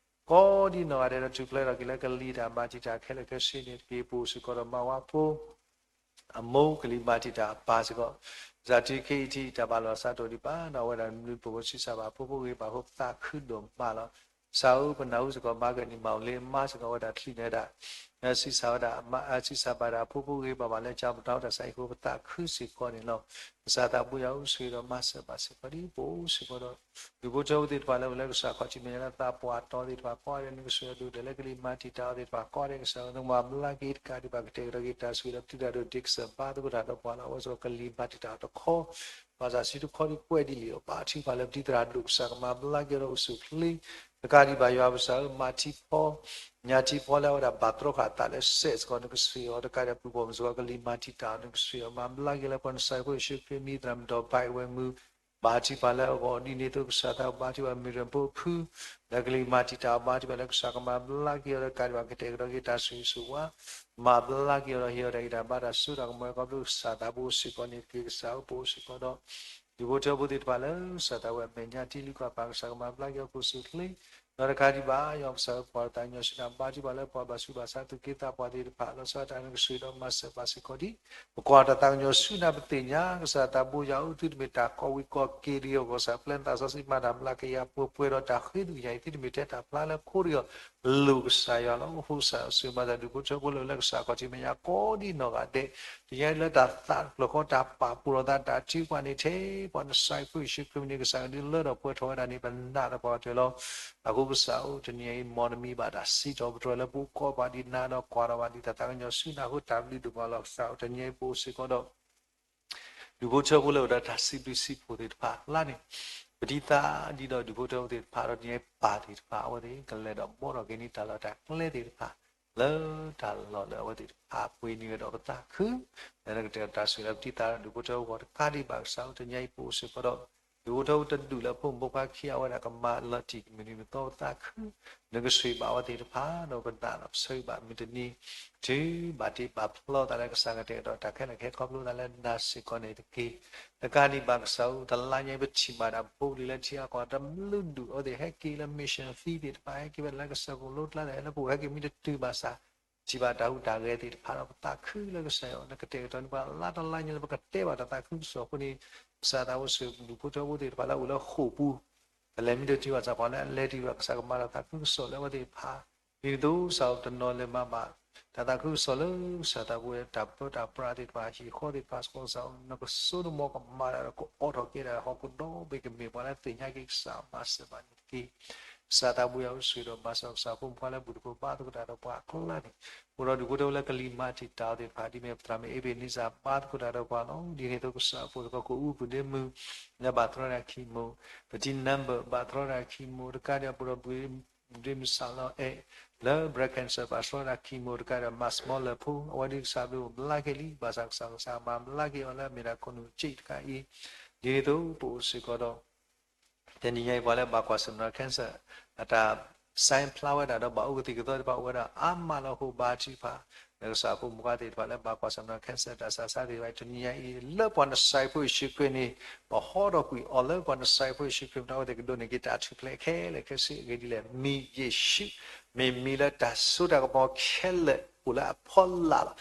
ကိးဒံနီၢ်ဂၤဒဲးဒီးထူၣ်ဖျဲးထီၣ်က့ၤလၢကလံၤတၢ်မၤတံာ်တာ်ခဲလၢာ်ခဲဆ့န့ၣ်တက့ၢ် ပအိၣ်စ့ၢ်ကီးဒီးမါဝၤဖိ အမိၢ်ကလံၤမၤတံာ်တာ်အပၢ်စ့ၢ်ကီး စးထီၣ်ခဲအံၤထံၣ်တၢ်ဘၣ်လိာ်ဘၣ်စးတအိၣ်ဒံးဘၣ် ဒီးအဝဲဒၣ်မနုၤပကဆံးစၢ်ဘၣ်အဖိဖိဂ့ၤဘၣ်အဃိ ပသးခုဒိၣ်မးလီၤ. ကစၢ်ဧၢပနၢ်ဟူစ့ၢ်ကီး မၤကနံၣ်မၤဝံၤလံအမါစ့ၢ်ကီး အဝဲဒၣ်ချံးန့ၢ်ဝဲဒၣ် ဆံးစၢ်ဝဲဒၣ် ဆံးစၢ်ဘၣ်ဒၣ်အဖိဖိဂ့ၤဘၣ်ဘၣ်လၢကၠါပတီၢ်တၢ်ဆါအံၤအဃိ ပသးခုစ့ၢ်ကီးန့ၣ်လီၤ. ကစၢ်သးဘိယွၤအိၣ်ဆိၣ်ဂ့ၤဒီးမၤစၢၤဘၣ်စ့ၢ်ကီးဒ်ပအိၣ်စ့ၢ်ကီးဒီး ဒူၣ်ဖိထၢဖိသ့ၣ်တဖၣ်လၢအိၣ်လၢကစၢ်ခီၣ်ထံးမဲာ်ညါလၢသးပှၢ်တီၤသ့ၣ်တဖၣ်ကိးဂၤဒဲး နကဆိၣ်ဂ့ၤအီၤဒိၣ်ဒဲးလၢကလံၤမၤတံာ်တာ်အီၤသ့ၣ်တဖၣ်ကိးဂၤဒဲး ကစၢ်ဧၢ နကမၤဘျါက့ၤတကးဒံးဘၣ် ကတဲာ်ကတီၤက့ၤတၢ်ဆိၣ်ဂ့ၤဒီးပတံၤသရၣ်ဒိၣ်ဒ့ကစၢ်ဘါသကိးတၢ်ဒီးပှၤလၢအဝဲစ့ၢ်ကီးကလံၤမၤတံာ်တာ်အီၤတခီ ဘၣ်ဆၣ်ဆံတခီဒ်ကွဲးဒ်လံာ်အီၤ ဘါထုကဖၣ်လၢပတံၤသရၣ်ဒိၣ် ကစၢ်ကမၤဘျါက့ၤဒီးအိၣ်ဆူၣ်အိၣ်ချ့ တကးဒံးဘၣ်ယွၤပကစၢ်ဧၢ မၤထံဖီ ညါထံဖီလၢအဝဲဒၣ်ဘၣ်တြီဃာ်အသးလၢစဲးစ့ၢ်ကီး နကဆိၣ်ဂ့ၤအီၤ တကးဒံးဘၣ်ပုၢ်ပိာ်မုၣ်စ့ၢ်ကီးကလံၤမၤတံာ်တာ်အီၤ နကဆိၣ်ဂ့ၤအီၤ မၤဘျါက့ၤလၢပှၤနစၢ်ဖိယ့ၣ်ၡူးခရံာ်မံၤ သရၣ်မုၣ်ဒီးဘၣ်ဝဲမုၢ် ဘါထုကဖၣ်လၢအဂီၢ်ဒ်န့ၣ်အသိး ကစၢ်သးဘါထုကဖၣ်မ့ၢ်ရၢၢ်ဖိဖု လၢကလံၤမၤတံာ်တာ်အီၤ ဘါထုကဖၣ်လၢကစၢ်ကမၤဘျါက့ၤအီၤ တကးဒံးဘၣ်ကတဲာ်ကတီၤက့ၤတၢ်ဆိၣ်ဂ့ၤဆိၣ်ဝါ မၤဘျါက့ၤအီၤဒီးဟ့ၣ်အီၤတၢ်ဂံၢ်တၢ်ဘါတၢ်စိတၢ်ကမီၤ ခီဖျိကစၢ်သးဘိစ့ၢ်ကီးန့ၣ်တက့ၢ် ကစၢ်ဧၢ ပအိၣ်စ့ၢ်ကီးဒီး ဒူၣ်ဖိထၢဖိသ့ၣ်တဖၣ်လၢ ကစၢ်သးဝဲအမဲာ်ညါတံၤလုၢ်ကီၢ်ပၤ ကစၢ်ကမၤဘျါက့ၤအီၤကအိၣ်ဆူၣ်အိၣ်ချ့ ဒီးတကးဒံးဘၣ် ယွၤပကစၢ်ဧၢ ပကွၢ်တၢ်သးကညီၤဆူနၤ ဘါထုကဖၣ်လၢပှၤဘၣ်ဆူးဘၣ်ဆါသူၣ်က့သးပှၢ်သ့ၣ်တဖၣ် လီၤဆီဒၣ်တၢ် နကဆိၣ်ဂ့ၤဒီးမၤစၢၤဘၣ်စ့ၢ်ကီးဒ် ပကွၢ်တၢ်သးကညီၤဆူနၤ ပသ့ၣ်ညါ ကစၢ်သးဘိယွၤဧၢ သုတမ့ၢ်တၢ်ကီဝံၤကီက့ၤဒံးအဂီၢ် ကစၢ်ပျဲနသးစီဆှံမၤတၢ်မျးကယၤပှဲၤပှဲၤဒီးတၢ်ဃ့သကွံာ်ညါအံၤ သုတမ့ၢ်ထဲတၢ်ဖျါလၢခိတဂ့ၤအီၤ လိၣ်ကစၢ်ယွၤလီၤ. အဃိကစၢ်ဆိၣ်ဂ့ၤမၤစၢၤဒူၣ်ဖိထၢဖိလၢအိၣ်လၢကစၢ်ခီၣ်ထံးမဲာ်ညါ ကိးဒံနီၢ်ဂၤဒဲး တနံၤအံၤလၢတၢ်သးတဖျၢၣ်ဃီ တၢ်ပာ်ဖှိၣ်လိာ်သး တၢ်ထုကဖၣ်န့ၣ်ထဲ ပှၤနစၢ်ဖိယ့ၣ်ၡူးခရံာ်မံၤန့ၣ် ကစၢ်ကဒုးလၢထီၣ်ပှဲၤထီၣ်ဝဲဒၣ်န့ၣ် ပနာ်လၢပှၤကတၢၢ်လီၤ. အဃိကစၢ်ဧၢ တနံၤအံၤ မ်နမံၤဘၣ်တၢ်စံးထီၣ်ပတြၢၤလၢပကိးဘၣ်ဒံးနၤဒီးကွၢ်ထီၣ်ဘၣ်ဒံးတၢ်သးကညီၤဆူနၤအဃိ တၢ်ဘျုးဒိၣ်မးလီၤ. ကစၢ်ဧၢ တနံၤအံၤပအိၣ်စ့ၢ်ကီးဒီး ဒူၣ်ဖိထၢဖိလၢအိၣ်ဒီးတၢ်စံးဘျုးစံးဖှိၣ်သ့ၣ်တဖၣ်အကျါန့ၣ် ပတံၤသကိးဒ်ဒီးဒူၣ်ဖိထၢဖိသ့ၣ်တဖၣ်ဒီး တနံၤအံၤပၢ်သ့ၣ်တဖၣ် အဝဲသ့ၣ်ကလဲၤဒီးဘှီထီၣ်က့ၤန့ၢ်တၢ်လီၢ်တၢ်ကျဲသ့ၣ်တဖၣ် လၢတၢ်လီၢ်လၢအဝဲသ့ၣ်တဖၣ်ပှ့ၤန့ၢ်ဝဲဒီးပသးခု လၢနကတဲာ်ကတီၤတၢ်ဆိၣ်ဂ့ၤလၢပတံၤသကိးဒီးဒူၣ်ဖိထၢဖိအဂီၢ်တကးဒံးဘၣ် ကစၢ်ဧၢ တနံၤအံၤပအိၣ်စ့ၢ်ကီးဒီး ဒူၣ်ဖိထၢဖိတဒူၣ်လၢအဖိမုၣ်ဖိခွါခံဂၤဝဲဒၣ်ကမၤလီၤတံၢ်မုၢ်နံၤမုၢ်သီပသးခု, နကဆှံးဘၣ်အဝဲသ့ၣ်တဖၣ် ဒီးပနာ်လီၤပဆၢဂ့ၤဘၣ်မုၢ်တနံၤ တုၤဘၣ်တ့ဘၣ်ဖျီသးလၢကစၢ်ကတဲာ်ကတီၤတၢ်ခဲလၢာ်ခဲဆ့ခီဖျိသးလၢနၤစ့ၢ်ကီးန့ၣ်တက့ၢ်. တကးဒံးဘၣ်ကစၢ်ဧၢ တလါညါအံၤပထံၣ်ဘၣ်ဒၣ်ဖိလံၤလၢထံအကီၢ်တဘျုးဒူၣ် အဝဲသ့ၣ်ဟဲက့ၤလၢ mission field သ့ၣ်တဖၣ် ဟဲက့ၤဝဲဒၣ်လၢကစၢၢ်ခိၣ်လိကျါလၢဟဲလၢပအိၣ်ဟဲက့ၤမ့ၢ်တတုၤဘၣ်ဆၣ် ထံၣ်ဘၣ်တၢ်ဟူးတၢ်ဂဲၤသ့ၣ်တဖၣ်ဒီးပသးခုလၢကစၢ်ယွၤ နကတဲာ်ကတီၤန့ၢ်ပှၤလါတလါညါလၢပကတဲဘၣ်တၢ်သးခုကစီၣ်အဃိန့ၣ် ကစၢ်သးဘိစၢၤဒူၣ်ဖိထၢဖိသ့ၣ်တဖၣ်လၢအအိၣ်လၢဃိာ်ပူၤ ကလဲၤမ့ၢ်တတုၤဘၣ်ဆၣ် ပှၤလၢအလဲၤတုၤဘၣ် ကစၢ်ကမၤတၢ်သးခုကစီၣ်လၢအဝဲသ့ၣ်တဖၣ် ဒ်န့ၣ်အသိး ကစၢ်တနီၤလဲၤမၤဘၣ် တၢ်သးခုကစီၣ်လၢကစၢ်သးဘိ တၢ်ပၢတၢ်ပြးသ့ၣ်တဖၣ် ဟံၣ်ဃီသ့ၣ်တဖၣ် စ့ၢ်ကီးကစၢ်ဧၢ နကစိနမီၤကမၤတၢ်ဒီးကအိးထီၣ်က့ၤဒၣ်ဟီၣ်ခိၣ်ဒီဘ့ၣ်ကမ့ၢ်ပှၤလၢသ့ၣ်ညါက့ၤကစၢ်မၤစၢၤဘၣ်န့ၣ်တက့ၢ်. ကစၢ်သးဘိယွၤအိၣ်ဆိးဒီး မၤစၢၤကစၢ်ဖိမုၣ်ဖိခွါလၢဘူၣ်တဖိဘါသကိးတၢ်ဒီးပှၤအကျါန့ၣ် အိၣ်ဒီးဒူၣ်ဖိထၢဖိလၢကလံၤမၤတံာ်တာ်သ့ၣ်တဖၣ် ဒ်မ့ၢ်ပသရၣ်မုၣ်အ့ဘ့းနံစၢ်ဘါသကိးတၢ်ဒီးပှၤလီၤ. ဒ်န့ၣ်အသိးကစၢ်ဖိတကီၢ်ခိၣ်အူပူၤဒ့မုၢ် လၢဘၣ်သရီတၢ်ခံမိၣ် ပတံနၢဘၢၣ် ဘၣ်သရီတၢ်ခံမိၣ်တကးဒံး ပအိၣ်ဒီးဘူၣ်ဒ့မုၢ်စၢ်လီၤအဲၣ် လၢ breast cancer ဘၣ်သရီတၢ်ခံမိၣ်တကးဒံး မၤစမီလၢဖိ အဝဲဒ်ကစၢ်ဘျုးအိၣ်ဘျါက့ၤလံ ဘၣ်ဆၣ်ကစၢ်ကစၢ်မၤဘျါက့ၤအီၤလၢအမ့ၢ်ဒၣ်ခိၣ်နူာ်စ့ၣ်တခါအံၤ ဒ်န့ၣ်အသိးပအိၣ်စ့ၢ်ကီးဒီး တနံၤညါအံၤပှၤလၢဘၣ်ကွၢ်ဆၢၣ်မဲာ်ဒီး cancer အတၢ် sign ဖျါဝဲဒၣ်ဒီးဘၣ်အိၣ်ကသံၣ်ကသီသ့ၣ်တဖၣ်အိၣ်ဝဲဒၣ်အါမးလီၤ. အဃိဘါထုကဖၣ် လၢကစၢ်ဖိမုၣ်ဖိခွါသ့ၣ်တဖၣ်လၢဘၣ်ကွၢ်ဆၢၣ်မဲာ်ဒီး cancer တၢ်ဆါဆါသ့ၣ်တဖၣ် တနံၤညါအံၤ လၢပှၤနစၢ်ဖိယ့ၣ်ၡူးခရံာ်န့ၣ် ပဟီထီၣ်ကွံာ်အီၤလၢပှၤနစၢ်ဖိယ့ၣ်ၡူးခရံာ် မတၤအဝဲသ့ၣ်ကဒိးန့ၢ်က့ၤတၢ်ထူၣ်ဖျဲးခဲလၢာ်ခဲဆ့အဂ့ၢ်ဒ်လဲၣ် မံၤယ့ၣ်ၡူး မ့ၢ်မံၤလၢတၢ်စိတၢ်ကမီၤခဲလၢာ်အိၣ်လၢအဖီလာ်လီၤ.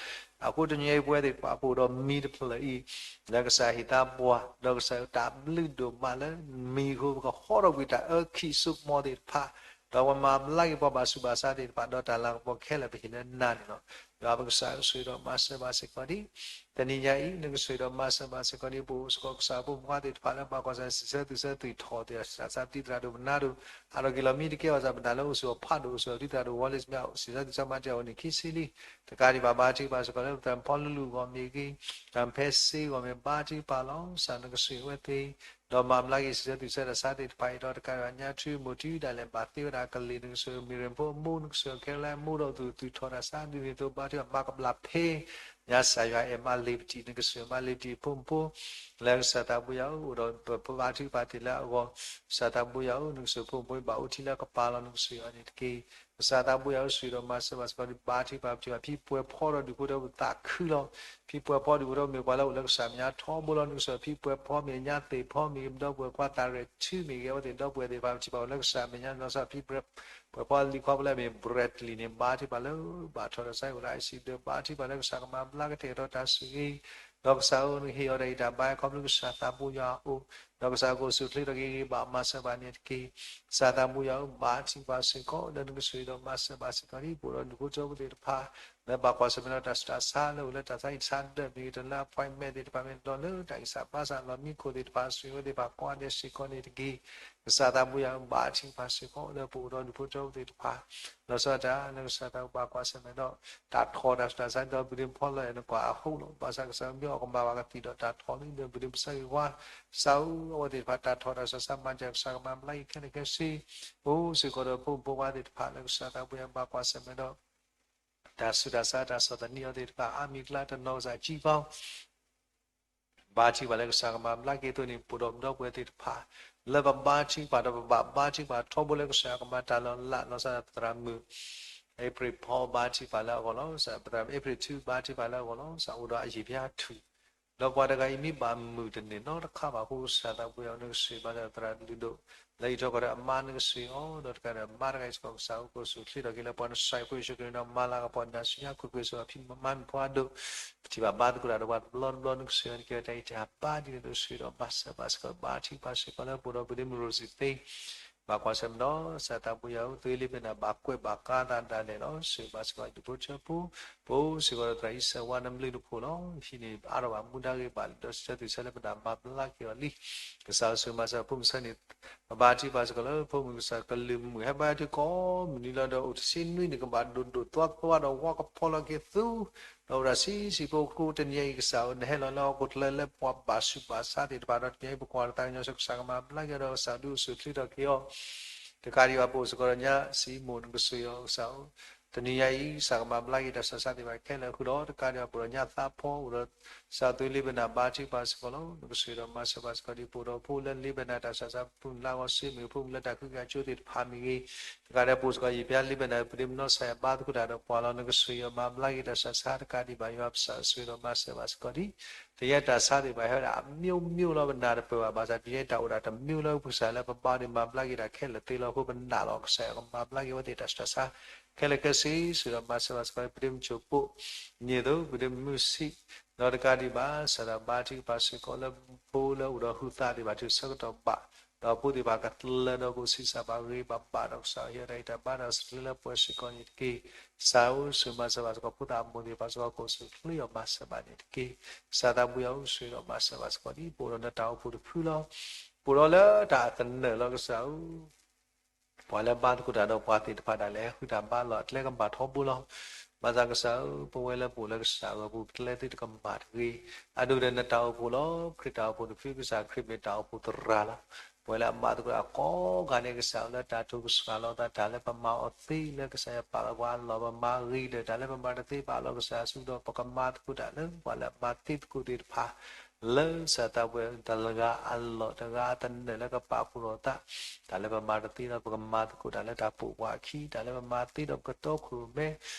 အဃိတနံၤညါအံၤပဝဲသ့ၣ်တဖၣ်ပအိၣ်ဒီးမံၤတဖျၢၣ်အံၤ လၢကစၢ်ဟ့ၣ်သးပှၢ် ဒီးကစၢ်တၢ်ဘျုးဒိၣ်မးလၢမံၤအဃိ ပကဟီထီၣ်ကွံာ်တၢ်အၢခံးစိကမီၤသ့ၣ်တဖၣ် ဒီးပမၤဘျါက့ၤပှၤဘၣ်ဆူးဘၣ်ဆါသ့ၣ်တဖၣ် ဒီးတၢ်လၤကပီၤခဲလၢာ်ပဟ့ၣ်လၢနၤန့ၣ်လီၤ. ယွၤပကစၢ်ဆိၣ်ဂ့ၤဒီးမၤစၢၤဘၣ်စ့ၢ်ကီးဒံး တနံၤညါအံၤ နကဆိၣ်ဂ့ၤဒီးမၤစၢၤဘၣ်စ့ၢ်ကီးဒံး ပအိၣ်စ့ၢ်ကီးကစၢ်ဖိမုၣ်ဖိခွါသ့ၣ်တဖၣ်လၢ ဘၣ်ကွၢ်ဆၢၣ်မဲာ် စံးဆၢသုးဆၢသုးထီၣ်သ့ၣ်တဖၣ် သးစၢ်ပတံၤသရၣ်ဒိၣ်မနါဒိၣ် အါထီၣ်က့ၤလီၤမံၤတကဲဘၣ်ဆၣ် ပတၢ်လၢအိၣ်ဆူၣ်အိၣ်ဖးဒိၣ် အိၣ်ဆူၣ်အိၣ်ဒံးသရၣ်ဒိၣ်ဝီလ့ၣ်မ့ၢ် စံးဆၢသုးဆၢမၤတ့ၢ်အအိၣ်န့ၣ်ခံဆံလံ. တကးဒံးဘၣ် ဘါထုကဖၣ်စ့ၢ်ကီးလၢ ပသရၣ်ဖီလူလူအဂီၢ်မ့ၢ်ဂ့ၤ တၢ်ဖဲစ့အဂီၢ်မ့ၢ် ဘါထုကဖၣ်လီၤ. ကစၢ်နကဆိၣ်ဂ့ၤအဝဲသ့ၣ် ဒီးမၤဘျါက့ၤစံးဆၢသုးဆၢတၢ်ဆါသ့ၣ်တဖၣ်အံၤဒီး တကးဒံးဘၣ်ညါထူမိၢ်ထူဒၣ်လဲာ် ဘၣ်သ့ဝဲဒၣ်ကလံၤ နကဆိၣ်ဂ့ၤမ့ၢ်ရ့ၣ်ဖိအမိၢ် နကဆိၣ်ဂ့ၤခဲလၢာ်မိၢ်ဒီးသူၣ်သူၣ်ထီၣ်တၢ်ဆါ ဒ်န့ၣ်အသိး ဘါထုကဖၣ်မၤကဘျၣ်ဖဲ ညါစၢ်ယွၤအဲၣ်မးလ့ၤပတံၢ် နကဆိၣ်ဂ့ၤမးလ့ၤပတံၢ်ဖိမုၣ်ဖိ လၢကစၢ်သးဘိယွၤအိၣ်ဒီး ပဘါထုကဖၣ်တ့ၢ်လၢအဂီၢ် ကစၢ်သးဘိယွၤဧၢ နကဆိၣ်ဂ့ၤဖိမုၣ်ဖိဘၣ်အိၣ်ထံလၢကပၤလီၤ နကဆိၣ်ဂ့ၤအီၤန့ၣ်တက့ၢ်. ကစၢ်သးဘိယွၤဧၢ ဆိၣ်ဂ့ၤဒီးမၤစၢၤဘၣ်စ့ၢ်ကီးဒံး ဘါထုကဖၣ်ပထံၣ်ဘၣ် ဖံပှဲၤဖီဒီးဒူၣ်ဖိထၢဖိသးခုလီၤ. ဖံပှဲၤဖီဒူၣ်ဖိထၢဖိမ့ၢ်ပှၤလၢအိၣ်လၢကစၢ်မဲာ်ညါထီဘိလီၤ နကဆိၣ်ဂ့ၤ ဖံပှဲၤဖီမ့ၢ်ညါသ့ၣ်ဖီမ့ၢ် ဒီပုၢ်ဝဲၢ်ခွါသးရဲၣ်ထူမ့ၢ်ဂ့ၤ အဝဲသ့ၣ်ဒီပုၢ်ဝဲၢ်သ့ၣ်တဖၣ် ပထံၣ်ဘၣ်အိၣ်လၢကစၢ်မဲာ်ညါ လီၤဆီဖံပှဲၤဖီလံၤခွါဖိလၢအမ့ၢ် Bradley န့ၣ် ဘါထုကဖၣ်လၢ ဘၣ်ထီၣ်တၢ်ဆါဟံၣ်အိၣ်လၢ ICU ဒီး ဘါထုကဖၣ်လၢကစၢ်ကမၤဘျါကတဲာ်ကတီၤတၢ်ဆိၣ်ဂ့ၤ ဒီးကစၢ်ဧၢ နကဟ့ၣ်အီၤတၢ်ဂံၢ်တၢ်ဘါခီဖျိကစၢ်သးဘိယွၤအအိၣ် ဒီးကစၢ်ကအိၣ်ဆူၣ်အိၣ်ချ့ထီၣ်က့ၤဂ့ၤဂ့ၤ ဘၣ်မၤစၢၤဘၣ်န့ၣ်တက့ၢ်. ကစၢ်သးဘိယွၤဧၢ ဘါထုကဖၣ်စ့ၢ်ကီး လၢနကဆိၣ်ဂ့ၤဒီးမၤစၢၤဘၣ်စ့ၢ်ကီးဒံး ပအိၣ်ဒီးဒူၣ်ဖိထၢဖိသ့ၣ်တဖၣ် လၢဘၣ်ကွၢ်ဆၢၣ်မဲာ်ဒီးတၢ်ဆူးတၢ်ဆါ လၢအိၣ်လၢတၢ်ဆါဟံၣ်ဆါဒၢးမ့ၢ်ဂ့ၤ တၢ်လၢ appointment သ့ၣ်တဖၣ်မ့ၢ်ဂ့ၤ ဒီးလၢတၢ်ဂံၢ်စၢ်ဘါစၢ်လီၢ်မံခိၣ်သ့ၣ်တဖၣ် ဆိၣ်ဂ့ၤဝဲသ့ၣ်တဖၣ်ကိးဂၤဒဲးစ့ၢ်ကီးန့ၣ်တက့ၢ်. ကစၢ်သးဘိယွၤဧၢ ဘါထုကဖၣ်စ့ၢ်ကီး လၢပအိၣ်ဒီးဒူၣ်ဖိထၢဖိသ့ၣ်တဖၣ် လီၤဆီဒၣ်တၢ် လၢကစၢ်သးဘိဘၣ်ကွၢ်ဆၢၣ်မဲာ်ဒီး တၢ်ထီၣ်တၢ်ဆူးတၢ်ဆါဒီး ဘုဒ့ဖီလၢနကွၢ်အဟိလီၤ. ဘၣ်ဆၣ်ကစၢ်မ့ၢ်အီၣ်ကမၣ်ဘၣ်ကသံၣ်ဒီးတၢ်ထီၣ်လံ ဒီးဘုဒ့ပဆၢဂ့ၤဝါ ကစၢ်ဧၢ အဝဲသ့ၣ်တဖၣ်တၢ်ထီၣ်တၢ်ဆူးတၢ်ဆါ မၤစၢၤကစၢ်ကမၤဘျါက့ၤခဲလၢာ်ခဲဆ့ အိၣ်စ့ၢ်ကီးဒီးဖိမုၣ်ဖိခွါသ့ၣ်တဖၣ် လၢကစၢ်သးဘိယွၤဘၣ်ကွၢ်ဆၢၣ်မဲာ်ဒီး တၢ်ဆူးတၢ်ဆါတၢ်ဆီၣ်သနံးအီၤသ့ၣ်တဖၣ် အါမံၤအကျါတနီၤကစၢ်ကံဖီ ဘါထုကဖၣ်လၢကစၢ်ကမၤဘျါက့ၤအသိးန့ၣ် ပအိၣ်ဒီးပဒီပုၢ်ဝဲၢ်သ့ၣ်တဖၣ် လၢပဘါထုကဖၣ်ဒီးပဘၣ်ဘါထုကဖၣ်ထီဘိလၢကစၢ်ကမၤတၢ်လီၤလး လီၤဆီဒၣ်တၢ်သရၣ်မုၣ် April ဖီ ဘါထုကဖၣ်လၢအဂီၢ်လီၤ. သရၣ်မုၣ် April ထူ ဘါထုကဖၣ်လၢအဂီၢ်လီၤ. အိၣ်ဒီးအယံာ်ဖးထူၣ် ဒီးပှၤတဂၤအံၤမ့ၢ်ဘၣ်မုာ်တန့ၢ်နီတခါဘၣ်အဃိ ကစၢ်သးဘိယွၤနကဆိၣ်ဂ့ၤဘၣ်ဒီးသရၣ်လုၢ်ဒိၣ် လၢအံးထီၣ်ကီၢ်ဒီးအမါနကဆိၣ်ဂ့ၤအီၤ ဒီးတကးဒီးအမါတဂၤအံၤစ့ၢ်ကီး ကစၢ်ဧၢ ကအိၣ်ဆူၣ်အိၣ်ချ့ထီၣ်က့ၤလၢပှၤနစၢ်ဖိယ့ၣ်ၡူးခရံာ်ဒီးမၤလၤကပီၤနၢ်ဆူညါ ကွ့ၢ်ကွ့ၢ်စ့ၢ်ကီးဖံမါမုၣ်ဖိအဒိၣ် ပထံၣ်ဘၣ်ဘါသကိးတၢ်ဒီးပှၤတဘျီတဘျီ နကဆိၣ်ဂ့ၤအီၤန့ၣ် ကဲဝဲတၢ်အံးတၢ်ပၢ်ဒ်န့ၣ် နကဆိၣ်ဂ့ၤဒီးမၤစၢၤဘၣ်စ့ၢ်ကီး ဘါထုကဖၣ်စ့ၢ်ကီးလၢပအိၣ်ဒီးပဒ့မုၣ်ရိစံသ့ ဘၣ်ကွၢ်ဆၢၣ်မဲာ်ဒီး ကစၢ်သးဘိယွၤဧၢ သုလ့ပနၢ် ဘၣ်ကွဲးဘၣ်ကါသးဒၣ်လဲာ်လီၤ. ဆိၣ်ဂ့ၤဘၣ်စ့ၢ်ကီးဒူၣ်ဖိထၢဖိ ပအိၣ်စ့ၢ်ကီးဒီးသရၣ်အံၤစၢၤဝါနဘျုးနဖှိၣ်လီၤ. ဟံးန့ၢ်အါထီၣ်ဘၣ်မူဒါဂ့ၤဘၣ်လံဒီး စံးဆၢသုးဆၢလၢပနၢ်မၤဘျါက့ၤအီၤလံ. ကစၢ်ဧၢ ဆိၣ်ဂ့ၤမၤစၢၤဖိမုၣ်ဆၢန့ၣ် ပဘါထုကဖၣ်စ့ၢ်ကီးလၢဖိမုၣ်ကစၢ်ကလုၢ်မုၣ် ဟဲဘါထုကိးမုၢ်နံၤလီၤဒီး အိၣ်တဆံနွံန့ၣ် ကဘၣ်ဒိၣ်ဒိၣ်သွါသွါဒီး ဝါကဖီလီၤက့ၤသူ ဒီးအိၣ်ဒီးဆံးဆံးဖိအဃိ တနံၤအံၤကစၢ်ဧၢ နဟဲလီၤလၢဟီၣ်ခိၣ်ချၢလၢပှၤဘၣ်ဆူးဘၣ်ဆါသ့ၣ်တဖၣ်ဒီး တနံၤအံၤပကွၢ်တၢ်သးကညီၤဆူ ကစၢ်ကမၤဘျါက့ၤဒီး ကစၢ်ဒုးအိၣ်ဆူၣ်အိၣ်ချ့ထီၣ်က့ၤအီၤ တကးဒံးဘၣ် ပအိၣ်စ့ၢ်ကီးဒီးညါ စံးမိၣ် နကဆိၣ်ဂ့ၤအီၤ ကစၢ်ဧၢ တနံၤညါအံၤ ကစၢ်ကမၤဘျါက့ၤတၢ်ဆူးတၢ်ဆါသ့ၣ်တဖၣ်ခဲလၢာ်ဃုာ်ဒီး တကးဒံးဘၣ် ပအိၣ်ဒီးညၣ်သးဖီ အိၣ်ဒီး ကစၢ်သုးလ့ဘနၣ် ဘါထုကဖၣ်စ့ၢ်ကီးလီၤ. နကဆိၣ်ဂ့ၤဒီးမၤစၢၤဘၣ်စ့ၢ်ကီးဒ် ပအိၣ်ဒီးဖိလၢလ့ဘနၣ်တၢ်ဆူးတၢ်ဆါ ပူၤလၢဂီၤစ့မ့ၢ်ဂ့ၤ ဖိမုၣ်လၢတၢ်ဃုက့ၤအကၠိသ့ၣ်တဖၣ်မ့ၢ်ဂ့ၤ, တကးဒံး ပအိၣ်စ့ၢ်ကီး ယပျဲလ့ဘနၣ် ပဒ့မနီၢ်စၢ်ယွၤ ဘါသကိးတၢ်ဒီးပှၤလီၤ. နကဆိၣ်ဂ့ၤဒီးမၤဘျါက့ၤတၢ်ဆူးတၢ်ဆါ တကးဒံးဘၣ် ယွၤပကစၢ် ဆိၣ်ဂ့ၤဒီးမၤစၢၤဘၣ်စ့ၢ်ကီးဒ် တယဲတၢ်ဆါသ့ၣ်တဖၣ်ဟဲဝဲဒၣ် အမျိုးမျိုးလီၤ. ပနာ်တပၢၢ်ဘၣ် ဘၣ်ဆၣ် တယဲတၢ်အိၣ်ဒၣ်တမျိုးလၢပကစၢ်လၢပဘါန့ၣ် မၤဘျါက့ၤတၢ်ခဲလၢာ်သ့လီၤ. အဃိပနာ်လီၤ ကစၢ်ယွၤကမၤဘျါက့ၤဝဲသ့ၣ်တၢ်ဆူးတၢ်ဆါ ခဲလၢာ်ခဲဆ့ ဆိၣ်ဂ့ၤဒီးမၤစၢၤဘၣ်စ့ၢ်ကီး ပဒ့မုၣ်ကၠိၣ်ပိၣ် န့ၣ်သိး ပဒ့မုၣ်မုၢ်ဆံး ဒီးတကးဒံးဘၣ် ကစၢ်ဒၣ်ဘါထုကဖၣ်စ့ၢ်ကီးလၢဖိလၢအိၣ်ဒီးဟုသးသ့ၣ်တဖၣ် တုၤဆၢကတီၢ်ဘၣ် ဒီးဖိသ့ၣ်တဖၣ်ကတြၢၤဒီးကအိၣ်ဆံးစၢ်ဘၣ်ဂ့ၤဘၣ်ဘၣ်ဒီး ကစၢ်ဟ့ၣ်အတၢ်ဂံၢ်တၢ်ဘါဒီးစလၢလၢပှဲၤစ့ၢ်ကီးန့ၣ်တက့ၢ်. ကစၢ်ဧၢ ဆိၣ်ဂ့ၤမၤစၢၤဘၣ်စ့ၢ်ကီး ဖိသၣ်အမိၢ်သ့ၣ်တဖၣ်စ့ၢ်ကီး ကအိၣ်ဆူၣ်အိၣ်ချ့အီၤ မၤစၢၤဘၣ်န့ၣ်တက့ၢ်. ကစၢ်သးဘိယွၤဧၢ ဆိၣ်ဂ့ၤဒီးမၤစၢၤဘၣ်စ့ၢ်ကီးဒ် ပအိၣ်ဒီးနတၢ်အိၣ်ဖှိၣ်တဖုလီၤ. ပအိၣ်ဒီးလၢတၢ်အသနၢၣ်လီၤ ကစၢ်ဧၢ ပှၤလၢဘါသကိးတၢ်ဒီးပှၤသ့ၣ်တဖၣ်ဒၣ်လဲာ် ဟဲဃုတၢ်ဘါလီၤ အကျဲကမၣ်ထီဘိလီၤ. ဘၣ်ဆၣ်ကစၢ်ဧၢ ပဝဲလၢပအိၣ်လၢကစၢ်အဂီၢ်ပူၤ ပကျဲသ့ၣ်တကမၣ်တဂ့ၤ. အဒိၣ်ဒီးနတၢ်အိၣ်ဖှိၣ်လီၤ. ခရံာ်တၢ်အိၣ်ဖှိၣ်တဖု ကစၢ်ခရံာ်မ့ၢ်တၢ်အိၣ်ဖှိၣ်သရၣ်လီၤ. ပဝဲလၢအဘါသကိးတၢ်ကိးဂၤဒဲး ကစၢ်ဧၢ လၢတၢ်တိစှၤလီၤသး တၢ်လၢပမၤအီၤသ့လၢကစၢ်ယွၤပာ်လီၤပှၤအလီၢ် ပမၤဂ့ၤဒီး တၢ်လၢပမၤတသ့ပာ်လီၤကစၢ်ဆူဒီး ပကမၤသကိးတၢ်လၢပှၤလၢအမၤသ့သကိးသ့ၣ်တဖၣ် လၢကစၢ်သးဘိယွၤ တဂၤအလီၢ်တဂၤအသနၢၣ်လၢကပာ်ဖှိၣ်ထီၣ်သး တၢ်လၢပမၤတသ့ဒီး ပကမၤသကိးတၢ်လၢတၢ်ပိာ်ပှၤအခံ တၢ်လၢပမၤသ့ဒီးပကတီခိၣ်ရိၣ်မဲ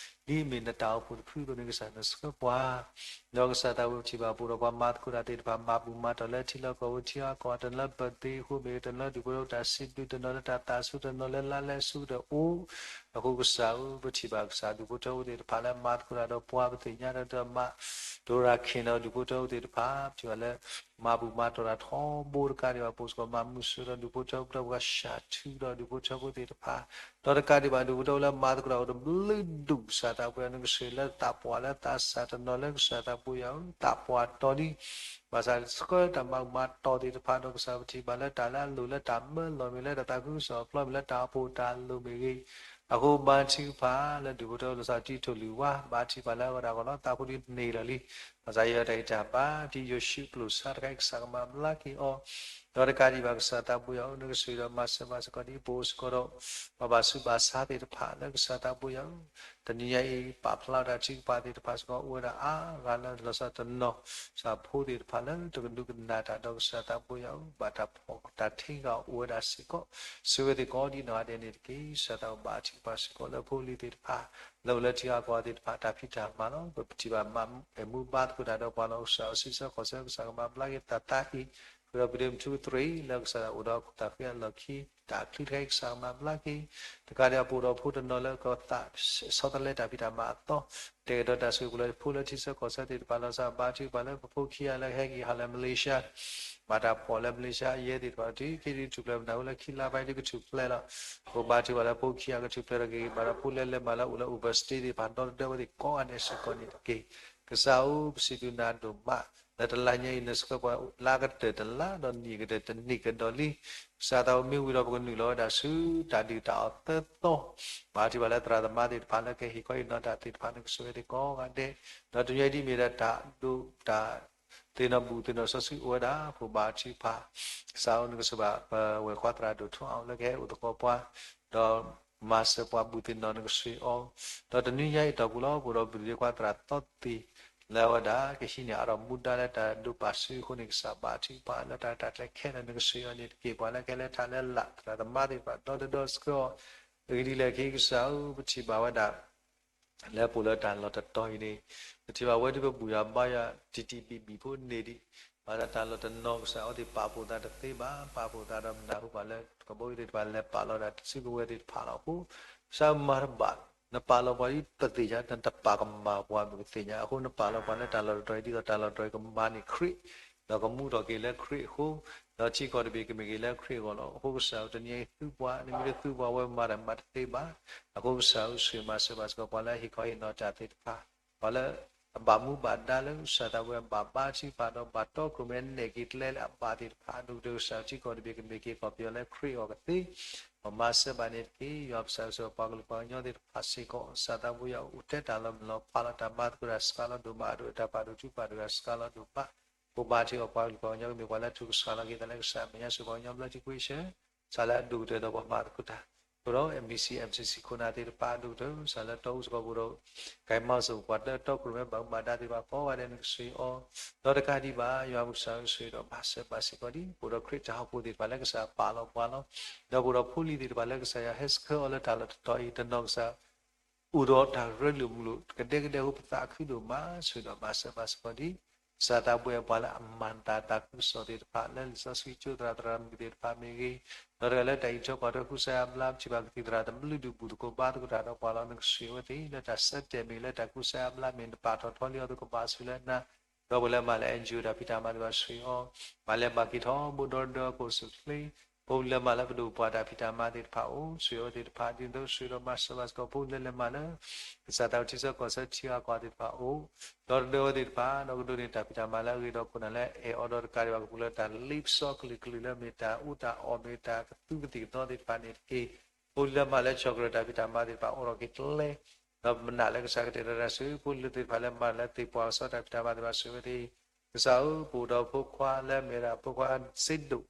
ဒ်အမ့ၢ်နတၢ်အိၣ်ဖှိၣ်တဖုအသိးန့ၣ် ကစၢ်နဆှၢပှၤ ဒီးကစၢ်သးဘိယွၤ ပထံၣ်ဘၣ်ပအိၣ်ဒီးပှၤမၤသကိးတၢ်သ့ၣ်တဖၣ် မၤဘူၣ်မၤတီၢ်လၢထံလၢကီၢ် ဝဲထံအကီၢ် တနီၤလၢ birthday အဃိမ့ၢ်ဂ့ၤ တနီၤလၢဒူၣ်ဖိထၢဖိတၢ်စံးဘျုး တနီၤလၢတၢ်သးဆူ တနီၤလၢလါလဲဆူဒီးအိၣ် အဃိကစၢ်ဧၢ ပထံၣ်ဘၣ်ကစၢ်ဒူၣ်ဖိထၢဖိသ့ၣ်တဖၣ်လၢမၤသကိးတၢ်ဒီးပှၤ ပသ့ၣ်ညါဒီးမၤ ဒိရၢ်ခ့ၣ်ဒီးဒူၣ်ဖိထၢဖိသ့ၣ်တဖၣ် ပထံၣ်ဘၣ်လၢ မၤဘူၣ်မၤတီၢ်တၢ်ထီဘိတကးဒံးဘၣ် ပအိၣ်စ့ၢ်ကီးမၤမုာ်ဆိဒီးဒူၣ်ဖိထၢဖိ ပှၤဆှၢထုဒီးဒူၣ်ဖိထၢဖိသ့ၣ်တဖၣ် ဒီးတကးဒံးဘၣ် ဒူၣ်ဖိထၢဖိလၢမၤသကိးတၢ်အိၣ်တဘျုးဒူၣ် ကစၢ်သးဘိယွၤ နကဆိၣ်ဂ့ၤလၢသးပှၢ်လၢသးစၢ် တနီၤလၢကစၢ်သးဘိယွၤဧၢ သးပှၢ်တီလံ ဘၣ်ဆၣ်ဆှၢတၢ်မၤဘူၣ်မၤတီၢ်သ့ၣ်တဖၣ်ဒီး ကစၢ်ပထံၣ်ဘၣ်လၢတၢ်လၢအလိၣ်လၢတၢ်မၢလီၢ်မ့ၢ်လၢတၢ်သးခုကစီၣ်အဖျီမ့ၢ်လၢတၢ်အိၣ်ဖှိၣ်တၢ်လိၣ်မ့ၢ်ဂ့ၤ အဃိဘါထုကဖၣ်လၢဒူၣ်ဖိထၢဖိလီၤဆီ တံထိၣ်လွံၢ်ဝါ ဘါထုကဖၣ်လၢအဝဲဒၣ်အဂီၢ်လီၤ. သးဖိဒုးန့ၢ်လီၤလံ ဘၣ်ဆၣ်ယွၤတၢ်ဂံၢ်တၢ်ဘါ ဒ်ယိၤၡူကျိၣ်စါတခါအံၤ ကစၢ်ကမၤဘျါက့ၤအီၤ ဒီးတကးဒံးဘၣ် ကစၢ်သးဘိယွၤဧၢ နကဆိၣ်ဂ့ၤဒီးမၤစၢၤဘၣ်စ့ၢ်ကီးဒ် ပအိၣ်စ့ၢ်ကီးဒီး ပှၤဘၣ်ဆူးဘၣ်ဆါသ့ၣ်တဖၣ် လၢကစၢ်သးဘိယွၤဧၢ တနံၤညါအံၤ ပာ်ဖျါထီၣ်တၢ်ထုကဖၣ်သ့ၣ်တဖၣ်စ့ၢ်ကီး အိၣ်ဝဲဒၣ်အါဂၤလၢလီၤဆီတနီၤ ကစၢ်ဖိသ့ၣ်တဖၣ်လၢတကဒုကနၣ်တၢ်ဒီး ကစၢ်သးဘိယွၤဧၢ ဘၣ်တၢ်ဖီၣ်တၢ်ထံဂၤအိၣ်ဝဲဒၣ်စ့ၢ်ကီး ဆိၣ်ဂ့ၤသ့ၣ်ကိးဒ်နီၢ်ဂၤဒဲးန့ၣ်တက့ၢ်. ကစၢ်သးဘိဘါထုကဖၣ်စ့ၢ်ကီးလၢဖိလံၤသ့ၣ်တဖၣ် လၢအိၣ်လၢထံဂၤကီၢ်ဂၤသ့ၣ်တဖၣ် တၢ်ဖံးတၢ်မၤလီၤ. ပထံၣ်ဘၣ်မၤ အဲၣ်မူဘါသကိးတၢ်ဒီးပှၤလီၤ. ကစၢ်အစံးဆၢဃီၤဆၢ ကစၢ်ကမၤဘျါက့ၤတၢ်သးအံၤ ဃုာ်ဒီးပဒ့မုၣ်ထူကတြ့ၢ် လၢကစၢ်ဒၣ်အိၣ်ဒီးတၢ်ဃ့အလီၢ်ခံ တၢ်အချံတခါအံၤ ကစၢ်ကမၤဘျါက့ၤ တကးဒံးဘၣ် ပအိၣ်ဒီးဖိတနီၤလၢကသးဆီတလဲတၢ်ဖံးတၢ်မၤအသီ တဲာ်ကတီၤတၢ်စုကဝဲၤလၢဖိလၢထံဆၢကီၢ်ဆၢသ့ၣ်တဖၣ်လီၤ. ကစၢ်ဘါထုကဖၣ်လၢပဖိခံဂၤလၢကဟဲက့ၤဟးလၢ Malaysia ဘၣ်တၢ်ဖီၣ်လၢ Malaysia အယဲၢ်သ့ၣ်တဖၣ် တုၤခဲအံၤဒုးထူၣ်ဖျဲးမနုၤ အိၣ်လၢခံလါဘၣ်ဒုးကထူၣ်ဖျဲးလီၤ. ပဘါထုကဖၣ်လၢဖိခံဂၤကထူၣ်ဖျဲးထီၣ်က့ၤ ဘၣ်ဒီးဖိလၢလဲၤမၤလၢအိၣ်လၢ overseas သ့ၣ်တဖၣ် ဒီသဒၢဝဲသ့ၣ်ကိးဂၤဒဲးစ့ၢ်ကီးန့ၣ်တက့ၢ်. ကစၢ်ဧၢ ပစံးဘျုးနၤဒိၣ်မး လၢတလါညါအံၤ နဆှၢပှၤလါကတၢၢ်တလါ ဒီးနံၣ်ကတၢၢ်တနံၣ်ကဒီးလံ. ကစၢ်သးဘိမ့ၢ်ဝံၤဒီး ပကနုာ်လီၤဝဲဒၣ်ဆူတၢ်ဒုၣ်တၢ်အီၣ်သၢသီ ဘါထုကဖၣ်လၢသရၣ်သမါသ့ၣ်တဖၣ်လၢကဟ့ၣ်ခီဟ့ၣ်နီၤတၢ်သ့ၣ်တဖၣ် နကဆိၣ်ဂ့ၤသ့ၣ်ကိးဂၤဒဲး ဒီးတနံၤညါအံၤဒ်မ့ၢ်ဒၣ်တၢ်ဒိၣ်တၢ် သ့ၣ်နီၣ်ဘူၣ်သ့ၣ်နီၣ်စီဆှံအိၣ်ဝဲဒၣ် ပဘါထုကဖၣ် ကစၢ်ဧၢ နကဆိၣ်ဘၣ် ပဝဲၢ်ခွါသရၣ်ဒိၣ်ထီၣ်အါလၢကဟဲအိၣ်သကိးပှၤ ဒီးမၤစၢၤပှၤဘူၣ်သ့ၣ်နီၣ် နကဆိၣ်ဂ့ၤအီၤ ဒီးတနွံညါအံၤအတီၢ်ပူၤလီၤ ပအိၣ်ဒီးဘူၣ်သ့ၣ်ခွါသရၣ်သီသ့ၣ် လၢအဝဲဒၣ် ကဟံးန့ၢ်အါထီၣ်မူဒါလၢတၢ်ဒိးပာ်စုအဃိန့ၣ် ကစၢ်ဘါထုကဖၣ်လၢတၢ်တၢ်ကျဲခဲလၢာ် နကဆိၣ်ဂ့ၤအီၤန့ၣ်တက့ၢ်. ပှၤလၢကဟဲလၢထးလၢလာ် သရၣ်သမါသ့ၣ်တဖၣ် ဒီသဒၢဆှၢအီၤ အဂ့ၢ်ဒ်လဲၣ်က့ ကစၢ်ဧၢ ပထံၣ်ဘၣ်ဝဲဒၣ် လၢပအိၣ်လၢတၢ်လီၢ်တတီၤအံၤန့ၣ် ပထံၣ်ဘၣ်ဝဲဒၣ်ပဘူၣ်ယွၤဘါယွၤ တံၢ်တံၢ်ဘံၣ်ဘံၣ်ဖိန့ၣ်ဒံး ဘၣ်ဆၣ်တၢ်လီၢ်တနီၤ ကစၢ်အဝဲသ့ၣ်ပာ်ဖှိၣ်သးတသ့ဘၣ် ပာ်ဖှိၣ်သးဒီးမနုၤအဃိဘၣ်လၢ ကဘီယူၤသ့ၣ်တဖၣ်လဲၤပာ်လီၤဒၣ်စုကဝဲၤသ့ၣ်တဖၣ်လီၤအဃိ ကစၢ်မၤတဘၣ် နပာ်လီၤပှၤဒ်ပသ့ၣ်ညါ နတပာ်ကမၣ်ပှၤမ့ၢ်ပသ့ၣ်ညါ အဃိနပာ်လီၤပှၤလၢတၢ်လီၢ်တတီၤအံၤ ဒ်သိးတၢ်လီၢ်တတီၤအံၤကမၤန့ၢ်ခရံာ် ဒီးကမူထီၣ်က့ၤလၢခရံာ်အဃိ ဒီးထံကီၢ်တဘ့ၣ်ကမ့ၢ်က့ၤလၢခရံာ်အဂီၢ်လီၤ. အဃိကစၢ်ဧၢ တနံၤအံၤသုပှၤ နမ့ၢ်တသုပှၤဝဲမၤတၢ်မၤတသ့ဘၣ်. အဃိကစၢ်ဧၢ ဆိၣ်ဂ့ၤမၤစၢၤဘၣ်စ့ၢ်ကီး ပှၤလၢအဟ့ၣ်ခီဟ့ၣ်နီၤတၢ်သ့ၣ်တဖၣ် ပှၤလၢအဘၣ်မူဘၣ်ဒါလၢကစၢ်သးဝဲဘၣ်ဘါထုကဖၣ်ဒီးဘၣ်တီခိၣ်ရိၣ်မဲနဲၣ်က့ၤကျဲလၢအဘၣ်သ့ၣ်တဖၣ် အဒိၣ်ကတၢၢ်ကစၢ်ထံကီၢ်တဘ့ၣ်ကမ့ၢ်က့ၤ ကီၢ်ပယီၤလၢခရံာ်အဂီၢ်ကသ့ ပမၤစၢၤဘၣ်န့ၣ်တက့ၢ်. ယွၤပစံးဘျုးပှၤကလုာ်ပှၤကညီသ့ၣ်တဖၣ်စ့ၢ်ကီး ကစၢ်သးဘိယွၤအိၣ်ထဲတၢ်လီၤမုၢ်လီၤဖးလီၤ တၢ်မၤသကိးတၢ်စှၤလီၤဒိၣ်မး အဒိၣ်တၢ်ပာ်ဒိၣ်ထူပာ်ဒိၣ်တၢ်စှၤလီၤဒိၣ်မး ပဘါထုကဖၣ်ပှၤကလုာ်ပှၤကညီကမ့ၢ်ပှၤလၢထူကစှၤလီၤက့ၤသးလၢကစၢ်အမဲာ်ညါ ဆိၣ်ဂ့ၤပှၤကညီဘျၢထံခွံဆၢ ကစၢ်လၢအဒိၣ်ကတၢၢ်ဒီးပှၤမၤသကိးတၢ် အဃိဒီး M B C M C C ခိၣ်နၢ်သ့ၣ်တဖၣ် ဒိၣ်ကတၢၢ်ကစၢ်လၢတီအူစ့ၢ်ကီး ပအိၣ်ဒီး ကဲမီၣ်စိၣ် ပှၤလၢတီခိၣ်ရိၣ်မဲဘၣ်မူဘၣ်ဒါသ့ၣ်တဖၣ်ကိးဂၤဒဲး နကဆှၢအီၤ, ဒီးတကးဒံးဘၣ် ယွၤပကစၢ်ဧၢ ဆှၢဒီးမၤစၢၤဘၣ်စ့ၢ်ကီးဒံး ပအိၣ်ဒီးခရံာ်တၢ်အိၣ်ဖှိၣ်သ့ၣ်တဖၣ်လၢကစၢ်ပာ်လီၤပှၤလီၤ, ဒီးပအိၣ်ဒီးဖိလံၤသ့ၣ်တဖၣ်လၢကစၢ်ယွၤဟဲဆှၢအီၤလၢတၢ်လီၢ်တတီၤအံၤ တနီၤကစၢ် အိၣ်ဒီးတၢ်ရ့လိာ်မုာ်လိာ် ကဒဲကဒဲအိၣ် ပသးခုဒိၣ်မး ဆှၢဒီးမၤစၢၤဘၣ်စ့ၢ်ကီးဒံး ကစၢ်သးပှဲၤပှၤလၢအမၤတၢ်သးခုကစီၣ်သ့ၣ်တဖၣ် လၢလံာ်စီဆှံကၠိသရၣ်သရၣ်မုၣ်သ့ၣ်တဖၣ်မ့ၢ်ဂ့ၤ, ဒီးတဂၤလၢတၢ်အံးထွဲကွၢ်ထွဲကူစါအါဘျါ ပထံၣ်ဘၣ်ကသံၣ်သရၣ်တဘျုးဒုးဘူၣ်သကိးဘါသကိးတၢ်ဒီးပှၤလီၤ နကဆှၢအဝဲသ့ၣ် လၢတၢ်ဆၢတဲာ်မ့ၢ်ဂ့ၤ လၢတၢ်ကူစါအါဘျါမ့ၢ်ဂ့ၤ နပာ်ထီၣ်ထီလံအီၤသကိးဘၣ်ဆူလၢနၤ, ဒီးပှၤလၢမၤလၢ N G O တၢ်ဖံးတၢ်မၤသ့ၣ်တဖၣ်ဆှၢအီၤ, မၤလဲၤမၤက့ၤထီဘိဒီဒီအကိၣ်ဆူၣ်ချ့, ဖိလၢမၤလၢပဒိၣ်ပှၢ်တၢ်ဖံးတၢ်မၤသ့ၣ်တဖၣ်အိၣ် ဆှၢအဝဲသ့ၣ်တဖၣ် ဒ်သိးဆှၢဒီးမၤစၢၤဘၣ်စ့ၢ်ကီး ဖိလၢလဲၤမၤလၢ ကစၢ်သးဝံၣ်ထံဆၢကီၢ်ဆၢထံဂၤကီၢ်သ့ၣ်တဖၣ်အိၣ်, ဒီးတဒၢဝဲသ့ၣ်တဖၣ် ဒီးကဒိးန့ၢ်တၢ်ဖံးတၢ်မၤလၢအဂ့ၤဒီးခိၣ်နၢ်လၢအဲၣ်အီၤဒီးတကးဒံးဘၣ် ကပူၤလၢတၢ်လ့ပစီကလုာ်ကလုာ်လၢမ့ၢ်တၢ်အူတၢ်အီၣ်မ့ၢ်တၢ်ကသူကသံၣ်ကသီသ့ၣ်တဖၣ်န့ၣ်တက့ၢ်. ဖိလၢမၤလၢကၠီၣ်ကရၢၢ်တၢ်ဖံးတၢ်မၤသ့ၣ်တဖၣ်အိၣ်ထီၣ်က့ၤကျဲ ဒီးပနာ်လၢကစၢ်ကတဲာ်ကတီၤတၢ်ဆှၢ ဖိလၢသ့ၣ်တဖၣ်လၢမၤလၢသ့ၣ်ပှၢ်ကစီၣ်တၢ်ဖံးတၢ်မၤသ့ၣ်တဖၣ်ဆှၢဝဲသ့ၣ်, ကစၢ်ဧၢ ပအိၣ်ဒီးဖိခွါလၢမ့ၢ်ဒၣ်ဖိခွါစ့ဒိၣ်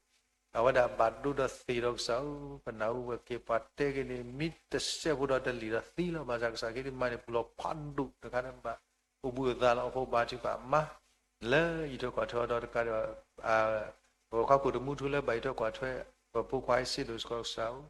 အဝဲဒၣ်ဘၣ်ဒိဒီးသံၣ်ဒီးကစၢ်ဧၢ ပနၢ်ဟူဝဲက့ၤပှၤတဲက့ၤန့ၣ် မ့ၢ်တစဲးဖိဒီးတလံၣ်ဒီးသံလီၤ ဘၣ်ဆၣ်ကစၢ်ခ့ဒံးမၤန့ၣ် ပူၤလီၤဖးဒိၣ်တခါန့ၣ်ဘၣ် အိၣ်ဘှံးအိၣ်သါလီၤအဃိ ဘါထုကဖၣ်မး လၢအံးထွဲကွၢ်ထွဲအီၤဒီးတကးဒံးဘၣ် ပှၤခီၣ်ခိၣ်တမူထူလၢဘၣ်အံးထွဲကွၢ်ထွဲ ပဖိခွါအံၤစ့ဒိၣ်စ့ၢ်ကီးကစၢ်ဧၢ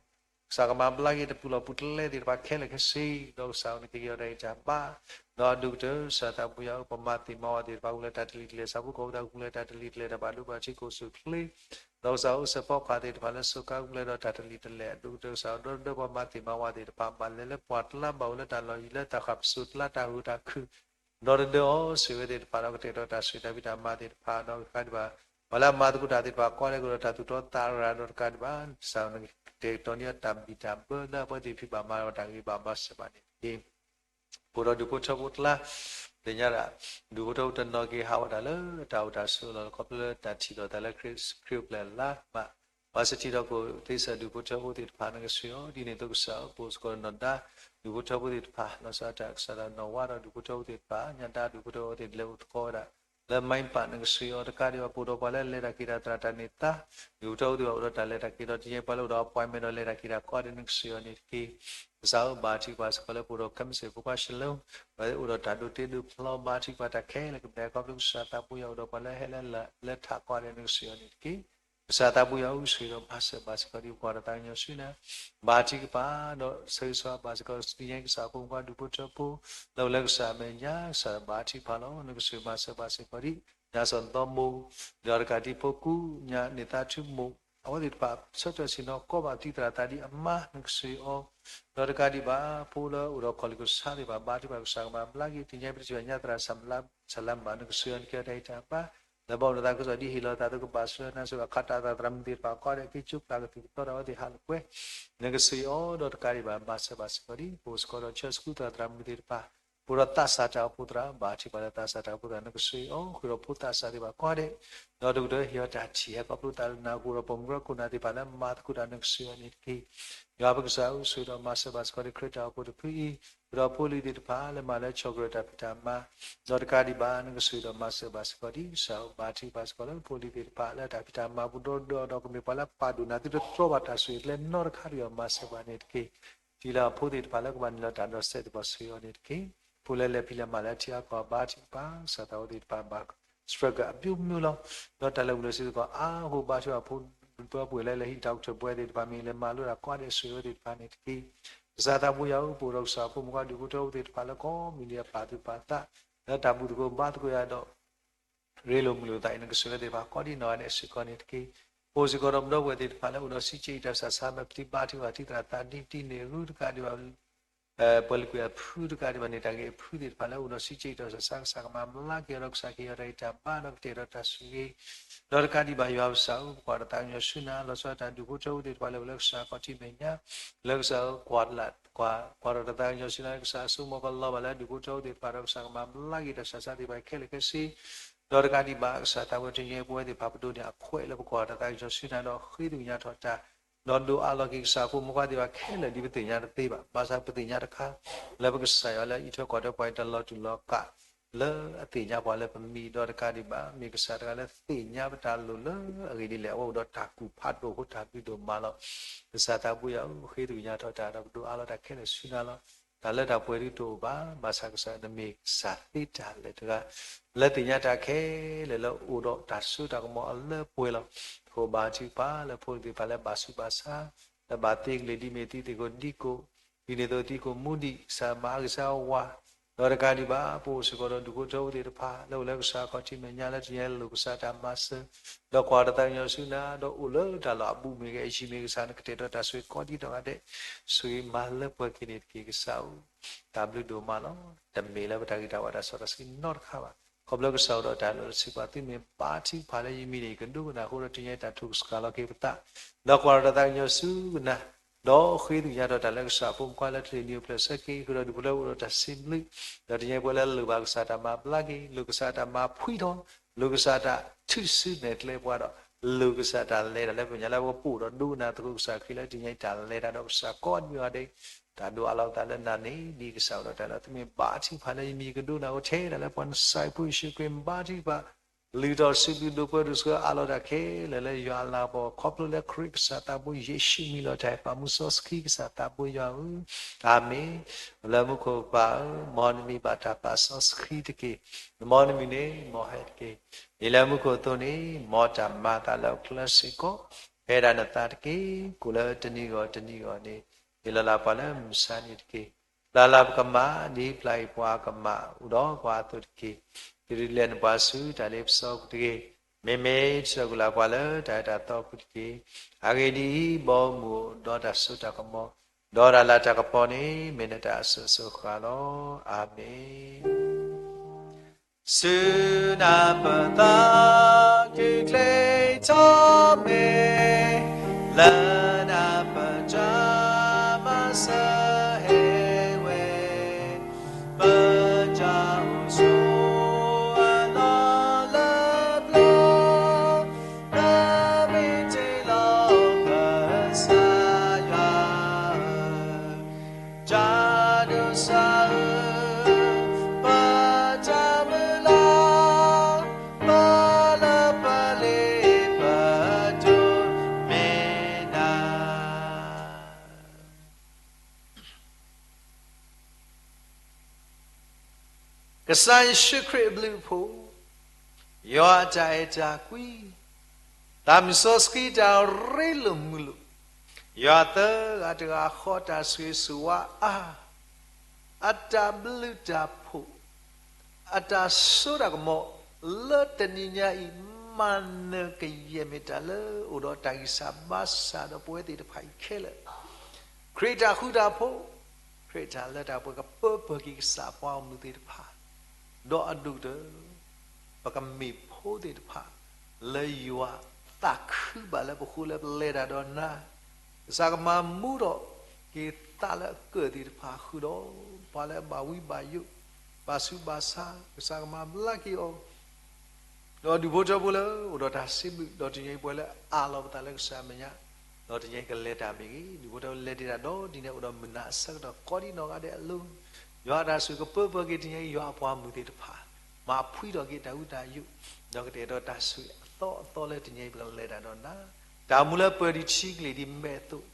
ကစၢ်ကမၤဘျါက့ၤတပူၤလီၢ်ပူၤတလဲသ့ၣ်တဖၣ်ခဲလၢာ်ခဲဆ့ ဒီးကစၢ်ဧၢ နကဟ့ၣ်အီၤတၢ်ဂံၢ်တၢ်ဘါ ဒီးအဒိၣ်ကတၢၢ် ကစၢ်သးပူၤယၤဧၢ ပမၤသ့ၣ်မၤဝၤသ့ၣ်တဖၣ် အိၣ်လၢတၢ်တလံၤတလဲၢ် ဆၣ်ဖိကီၢ်ဖိသး အိၣ်လၢတၢ်တလံၤတလဲၢ် တၢ်ဘၣ်ဒိဘၣ်ထံးကအိၣ်ဆူၣ်ချ့ ဒီးကစၢ်အိၣ်စဲးဖီခွါသ့ၣ်တဖၣ်လၢစိၤကါကပူၤလၢဒီးတၢ်တလံၤတလဲၢ် အဒိၣ်ကတၢၢ်ကစၢ်ဒီးဒီးပှၤမၤသ့ၣ်မၤဝၤသ့ၣ်တဖၣ် ဘၣ်လဲၤလၢပှၢ်ကျါ ဘၣ်အိၣ်လၢတၢ်လီၢ်ယံၤ လၢတၢ်ဃၣ်ပစိၤကျါတၢ်ဂုၤတၢ်ခုၣ် ဒီးတဒၢအီၤ ဆှၢဝဲသ့ၣ်တဖၣ်ဒီးကတဲာ်ကတီၤတၢ်ဆှၢတၢ်ဖံးတၢ်မၤသ့ၣ်တဖၣ် ဒီးတကးဒံးဘၣ် ပှၤလၢအမၤသကိးတၢ်သ့ၣ်တဖၣ်ကိးဂၤဒဲး ကအိၣ်ဒီးတၢ်သူၣ်တီသးရၤ ဒီးတကးဒံးဘၣ် ကစၢ်ကတဲာ်ကတီၤန့ၢ်တၢ်ဘံၣ်တၢ်ဘၢလၢအဝဲသ့ၣ်ဖံးဘၣ်မၤဒီးတၢ်ဂ့ၤဘၣ်မၤစၢၤဘၣ်န့ၣ်တက့ၢ် ပအိၣ်ဒီးဒူၣ်ဖိထၢဖိကျါ သ့ၣ်ညါဒၣ် ဒူၣ်ဖိထၢဖိတနီၤက့ၤဟးဝဲဒၣ်လၢတၢ်အိၣ်တၢ်ဆိးလီၤ ခီဖျိလၢတၢ်ထံၣ်လိာ်သးလၢခရံာ်အိၣ်ဖျဲၣ်လါမး ပှၤစထံဒီးကအိၣ်သ့စၢ်ဒူၣ်ဖိထၢဖိသ့ၣ်တဖၣ် နကဆှၢအီၤ ဒ်န့ၣ်အသိးကစၢ်ဧၢ ပအိၣ်စ့ၢ်ကီးဒီးနီၢ်ဒါ ဒူၣ်ဖိထၢဖိသ့ၣ်တဖၣ် လီၤဆီဒၣ်တၢ်ကစၢ်ဒီးနီၢ်ဝါဒီးဒူၣ်ဖိထၢဖိသ့ၣ်တဖၣ် ညါဒါဒူၣ်ဖိထၢဖိသ့ၣ်လဲၤအိၣ်သကိးဝဲဒၣ် လၢမါပၢ် နကဆှၢအီၤ တကးဒံးဘၣ် ပအိၣ်ဒီးပှၤလၢလဲၤတၢ်က့ၤတၢ်သရၣ်တၢ်န့ၢ်သါ ဒူၣ်ဖိထၢဖိသ့ၣ်တဖၣ်အိၣ်ဒီးတၢ်လဲၤတၢ်က့ၤဒီး တနံၤအံၤပှၤလၢအိၣ်ဒီး appointment ဒီးလဲၤတၢ်က့ၤတၢ်ကိးဂၤဒဲး နကဆှၢအီၤန့ၣ်တက့ၢ် ကစၢ်ဧၢ ဘါထုကဖၣ်စ့ၢ်ကီးလၢပအိၣ်ဒီးခဲမုၢ်ဆ့ၣ်ဖိခွါၡလၢ ပှၤလၢအိၣ်ဒီးတၢ်ဒိးတ့ဒိးဖျီ ဘါထုကဖၣ်တၢ်ခဲလၢာ်ကမၤ ခီဖျိကစၢ်သးပူၤယၤအိၣ်ဒီးပှၤလၢဟဲလၢလၢထးကိးဂၤဒဲး နကဆှၢအီၤန့ၣ်တက့ၢ် ကစၢ်သးပူၤယၤအိၣ်ဆှၢဒီးမၤစၢၤဘၣ်စ့ၢ်ကီးဒ်ပှၤဒီးသးကညီၤဆူနၤ ဘါထုကဖၣ်ဒီးဆၢဂ့ၤဆၢဝါဘၣ်စ့ၢ်ကီး သ့ၣ်ညါကစၢ်ဖိမုၣ်ခွါဒူၣ်ဖိထၢဖိ လၢအိၣ်လၢကစၢ်အမဲာ်ညါ ကစၢ်ဘါထုကဖၣ်လီၤ နကဆှၢမၤစၢၤဘၣ်စ့ၢ်ကီးဒ် ညါစီၤသီမိၢ် ဒီးတကးဒံးဖိကူ ညါန့ၢ်သးထူမိၢ် အဝဲသ့ၣ်တဖၣ် ဆၢထၢၣ်ဆ့ၣ်နီၤကိးဘၣ်သံသရၣ်သးဒ်အမါ နကဆှၢအီၤ ဒီးတကးဒံးဘၣ် ဖိလၢအိၣ်ဒီးကီၢ်လံၢ်ကီၢ်ဆါသ့ၣ်တဖၣ် ဘါထုကဖၣ်ကစၢ်ကမၤဘျါက့ၤ သ့ၣ်ညါပတစၢၤညါသရၣ် ဆၣ်လါမး နကဆှၢအီၤ နကဟ့ၣ်အီၤတၢ်ဂံၢ်တၢ်ဘါ လၢဘၣ်အိၣ်ဒီးသးခုကစီၣ်ဒ်ဟ့ၣ်လီၤသးသကိးဘၣ်ဆူနၤ စ့ၢ်ဘၣ်ခးတၢ်သရၣ်သရၣ်မုၣ်သ့ၣ်တဖၣ်ကိးဂၤဒဲး က့ၤကၠိပျၢ်ကသံၣ်ကသီတၢ်ဝဲသ့ၣ်ဟးလၢကွဲ နကဆှၢအီၤဒီးတကးဒံးဘၣ် မၤစၢၤဘၣ်စ့ၢ်ကီးဒ် ပအိၣ်စ့ၢ်ကီးဒီးဆၢဆူသရၣ်သရၣ်မုၣ်သ့ၣ်တဖၣ် ပအိၣ်ဒီးသးစၢ်တၢ်အိၣ်ဖှိၣ်သရၣ် ဘါထုကဖၣ်လၢသးစၢ်တၢ်အိၣ်ဖှိၣ်သရၣ် နကဆှၢအီၤ ဃုာ်ဒီးဖိသးစၢ်သ့ၣ်တဖၣ်ကိးဂၤဒဲး ဒီးဒိၣ်ကတၢၢ်ဟ့ၣ်အီၤတၢ်ထံၣ်ဟဲခီဖျိသးလၢနၤ ဃုာ်ဒီးပိာ်မုၣ်ကရၢခိၣ်နၢ်သ့ၣ်တဖၣ်လၢမၤသကိးတၢ် နကဆှၢအီၤန့ၣ်တက့ၢ်. ယွၤပကစၢ်ဧၢ ဆှၢဒီးမၤစၢၤဘၣ်စ့ၢ်ကီးဒ်ခရံာ်တၢ်အိၣ်ဖှိၣ်တဖုအံၤ ဃုာ်ဒီးဖိလံၤသ့ၣ်တဖၣ်လၢမၤလၢကၠီၣ်ကရၢၢ်တၢ်ဖံးတၢ်မၤ ဒီးတကးဒံးဘၣ် နကဆှၢဒီးမၤစၢၤဘၣ်စ့ၢ်ကီးဒ် ကစၢ်ဧၢ ဘါထုကဖၣ်စ့ၢ်ကီးလၢဖိလံၤသ့ၣ်တဖၣ်လၢတၢ်ဖံးတၢ်မၤပူၤဒီးဒီးဒီးကမ့ၢ်ပှၤလၢပာ်ဒိၣ်နၤ သုတတြီဘၣ်တၢ်ဆိၣ်ဂ့ၤကျဲနီတခါဒီး မၤစၢၤဘၣ်န့ၣ်တက့ၢ်. ထံၣ်လၢအဖိသ့ၣ်တဖၣ်လၢကဘၣ်နုာ်လီၤတၢ်ဒီးစဲးသ့ၣ်တဖၣ် ဆှၢအီၤန့ၣ်တက့ၢ်. ဖိလၢလဲၤဖံးလဲၤမၤလၢထံအါကီၢ် ဘါထုကဖၣ် ကစၢ်သးဝဲသ့ၣ်တဖၣ်ဘၣ် struggle အမျိုးမျိုးလီၤ. ဒီးတၢ်လၢာ်ဘူၣ်လၢာ်စ့ၤသ့ၣ်တဖၣ်အါ အဃိဘါထုကဖၣ်ဖိ ပှဲၤလၢလဲၤဟံးတၢ်ကထၢၣ်ဘှဲသ့ၣ်တဖၣ်မ့ၢ်ဂ့ၤ လဲၤမၤလိတၢ်ကိးဂၤဒဲး ဆှၢဝဲသ့ၣ်တဖၣ်န့ၣ်တက့ၢ်. ကစၢ်သးပူၤယၤဧၢ ပအိၣ်ဒီးကစၢ်ဖိမုၣ်ခွါဒူၣ်ဖိထၢဖိသ့ၣ်တဖၣ်လၢကိးမံၤဒဲးအပာ်သူၣ်ပာ်သး လၢတၢ်ဘူၣ်သကိးဘါသကိးယၤဒီး ရ့လိာ်မုာ်လိာ်သးအံၤ နကဆှၢဝဲသ့ၣ်တဖၣ်ကိးဒ်နီၢ်ဂၤဒဲးစ့ၢ်ကီးန့ၣ်တက့ၢ်. ပအိၣ်စ့ၢ်ကီးဒီးပဒီပုၢ်ဝဲၢ်သ့ၣ်တဖၣ်လၢအိၣ်ဒီးစံးကၠံၣ်တၢ်ဆးဆါ မ့ၢ်ပသံဘါထုကဖၣ်ထံသရၣ်သးဒ်တံၢ်န့ၣ် ရူတကးဒံးဘၣ် ပှၤလုၢ်ကွံာ်အဖုတကးဒံးဘၣ်န့ၣ် တၢ်ဂ့ၢ်အဖုသ့ၣ်တဖၣ်လၢ အိၣ်ဒီးစံးကၠံၣ်တၢ်ဆးဆါ ကစၢ်ကမၤဘျါက့ၤအီၤဒီး ကစၢ်ကဟ့ၣ်အီၤတၢ်ဂံၢ်တၢ်ဘါဒီးကတဲာ်ဒီးတၢ်ဆိၣ်ဂ့ၤ ဒီးတကးဒံးဘၣ် ယွၤပကစၢ်ဧၢ ပကွၢ်တၢ်သးကညီၤဆူနၤ လီၤဆီဒၣ်တၢ်ဒူၣ်ဖိထၢဖိသ့ၣ်တဖၣ်လၢအိၣ်လၢကစၢ်ခီၣ်ထံးမဲာ်ညါ လၢကစၢ်ဧၢ ကွၢ်လၢ် ကွၢ် ကွၢ်ဒီးတၢ်သးကညီၤဆူနၤ ကစၢ်အစိကမီၤကလီၤဘၣ်လၢဒူၣ်ဖိထၢဖိသ့ၣ်တဖၣ်ဒီး ကစၢ်ကမၤဘျါက့ၤတၢ်ဆးဆါသ့ၣ်တဖၣ်ခဲလၢာ်ခဲဆ့ ဒီးတကးဒံးဘၣ် ကစၢ်သးဝဲတနံၤအံၤ ပဝဲသ့ၣ်တဖၣ်ပဒိးန့ၢ်အခွဲးလၢပကွၢ်တၢ်သးကညီၤဆူနၤဒီး ဃ့သ့ၣ်ညါထီၣ်တၢ် ဒီးဒိးအးလီၤက့ၤကစၢ်ဖိမုၣ်ခွါသ့ၣ်တဖၣ်ခဲလၢာ် ဒ်ပသ့ၣ်ညါတသ့ဘၣ်. ဘၣ်ဆၣ်ပသ့ၣ်ညါတခါ လၢပကစၢ်ယွၤလၢအံးထွဲကွၢ်ထွဲပှၤအံၤ တလီၤတူာ်လီၤကာ် လၢအသ့ၣ်ညါပှၤလၢပမံၤဒီးတကးဒံးဘၣ် မ့ၢ်ကစၢ်တဂၤလၢသ့ၣ်ညါပတၢ်လိၣ်လၢအဂ့ၢ်ဒ်လဲၣ် အဝဲအိၣ်ဒီးတၢ်ကူၣ်ဖးဒိၣ်အဃိ တၢ်ဘျုးဒိၣ်မးလီၤ. ကစၢ်သးဘိယွၤဧၢ, ဃ့သကွံာ်ညါထီၣ်တၢ်ဒီးပဒိၣ်အးလီၤတၢ်ခဲလၢာ်ဆူနၤလီၤ. တၢ်လၢတၢ်ပှဲၤဒုးတအိၣ်ဘၣ်, ဘၣ်ဆၣ်ကစၢ်နမ့ၢ်ကစၢ်သ့တၢ်လၢာ်တဂၤ လၢသ့ၣ်ညါတၢ်ခဲလၢာ်လၢအိၣ်ဒီးတၢ်စိတၢ်ကမီၤအလၢပှဲၤလီၤ. အဃိဘါထုကဖၣ်လၢဖိသ့ၣ်တဖၣ်လၢဘၣ်ဆူးဘၣ်ဆါ, လၢဘၣ်သ့ကလံၤဒ်မ့ၢ်သံသ့ၣ်ကိးဒံကိး, ဒ်န့ၣ်အသိးသံကိးမူဒံး ကစၢ်မၤအါကစၢ်ဝၤ, ဒီးတကးဒံးဘၣ် ပအိၣ်စ့ၢ်ကီးဒီးဒူၣ်ဖိထၢဖိသ့ၣ်တဖၣ် လၢအိၣ်လၢကစၢ်ခီၣ်ထံးမဲာ်ညါလၢတနံၤညါလိၣ်ကစၢ်တၢ်မၤစၢၤ, ဒီးကွၢ်တၢ်သးကညီၤဆူနၤ, ဒီးအိၣ်လၢတၢ်လီၢ်အဘူးမ့ၢ်ဂ့ၤ အယံၤမ့ၢ်ဂ့ၤ ကစၢ်နကတဲာ်ကတီၤတၢ်ဆိၣ်ဂ့ၤကိးဒံနီၢ်ဂၤဒဲး, ဆိၣ်ဂ့ၤမၤလၢပှဲၤက့ၤန့ၣ်တက့ၢ် ကစၢ်ဧၢ. တၢ်ဘျုးဒိၣ်မးလီၤ. တမ့ၢ်လၢပတၢ်ဂံၢ်တၢ်ဘါတၢ်စီတၢ်ဆှံနီတခါဘၣ်. ခီဖျိကစၢ်အိၣ်ဒီးတၢ်လၢာ်လၢဆံးပှၤ သုမ့ၢ်ဘါထုကဖၣ်လၢယမံၤန့ၣ် ယကဒိကနၣ်အဃိဒီး တနံၤညါတၢ်ထုကစၢ်လီၤက့ၤပသး, ဒီးကွၢ်ဒီးတၢ်သးကညီၤဆူနၤ, ဒီးဃ့သကွံာ်ညါထီၣ်တၢ်လၢကစၢ်ဖိမုၣ်ခွါလၢတလ့ၤနံၤအိၣ်ဖျဲၣ်ဆၢက့ၤ ဃုာ်ဒီးဒူၣ်ဖိထၢဖိအိၣ်ဒီးတၢ်စံးဘျုး, ဒီးတနံၤညါပှဲၤလၢလိၣ်ဘၣ်ကစၢ်တၢ်မၤဘျါက့ၤ, လိၣ်ကစၢ်တၢ်မၤဖှံထီၣ်, လိၣ်ကစၢ်တၢ်ထုးစုနဲၣ်ကျဲပှၤဒီး လိၣ်ကစၢ်တၢ်လဲၤတၢ်လၢပမဲာ်ညါလၢပကပိာ်ဒီးဒိကနၣ်သကိးကစၢ်ခရံာ်လၢတနံၤညါအံၤ တၢ်လဲၤတၢ်ဒီးကစၢ်ကိးဒံနီၢ်ဂၤဒဲး, တၢ်ဒိအးလီၤပသးလၢနၤန့ၣ် ဒ်ကစၢ်အိၣ်ဒီးတၢ်လၢသုမ့ၢ်ဘါထုကဖၣ်လၢယမံၤကဒိကနၣ်အဃိ ထဲဒၣ်လၢပှၤနစၢ်ဖိယ့ၣ်ၡူးခရံာ်ဘါထုကဖၣ်, လုၢ်ထီၣ်စံးဘျုးဒိၣ်ပှဲၤဒိၣ်ဆူအါလီၤတၢ်ခဲလၢာ်လၢယွၤအလၤကပီၤ ခီဖျိလၢခရံာ်ကစၢ်သးဘိယ့ၣ်ၡူးမံၤလီၤတၢ်အံၤ ပာ်မူစီဆှံကစၢ်သးဘိယွၤဧၢ, အၤမ့ၣ်. လၢမူခိၣ်ပၢ်ဧၢ, မ်နမံၤဘၣ်တၢ်ပာ်စီဆှံတက့ၢ်. မ်နမုၢ်နံၤန့ၣ် မ်ဟဲတက့ၢ်. ဒ်လၢမူခိၣ်အသိးန့ၣ် မ်တၢ်မၤအသးလၢအကျဲစ့ၢ်ကီး ဖဲဒၣ်နသးတက့ၢ်. ကိးလၢတနံၤဂီၢ်တနံၤဂီၢ်န့ၣ် ဟ့ၣ်လီၤလၢပှၤလၢမုၢ်ဆါနံၤတက့ၢ်. ပျၢ်လၢပကမၣ် ဒ်ပျၢ်အံၤပှၤကမၣ်အိၣ်ဒီးပှၤအသိးတက့ၢ်. တုၤဒုးလဲၤနပှၤဆူတၢ်လ့ပစီပူၤတဂ့ၤ. မ့မ့ၢ်ဆှၢကွံာ်လၢပှၤလၢတၢ်အဲၣ်တၢ်သီပူၤတက့ၢ်. အဂ့ၢ်ဒ်အံၤ, ဘီမုၢ်အိၣ်ဒီးတၢ်စိတၢ်ကမီၤ, ဒီးတၢ်လၤတၢ်ကပီၤန့ၣ် မ့ၢ်နတၢ်အစိၤစိၤဃၣ်ဃၣ်လီၤ. အၤမ့ၣ်. ဆူနၢ်ပၢၢ်သးခုချ့ထီၣ်မ့ၢ်, လၢနၢ်ပၢၢ်တၢ်မၤစၢၤဟဲဝဲ, ပတၢ်အိၣ်ဆိးအလီၢ်လၢပျၢၤ, လၢမ့ၢ်တ့ၢ်လီၤကစၢ်ယွၤဧၢ, တၢ်ဒိးစၢ်ဧၢ, ပတၢ်မုၢ်လၢ်, ပလၢပလ့ပဒိးမ့ၢ်နၤ. ကစၢ်ယ့ၣ်ၡူးခရံာ်အဘျုးအဖှိၣ်, ယွၤအတၢ်အဲၣ်တၢ်ကွံ, သးမုၢ်စီဆှံတၢ်ရ့လိာ်မုာ်လိာ်, ယွၤသၢဂၤတဂၤဃီတၢ်ဆိၣ်ဂ့ၤဆိၣ်ဝါအါ, အတၢ်ဘျုးတၢ်ဖှိၣ်, အတၢ်စိတၢ်ကမီၤ လၢတနံၤညါအံၤ မၤနၢၤကယဲၢ်မ့ၢ်တၢ်လၢအိၣ်ဒီးတၢ်ဂံၢ်စၢ်ဘါစၢ်ဒီးပဝဲသ့ၣ်တဖၣ်အံၤခဲလၢာ် ခရံာ်တၢ်ဃူတၢ်ဖိး, ခရံာ်တၢ်လၢတၢ်ပှဲၤကပၢပှဲၤက့ၤကစၢ်ပှၤဂီၢ်မုၢ်သ့ၣ်တဖၣ်, ဒီးအဒိၣ်ကတၢၢ် ပကမ့ၢ်ဖိသ့ၣ်တဖၣ် လၢယွၤသးခုဘၣ်လၢပဃိလၢပလဲၤတၢ်ဒီးနၤ, ကစၢ်ကမၤမူထီၣ်က့ၤသးလၢအကၢၣ်သ့ၣ်တဖၣ်ဃုာ်ဒီး ပှၤလၢအဘၣ်ဝံဘၣ်ယိး, ဘၣ်ဆူးဘၣ်ဆါ, ကစၢ်ကမၤဘျါက့ၤအီၤ ဒီးဒူၣ်ဖိထၢဖိလၢအိၣ်ဒီးတၢ်စံးဘျုး, ဒီးတနံၤအံၤပှၤလၢအးလီၤပသးလၢကစၢ်အမဲာ်ညါ, ဒီးတနံၤအံၤကလဲၤတၢ်မ့ၢ်ဂ့ၤ, ဒူၣ်ဖိထၢဖိလဲၤတ့ၢ်တၢ်ဒီးဒ်န့ၣ်အိၣ်ဒီးမုၢ်နၤအဆၢကတီၢ်ကိးဒံနီၢ်ဂၤဒဲးအလိၤ, ယွၤအတၢ်ဆိၣ်ဂ့ၤကပၢပှဲၤက့ၤတနံၤအံၤ ယွၤအပှၤမုၢ်သ့ၣ်တဖၣ်, မၤဖှံထီၣ်က့ၤတၢ်ဝံတၢ်ယိး, ဒီးကတဲာ်ကတီၤတၢ်ဆိၣ်ဂ့ၤအသီအသီလၢတနံၤအံၤပကလဲၤတၢ်ဒီးနၤ, တၢ်မူလၢပၢၤဒံးထံကလ့ၢ်ဒံးမဲာ်အသိး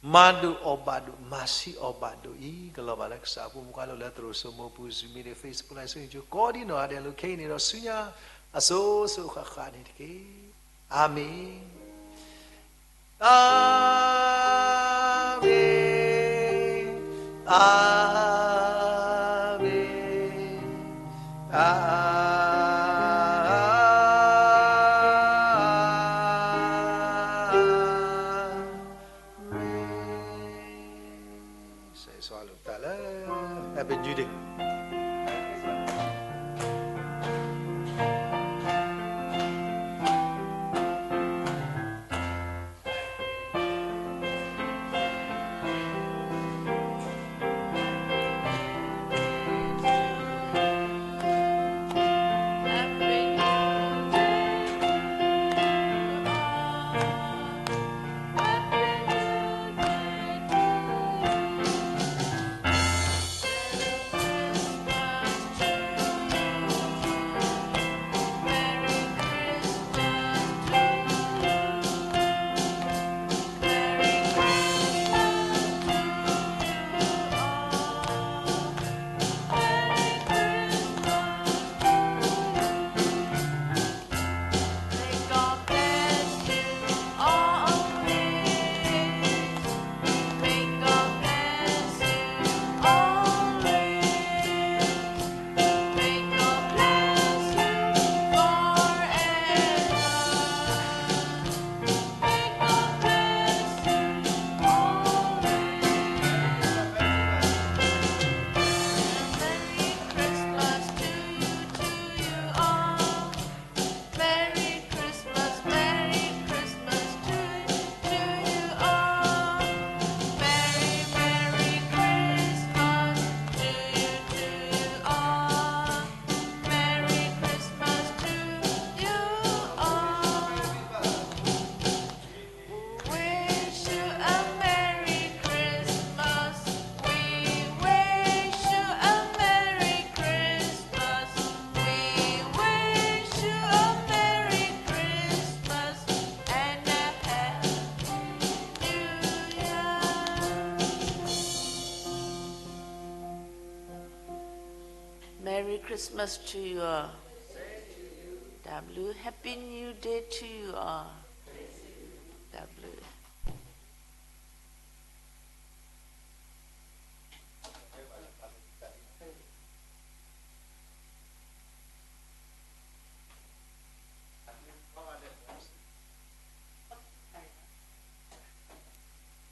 မၤဒိၣ်အီၣ်ဘၣ်ဒိၣ် မၤဆံးအီၣ်ဘၣ်ဒိၣ်အံၤ ကလီၤဘၣ်လၢကစၢ်အဖိမုၣ်ခွါလၢ လၢသရိာ်စိမိၢ်ပူၤ Zoom meeting, Facebook Live ဆူယိၤကိးဒံနီၢ်ဂၤဒဲးအလိၤ ခဲအံၤန့ၣ်ဒီးဆူညါ အစိၤစိၤဃၣ်ဃၣ်န့ၣ်တက့ၢ်. အၤမ့ၣ်. အၤမ့ၣ်, အၤမ့ၣ်, အၤမ့ၣ်. ကစၢ်ယွၤဆိၣ်ဂ့ၤတၢ်လၢ Happy New Day. Christmas to you all. တၢ်ဘျုး Happy New Day to you all. တၢ်ဘျုး